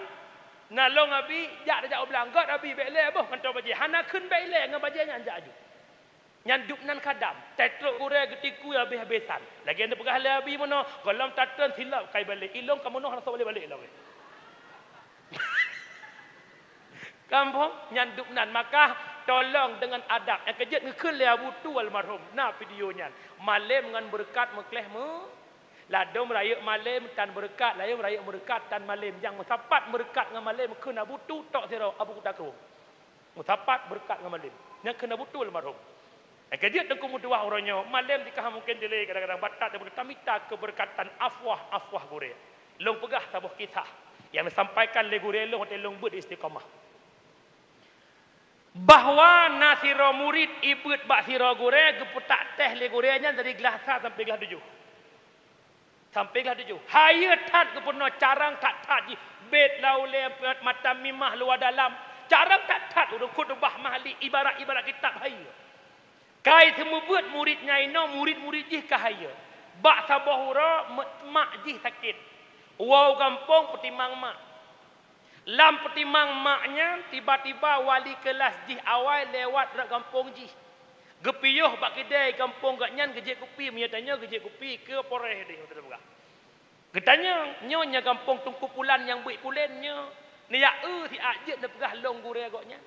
na lôn Abi jak tajak u blang." "Göt Abi, bék lé boh mantong bajée." Hana kheun bék lé ngon bajée nyan jak aju. Nyan dubnan khadam, teutrok gurée geutiku habéh-habésan. Lagée neupeugah lé Abi meunoe, gohlom tatreun silop kai balek, ilôn ka meunoe hana soe balek-balek lom. Kampung nyan dubnan, maka tolong deungon adab. Nyang keujeuet geukheun lé Abu Tu almarhum, na video nyan. Malém ngon beureukat meukleh meu-, ladôm rayeuk malém tan beureukat, ladôm rayeuk meureukat tan malém. Nyang meusapat meureukat ngon malém kheun Abu Tu tok sidroe, Abu Kuta Krueng. Meusapat beureukat ngon malém. Nyang kheun Abu Tu almarhum. Nyang keujeuet Teungku meutuwah uroe nyoe, malém jih ka mungken dilée kadang-kadang batat daripada tamita keubeureukatan afwah-afwah gurée. Lôn peugah saboh kisah nyang neusampaikan lé gurée lôn watée lôn beuet di Istiqamah. Bahwa na sidroe murit ibeuet bak sidroe gurée geupeutak teh lé gurée nyan dari glah sa sampoe glah tujoh. Sampoe glah tujoh. Hayeue that geupeurunoe, carông that-that jih. Bét laulée, mata mimah luwa dalam. Carông that-that, ureuëng khutubah mahli ibarat-ibarat kitab hayeue. Kai seumeubeuet murit nyan inoe, murit-murit jih ka hayeue. Bak saboh uroe, me-, mak jih sakét. Woe u gampông peutimang mak. Lam peutimang mak nyan, tiba-tiba wali keulas jih awai lewat rot gampông jih. Geupiôh bak keudée gampông gobnyan geujép kupi, meunyoe tanyoe geujép kupi keu poreh deh, beutôi peugah. Geutanyong, "Nyoe nya gampông Teungku Pulan nyang beuet pulen nyoe?" Neujak eu siat jeuet neupeugah lôn gurée gobnyan.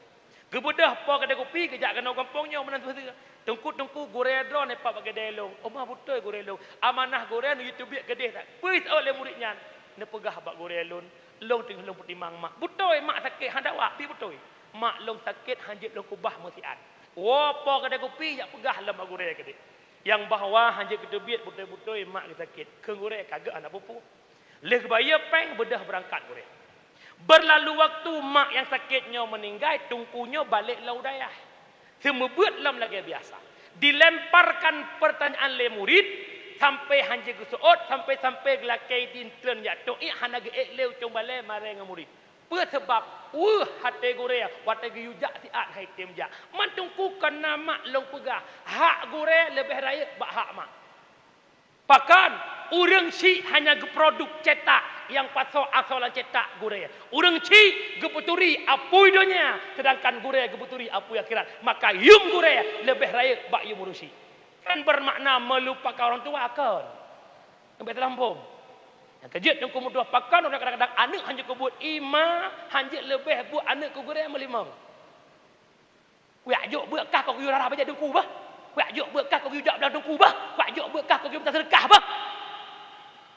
Geubeudôh po keudée kupi geujak keunoe gampông nyoe meunan tuha-tuha. "Teungku, Teungku, gurée droeneuh pat bak keudée lôn." "Oh, ma beutôi gurée lôn. Amanah gurée neuyue teubiet keudeh that." Peue iseuôt lé murit nyan? Neupeugah bak gurée lôn, "Lôn teungoh lôn peutimang mak." "Beutôi mak sakét?" "Hana wak, pih beutôi. Mak lôn sakét, hanjeuet lôn keubah meusiat. Woe po keudée kupi jak peugah lom bak gurée keudeh." Nyang bahwa hanjeuet geuteubiet beutôi-beutôi mak geusakét. Kheun gurée ka geuh hana peue-peue. Lheueh geubayeue péng beudôh beurangkat gurée. Beurlalu waktu mak nyang sakét nyoe meuninggai, Teungku nyoe balek lam dayah. Seumeubeuet lom lagée biasa. Dilemparkan peurtanyaan lé murit, sampoe hanjeuet geuseuôt, sampoe-sampoe geulakée idin treun jak toh iek hana geuék lé ucong balée marée ngon murit. Peue sabab? Weueh até gurée watée geuyue jak siat han item jak. Man Teungku kon na mak lôn peugah, hak gurée leubeh rayeuk bak hak mak. Pakon? Ureuëng syiek hanya geuproduksi cetak nyang pasoe asoe lam cetak gurée. Ureuëng syiek geupeuturi apui donya, seudangkan gurée geupeuturi apui akhirat. Maka yum gurée leubeh rayeuk bak yum ureuëng syiek. Kan bermakna meulupakan orang tua, kon? Leubeh teulamphom. Nyang keujeuet Teungku meutuwah, pakon ureuëng kadang-kadang aneuëk hanjeuet keu buet, i ma hanjeuet leubeh buet aneuëk keu gurée meulimong. Kuyak jok beuet kah keu geuyue rara bajée Teungku bah. Kuyak jok beuet kah keu geuyue jak blang Teungku bah. Kuyak jok beuet kah keu geuyue meutaseudeukah bah.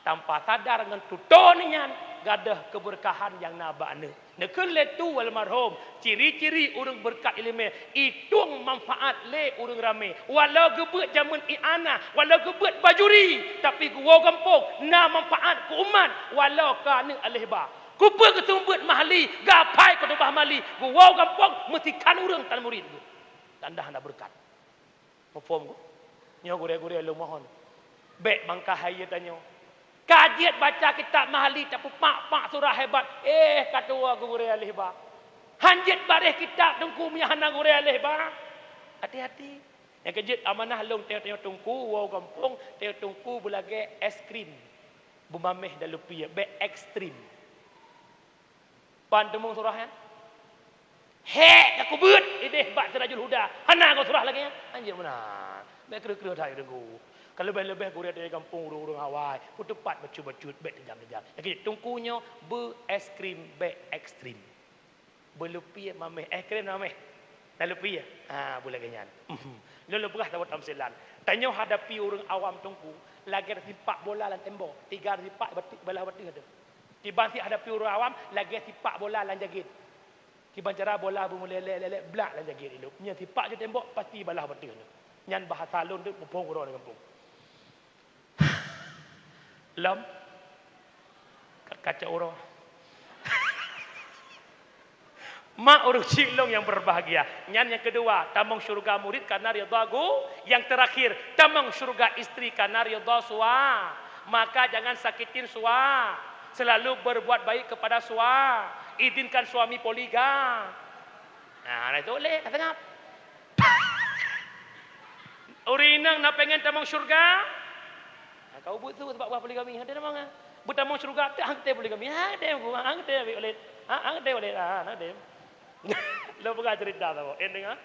Tanpa sadar ngon tutoe nyan, gadôh keubeurkahan nyang na bak aneuëk. Neukheun lé Tu almarhum, ciri-ciri ureuëng beureukat iéleumé, itueng manfaat lé ureuëng ramé. Walau geubeuet jameun i'anah, walau geubeuet bajuri, tapi geuwoe gampông na manfaat keu umat, walau ka aneuëk aléh ba. Keupeue geuseumeubeuet mahli, gapai khutubah mahli, geuwoe gampông meusikhan ureuëng tan murit geuh. Tanda hana beureukat. Muphom kon? Nyoe gurée-gurée lôn mohon. Bék bangka hayeue tanyoe. Ka jeuet baca kitab mahli tapeupak-pak surah hebat, eh, ka tuwoe gurée aléh ba. Hanjeuet baréh kitab Teungku meunyo hana gurée aléh ba. Hati-hati. Nyang keujeuet amanah lôn tanyoe-tanyoe Teungku, woe gampông, tanyoe Teungku beulagée es krim. Beumaméh dan lupie, bék ekstrim. Pan teumong surah nyan? Hék, ka kubeuet ideh bak Sirajul Huda. Hana goe surah lagée nyan. Hanjeuet meunan. Bék kreueh-kreueh that Teungku. Ka leubeh-leubeh gurée di gampông ureuëng-ureuëng awai. Peuteupat bacut-bacut, bék teujam-teujam. Lagée Teungku nyoe beu es krim, bék ekstrim. Beu lupie maméh, es krim maméh. Na lupie? Ha, beu lagée nyan. Lôn lôn peugah saboh tamsilan. Tanyoe hadapi ureuëng awam Teungku, lagée sipak bola lam tembok, tiga sipak balah bateuh teuh. Kiban sit hadapi ureuëng awam lagée sipak bola lam jagét. Kiban cara bola beumeulelek-lelek blak lam jagét ilop. Nyan sipak ju tembok pasti balah beuteuh nyoe. Nyan bahasa lôn teuk muphom uroe di gampông. Lom. Ka-, kacok uroe. Mak ureueng chik lôn yang berbahagia. Nyan yang kedua, tamong syurga murid karena ridha gu-, yang terakhir, tamong syurga istri karena ridha sua-, maka jangan sakitin sua-, selalu berbuat baik kepada sua-, izinkan suami poligam. Nah, nah itu boleh, kata ngap. Ureueng inong na pengen tamong syurga? Ha, kau buet su sebab bah poligami, hana tamong ah. Beutamong syurga tak hang teu poligami. Ha, teu ku, hang teu oleh. Ha, hang teu oleh. Ha, hang teu. Lo peugah cerita saboh. En dengar.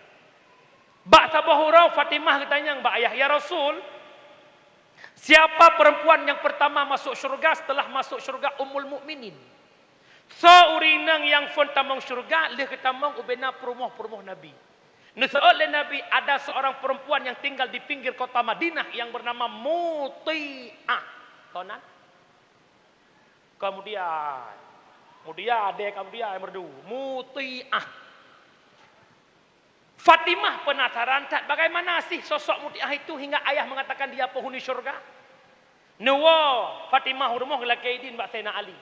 Bak saboh uroe Fatimah geutanyong bak ayah, "Ya Rasul, siapa perempuan yang pertama masuk syurga setelah masuk syurga Ummul Mukminin?" Soe ureueng inong nyang phon tamong syeuruga lheueh geutamong ubena peurumoh-peurumoh Nabi. Neuseuôt lé Nabi, ada seorang perempuan yang tinggal di pinggir kota Madinah yang bernama Muti'ah. Kon nan? Kemudian, kemudian, deh, kemudian yang merdu, Muti'ah. Fatimah penasaran that bagaimana sih sosok Muti'ah itu hingga ayah mengatakan dia penghuni syurga. Neuwoe Fatimah u rumoh geulakée idin bak Saidina Ali.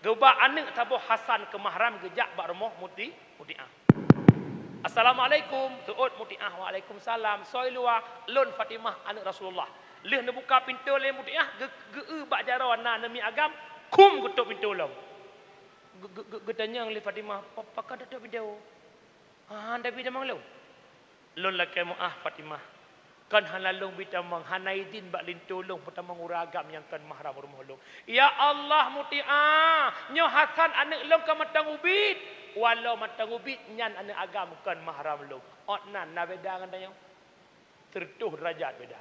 Geuba aneuëk saboh Hasan keu mahram geujak bak rumoh Muti-, Muti'ah. "Assalamualaikum," seuôt Muti'ah, "Waalaikumsalam." "Soe i luwa?" "Lôn Fatimah, aneuëk Rasulullah." Lheueh neubuka pintoe lé Muti'ah, geu-, geu-, bak jaroe na neumiet agam, khum geutôp pintoe lom. Geu-, geu-, geu-, geutanyong lé Fatimah, "Pa-, pakon tatôp pintoe?" "Ah, tapi tamong lôn." "Lôn lakée meuáh, Fatimah. Kon hana lôn bi tamong, hana idin bak linto lôn peutamong ureuëng agam nyang kon mahram rumoh lôn." "Ya Allah, Muti'ah, nyoe Hasan aneuëk lôn ka mantong ubit." "Walau mantong ubit, nyan aneuëk agam kon mahram lôn." Ôt nan na beda ngon tanyoe. Sireutoh deurajat beda.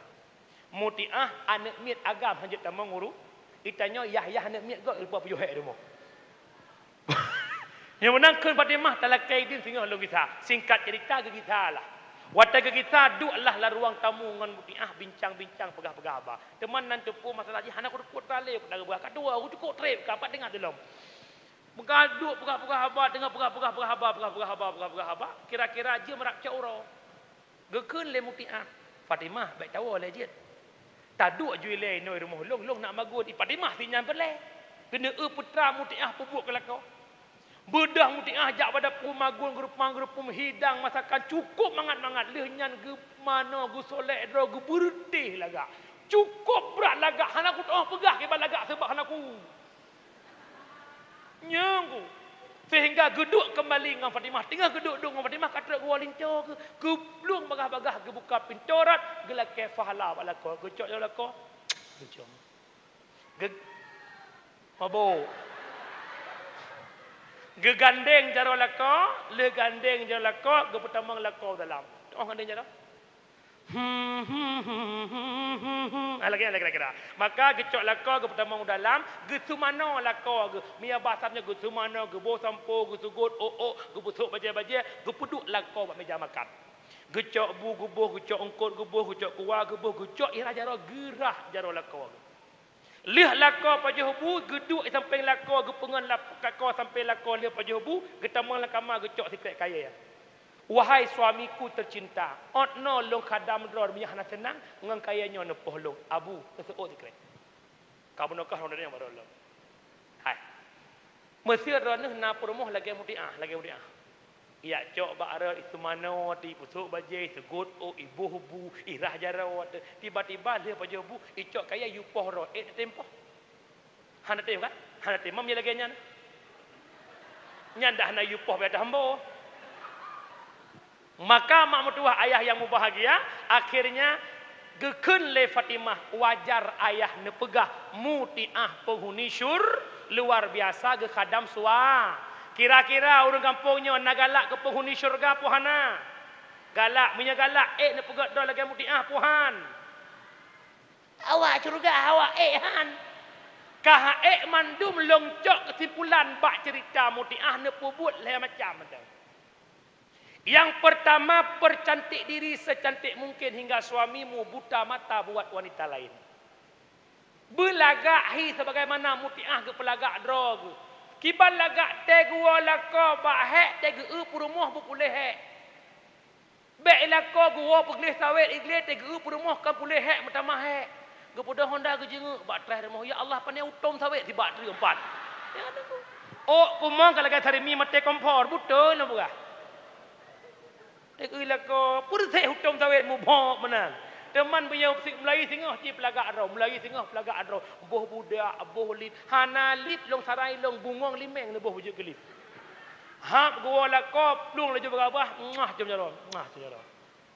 Muti'ah aneuëk miet agam hanjeuet tamong uru, itanyoe yah-yah aneuëk miet gob, lupa puyuh hék rumoh. Nyang meunang kheun Fatimah talakée idin singoh lôn gisa. Singkat cerita, geugisa lah. Watée geugisa, duek lah lam ruang tamu ngon Muti'ah bincang-bincang peugah-peugah haba. Teuma nan teupeu masalah jih hana kuteupeu tralé, peugah-peugah ka dua, ku cukôp treb ka pat teuingat lom. Peugah duek peugah-peugah haba, teungoh peugah-peugah haba, peugah-peugah haba, peugah-peugah haba, kira-kira jeuem rab cok uroe. Geukheun lé Muti'ah, "Fatimah, bék tawoe lé jeuet. Taduek ju ilée inoe rumoh lôn, lôn nak magun." I Fatimah si nyan peureulée. Keuneuk eu peutra Muti'ah peubuet keu lakoe. Beudôh Muti'ah jak bak dapu magun, geureupang-geureupum hidang masakan cukôp mangat-mangat. Lheueh nyan geumanoe, geusolek droe, geubeureutéh lagak. Cukôp brat lagak, hana kuteu'oh peugah kiban lagak seubab hana ku Nyang ku. Sehingga geuduek keumbali ngon Fatimah. Teungoh geuduek-duek ngon Fatimah, ka trok geuwoe linto keu, geuplueng bagah-bagah, geubuka pintoe rot, geulakée pahala bak lakoe, geucok jaroe lakoe. Geucok. Geu-, mabôk. Geugandeng jaroe lakoe, lheueh gandeng jaroe lakoe, geupeutamong lakoe u dalam. Oh, gandeng jaroe. Hmm, hmm, hmm, hmm, hmm, hmm, hmm. Ah, lagée nyan kira-kira. Maka geucok lakoe geupeutamong u dalam, geuseumanoe lakoe geuh. Meunyo basa nyoe geuseumanoe, geuboh sampo, geuseugot ôk-ôk, geupeusôk bajée-bajée, geupeuduek lakoe bak méja makan. Geucok bu geuboh, geucok eungkôt geuboh, geucok kuah geuboh, geucok irah jaroe, geurah jaroe lakoe geuh. Lheueh lakoe pajoh bu, geuduek sampéng lakoe, geupeungon lap-, lakoe sampéng lakoe lheueh pajoh bu, geutamong lam kama geucok sikrek kayée. Wahai suamiku tercinta, ôt noe lôn khadam droe meunyo hana seunang ngon kayée nyoe neupoh lôn, Abu, neuseuôt sikrek. Ka bunoe kah lôn deungoe baroe lom. Hai. Meuseuet droeneuh na peurumoh lagée Mutiah, lagée Mutiah. Ijak cok bak rot, iseumanoe, ipeusôk bajée, iseugot ôk, iboh bu, irah jaroe. Tiba-tiba lheueh pajoh bu, icok kayée, ipoh droe, ék tatem poh. Hana tem kan? Hana tem, mam lagée nyan. Nyan dah hana ipoh bak ateueh hambo. Maka mak meutuwah ayah yang mubahagia, akhirnya geukheun lé Fatimah, wajar ayah neupeugah Mutiah penghuni syur-, luar biasa geukhadam sua-. Kira-kira ureuëng gampông nyoe na galak keu penghuni syeuruga po hana? Galak, meunyoe galak, ék neupeugét droe lagée Mutiah po han? Awak syeuruga, awak ék han. Ka ha ék mandum lôn cok keusimpulan bak ceurita Mutiah neupeubuet lhée macam mantong. Yang pertama, percantik diri secantik mungkin hingga suamimu buta mata buat wanita lain. Beulagak hi sebagaimana Mutiah geupeulagak droe geuh. Kiban lagak teuh geuwoe lakoe bak hék teuh geu-eu peurumoh beupuléh hék. Bék ilako geuwoe peugleh sawét igleh teuh geu-eu peurumoh kon puléh hék meutamah hék. Geupeudong honda geujeungeuk bak traih rumoh, "Ya Allah, pane utom sawét sibak treuk empat." Ya, teuh. Ôk kumong ka lagée sarimi maté kompor, beutôi lôn peugah. Teuh ilako, peureuseh utom sawét mubok meunan. Teuma beuyoe si-, meulayeue singoh cit peulagak droe, meulayeue singoh peulagak droe. Boh budak, boh lip, hana lip lôn sarai lôn bungong limeng neuboh beujeuet keu lip. Hab geuwoe lakoe, plueng laju beugabah, muah com jaroe, muah com jaroe.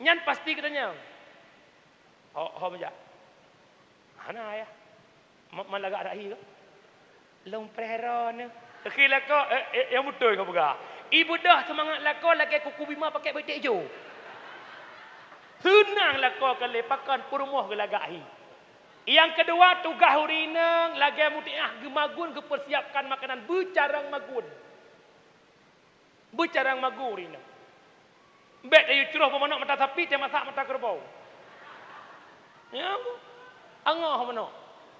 Nyan pasti geutanyoe. Ho, ho meujak. Hana, yah. Ma-, man lagak dak hi kah? Lôn preh droeneuh. Khi lakoe, eh, eh, nyang beutôi kapeugah. Ibeudôh seumangat lakoe lagée kuku bima pakai beutek jo. Seunang lakoe ka lé pakon peurumoh geulagak hi. Nyang keudua, tugaih ureueng inong lagée mutiah geumagun geupeusiapkan makanan beucarang magun. Beucarang magun inong. Bék tayue croh bak manok mata sapi, teumasak mata keureubeue. Ya, angoh manok.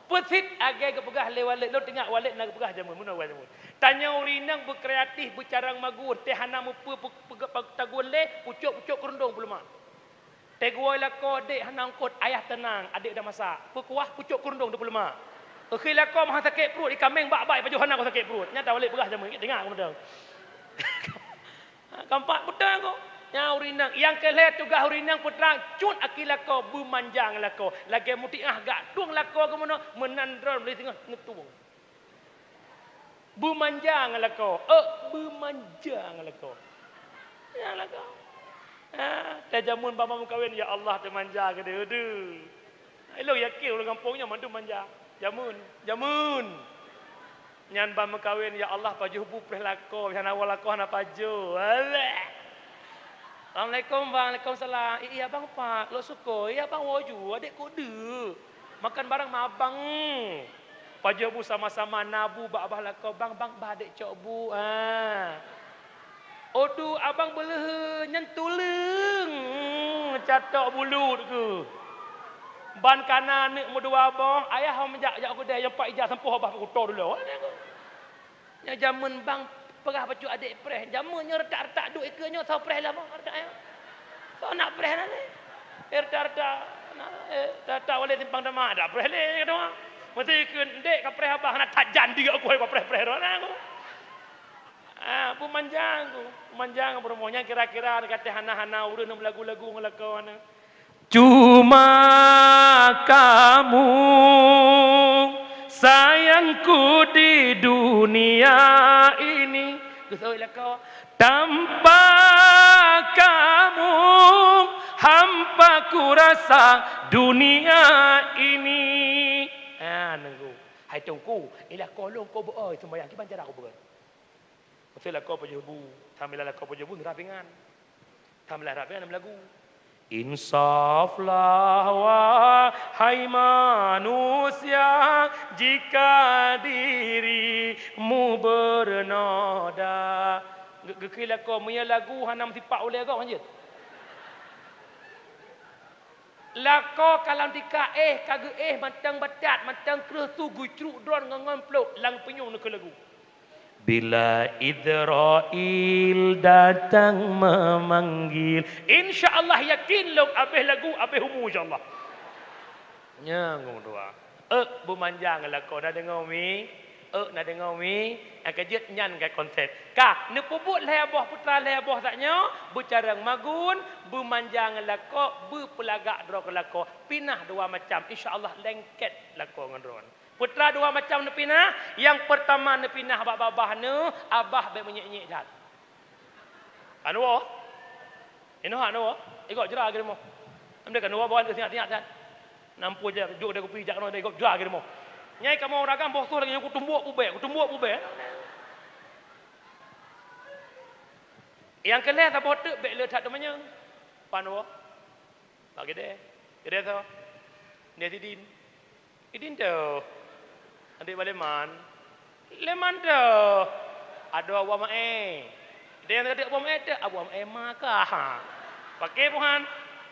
Peusit lagée geupeugah lé Walid, lôn teuingat Walid na geupeugah jameun, meunoe jameun. Tanyoe ureueng inong beukreatif, beucarang magun, teuh hana mupeue pe-, pe-, pe-, tagun lé, pucok-pucok keurundong peuleumah. Teuh geuwoe lakoe, "Dek, hana eungkôt, ayah teunang, adek udah masak." Peukuah pucok keurundong dua puluh lima. Khi lakoe meuhan sakét pruet, ikameng bak-bak ipajoh hana sakét pruet. Nyata Walid peugah jameun, ingat teungoh aku mantong. Keumpat beutôi aku. Nyan ureueng inong. Nyang keu lhée tugaih ureueng inong peue trang, cut aki lakoe, beumanja ngon lakoe. Lagée mutiah gak tueng lakoe keu meunoe, meunan droe meuleueh singoh neutueng. Beumanja ngon lakoe, eh, beumanja ngon lakoe. Nyan lakoe. Ha, teuh jameun ban meukawen, ya Allah, teumanja keudeh, aduh. Ilôn yakin ureueng gampông nyoe mandum manja. Jameun, jameun. Nyan ban meukawen, ya Allah, pajoh bu preh lakoe, hana woe lakoe hana pajoh. Alah. Assalamualaikum, Bang. Waalaikumsalam. Iya, Bang, pat? Lôn sukôi. Iya, Bang, woe ju. Adek kok deuk. Makan bareng ma abang. Pajoh bu sama-sama na bu bak bah lakoe, "Bang, bang, bah adek cok bu." Ah. Udu abang beuleuheun nyan tuleueng. Catok bulut keuh. Ban kana aneuk meudua boh, ayah hom jak, jak keudeh, nyang pat ija sampoe bah kuto dulu. Nyoe jameun bang peugah bacut adek preh. Jameun nyoe retak-retak duek ikeue nyoe soe preh lom, retak nyoe. Soe nak preh na lé? Eh, retak-retak, na, eh, retak-retak Walid Simpang Demak, dak preh lé, kata. Meusti ikeue ndek ka preh abah, na that jan diri aku hai ka preh-preh droe na aku. Ah, peumanjang ku, peumanjang peurumoh nyan kira-kira ka teuh hana-hana ureueng meulagu-lagu ngon lakoe na. Cuma kamu sayangku di dunia ini. Geuseuôt lakoe. Tanpa kamu hampa ku rasa dunia ini. Ha, nunggu. Hai Teungku, ilah kolong kau beu-oi sembahyang kiban cara kau beu-oi. Meusti lakoe pajoh bu, sambilan lakoe pajoh bu, nurah pingan. Sambilan rap pingan meulagu. Insaflah, wahai manusia, jika dirimu bernoda. Ge-, geukheun lakoe, meunyoe lagu hana meusipat ulée gob hanjeuet. Lakoe ka lam tika éh, ka geuéh mantong batat, mantong kreueh su geucruk droe ngon, ngon plôk lam peunyueng neukheun lagu. Bila Israel datang memanggil. Insya Allah yakin lôn abéh lagu, abéh umu insya Allah. Nyang dua. Euk beumanjang lakoe na deungoe mi. Euk na deungoe mi. Nyang keujeuet nyan ka konsep. Ka neupeubuet lhée boh putra lhée boh sak nyoe, beucarang magun, beumanjang lakoe, beupeulagak droe keu lakoe. Pinah dua macam. Insya Allah lengket lakoe ngon droe. Putra dua macam neupinah, nyang peurtama neupinah bak babah neuh, abah bék meunyék-nyék that. Kan woe? Inoe hana woe? Igob jra geurumoh. Amdé kan woe bawa singat-singat that. Nampu jak juk deh kupi jak keunoe igob jra geurumoh. Nyai kamoe uragam boh soh lagée nyoe kutumbok bubée, kutumbok bubée. Nyang keu lhée saboh teuk bék le that teumanyong. Pan woe? Bak keudè. Keudè soe? Keudè sidin. Sidin teuh. Adik bak Leman. Leman teuh. Adoe Abu Amae. Keudè nyang teuh Abu Amae teuh. Abu Amae ma kah. Paké puhan.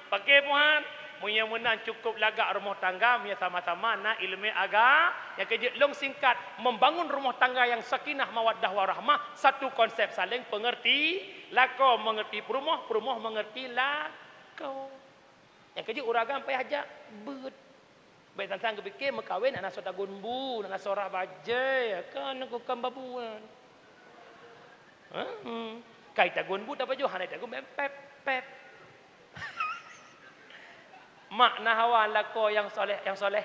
Paké puhan. Meunyoe meunan cukup lagak rumoh tangga, meunyoe sama-sama na ileumèe aga-, nyang keujeuet lôn singkat, membangun rumoh tangga nyang sakinah, mawaddah, warahmah, satu konsep saling pengerti, lakoe mengerti peurumoh, peurumoh mengerti lakoe. Nyang keujeuet ureueng agam payah jak beuet. Bèk sang-sang geupike meukawen aneuk soe tagun bu, aneuk soe rah bajèe, kan aneuk kukam babuan. Heeh. Kai tagun bu tapajoh, hana tagun bèk pèp, pèp. Mak na hawa lakoe nyang soleh, nyang soleh.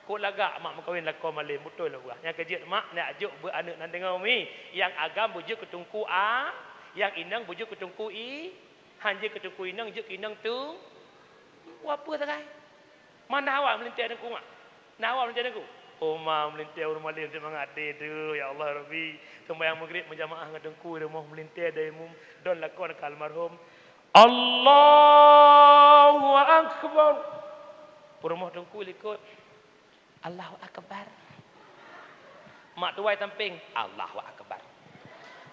Kok lagak mak meukawen lakoe malem, beutôi lah buah. Nyang keujeuet mak nak jok beuet aneuk nan deungoe mi. Nyang agam beujeuet keu teungku a, nyang inong beujeuet keu teungku i, han jeuet keu teungku inong, jeuet keu inong teungku. Wah peue sagai. Mana awak meulintèe teungku mak? Na awak meulintèe teungku? Oh ma, meulintèe ureueng malem seumangat deh tu, ya Allah Rabbi. Seumayang Maghrib meujamaah ngon teungku i rumoh, meulintèe dai mum don lakoe ka almarhum. Allahu Akbar. Peurumoh teungku likot. Allahu Akbar. Mak tuwai sampéng, Allahu Akbar.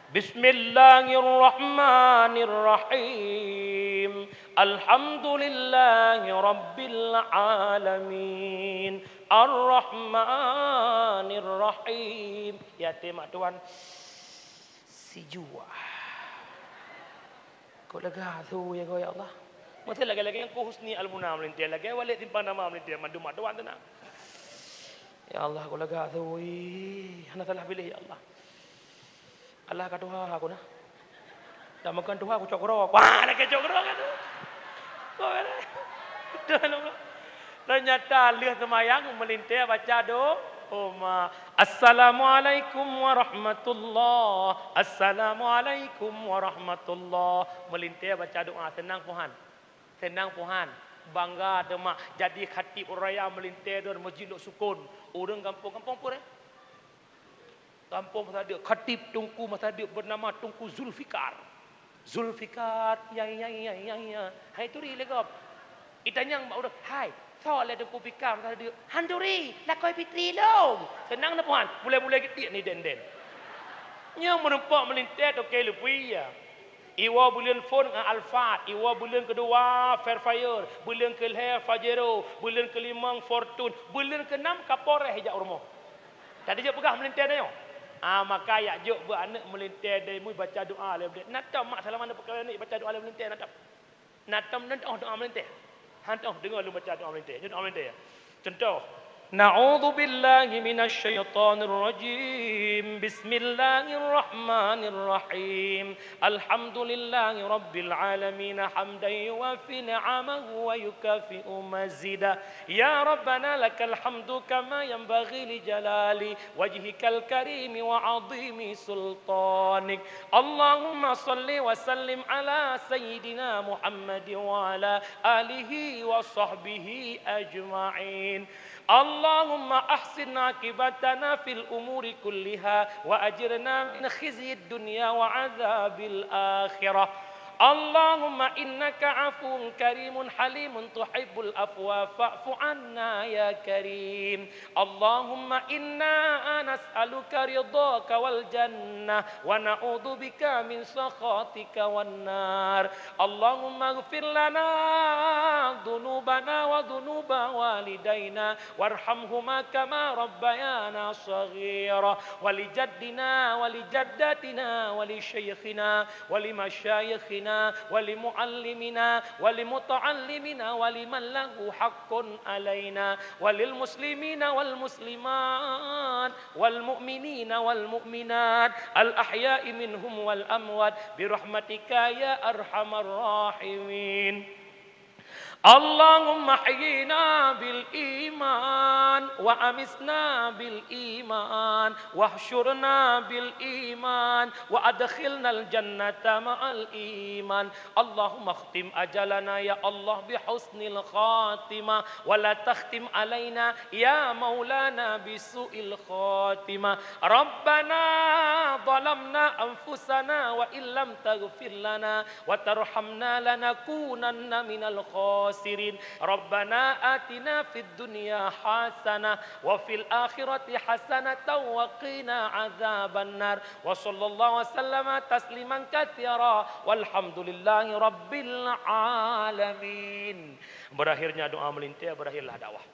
Bismillahirrahmanirrahim. Alhamdulillahi rabbil alamin. Arrahmanirrahim. Ya, teuh mak tuan. Sijuah. Kok lega su ya, ya Allah. Masa lagèe-lagèe ngon Husni Almuna meulintèe, lagèe Walid Simpang Nama meulintèe, mandum mak tuan teunang. Ya Allah, kok lega su, ih, hana salah piléh, ya Allah. Allah ka tuha aku nah. Dak meukeun tuha aku cok keudroe. Wah, lagèe cok keudroe kan tu. Kok kan? Betul, Allah. Ternyata lheueh seumayang meulintèe baca do-, oma. Assalamualaikum warahmatullah. Assalamualaikum warahmatullah. Meulintèe baca doa, seunang peuhan. Seunang peuhan. Bangga teuma jadi khatib raya meulintèe don Masjid Lhoksukon. Ureueng gampông, gampông peue, eh? Gampông Masadeuk, khatib teungku Masadeuk bernama Teungku Zulfikar. Zulfikar, ya, ya, ya, ya, ya. Hai turi lé gob. Itanyong bak ureueng, "Hai, soe lé Teungku Fikar Masadeuk?" "Han turi, lakoe Fitri lôn." Seunang na peuhan, mulai-mulai geutiek ni den-den. Nyoe meurumpok meulintèe toke leupie ya. Iwoe buleuen phôn ngon Alphard, iwoe buleuen keudua Fairfire, buleuen keulhèe Pajero, buleuen keulimong Fortuner, buleuen keunam Kapolres jak u rumoh. Tadi jeuet peugah meulintèe tanyoe. Ah, maka yak jok beuet aneuk meulintèe dai mui baca doa lé meulintèe. Na tom mak salama aneuk peukawen aneuk baca doa lé meulintèe, na tom. Na tom, na tom doa meulintèe. Han tom deungoe lôn baca doa meulintèe. Nyoe doa meulintèe. Contoh, A'udzu billahi minasy syaithanir rajim. Bismillahirrahmanirrahim. Alhamdulillahi rabbil alamin, hamdan yuwafi ni'amahu wa yukafi'u mazidah. Ya Rabbana lakal hamdu kama yanbaghi li jalali wajhikal karimi wa azimi sultanik. Allahumma salli wa sallim ala sayyidina Muhammadin wa ala alihi wa sahbihi ajma'in. Allahumma ahsin aqibatana fil umuri kulliha wa ajirna min khizyid dunya wa adzabil akhirah. Allahumma innaka afuwun karimun halimun tuhibbul afwa fa'fu anna ya karim. Allahumma inna nas'aluka ridhaka wal jannah wa na'udzubika min sakhatika wan nar. Allahumma ighfir lana dzunubana wa dzunuba walidaina warhamhuma kama rabbayana shaghira, wa li jaddina wa li jaddatina wa li syaikhina wa li masyayikhina wa li muallimina wa li muta'allimina wa liman lahu haqqun alaina wa lil muslimina wal muslimat wal mu'minina wal mu'minat al ahya'i minhum wal amwat bi rahmatika ya arhamar rahimin. اللهم احينا بالإيمان وأمتنا بالإيمان واحشرنا بالإيمان وأدخلنا الجنة مع الإيمان. اللهم اختم أجلنا يا الله بحسن الخاتمة ولا تختم علينا يا مولانا بسوء الخاتمة. ربنا ظلمنا أنفسنا وإن لم تغفر لنا وترحمنا لنكونن من الخاسرين. khasirin. Rabbana atina fid dunya hasanah wa fil akhirati hasanatan wa qina adzabannar. Wa sallallahu wa sallama tasliman katsira. Walhamdulillahi rabbil alamin. Berakhirnya doa meulintèe, berakhirlah dakwah.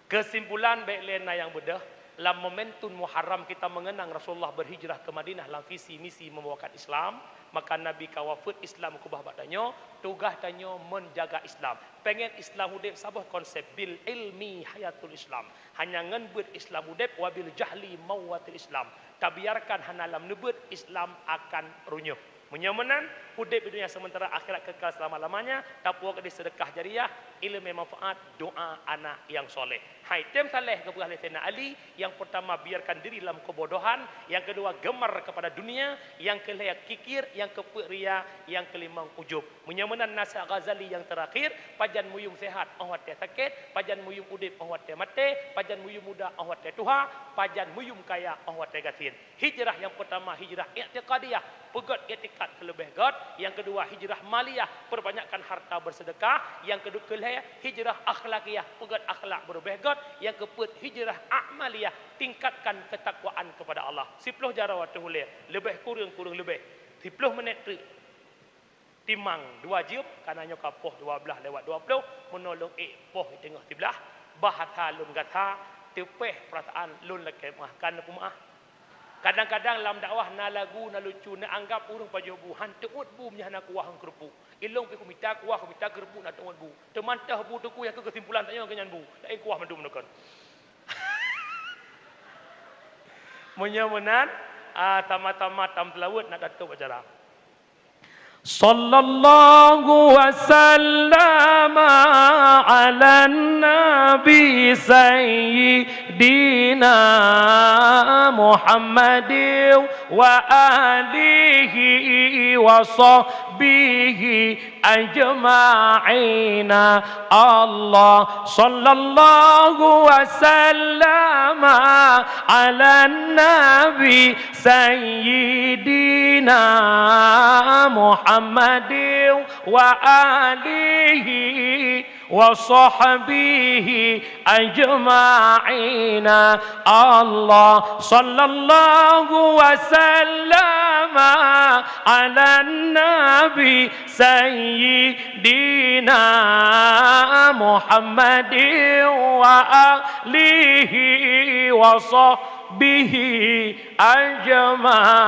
Keusimpulan, bèk lé na nyang beudôh, lam momentum Muharram kita mengenang Rasulullah berhijrah ke Madinah lam visi misi membawakan Islam, maka Nabi ka wafeuet, Islam keubah bak tanyoe, tugaih tanyoe menjaga Islam. Pengen Islam udép, saboh konsep, bil ilmi hayatul Islam. Hanya ngon beuet Islam udép, wa bil jahli mauwatul Islam. Tabiarkan hana lam neubeuet, Islam akan runyuh. Meunyoe meunan, udép di dunia sementara, akhirat kekal selama-lamanya, tapuwoe keudéh sedekah jariyah, ileumèe manfaat, doa anak nyang soleh. Hai, tem saleh geupeugah lé Saidina Ali, yang pertama biarkan diri lam kebodohan, yang kedua gemar kepada dunia, yang kelhèe kikir, yang keupeuet ria, yang kelimong ujub. Meunyoe meunan nasihat Ghazali yang terakhir, pajan meuyum sehat 'oh watèe sakét, pajan meuyum udép 'oh watèe maté, pajan meuyum muda 'oh watèe tuha, pajan meuyum kaya 'oh watèe gasien. Hijrah nyang pertama hijrah i'tiqadiyah, peugöt i'tiqad keu leubeh göt. Nyang keudua hijrah maliyah, perbanyakkan harta bersedekah. Nyang kedua keulhèe hijrah akhlakiyah, peugöt akhlak beuleubeh göt. Nyang keupeuet hijrah amaliyah, tingkatkan ketakwaan kepada Allah. Siploh jaroe ateueh ulèe, leubeh kureueng, kureueng leubeh siploh minèt treuk. Timang dua jeuem, kana nyoe ka poh dua blaih lewat dua ploh, meunoe lôn ék poh di teungoh siblaih, bah atra lôn gata, teupeh peurasaan lôn lakèe meu'ah, ka neupeumaáh. Kadang-kadang lam dakwah na lagu, na lucu, na anggap ureueng pajoh bu, han teuôt bu meunyo hana kuah ngon keureupuk. Ilôn pih kumita kuah, kumita keureupuk, na teuôt bu. Teuma teuh bu teuku, nyang keuh keusimpulan tanyoe keu nyan bu. Laén kuah mandum neukon. Meunyoe meunan, ah, sama-sama tampeulaweuet na tatôb acara. Sallallahu wa sallama 'alan nabi sayyidina Muhammadin wa alihi wa sahbihi ajma'ina. Allah, sallallahu wa sallama 'alan nabi sayyidina Muhammadin wa alihi wa sahbihi ajma'ina. Allah, sallallahu wa sallama 'alan nabi sayyidina Muhammadin wa alihi wa sahbihi ajma'in.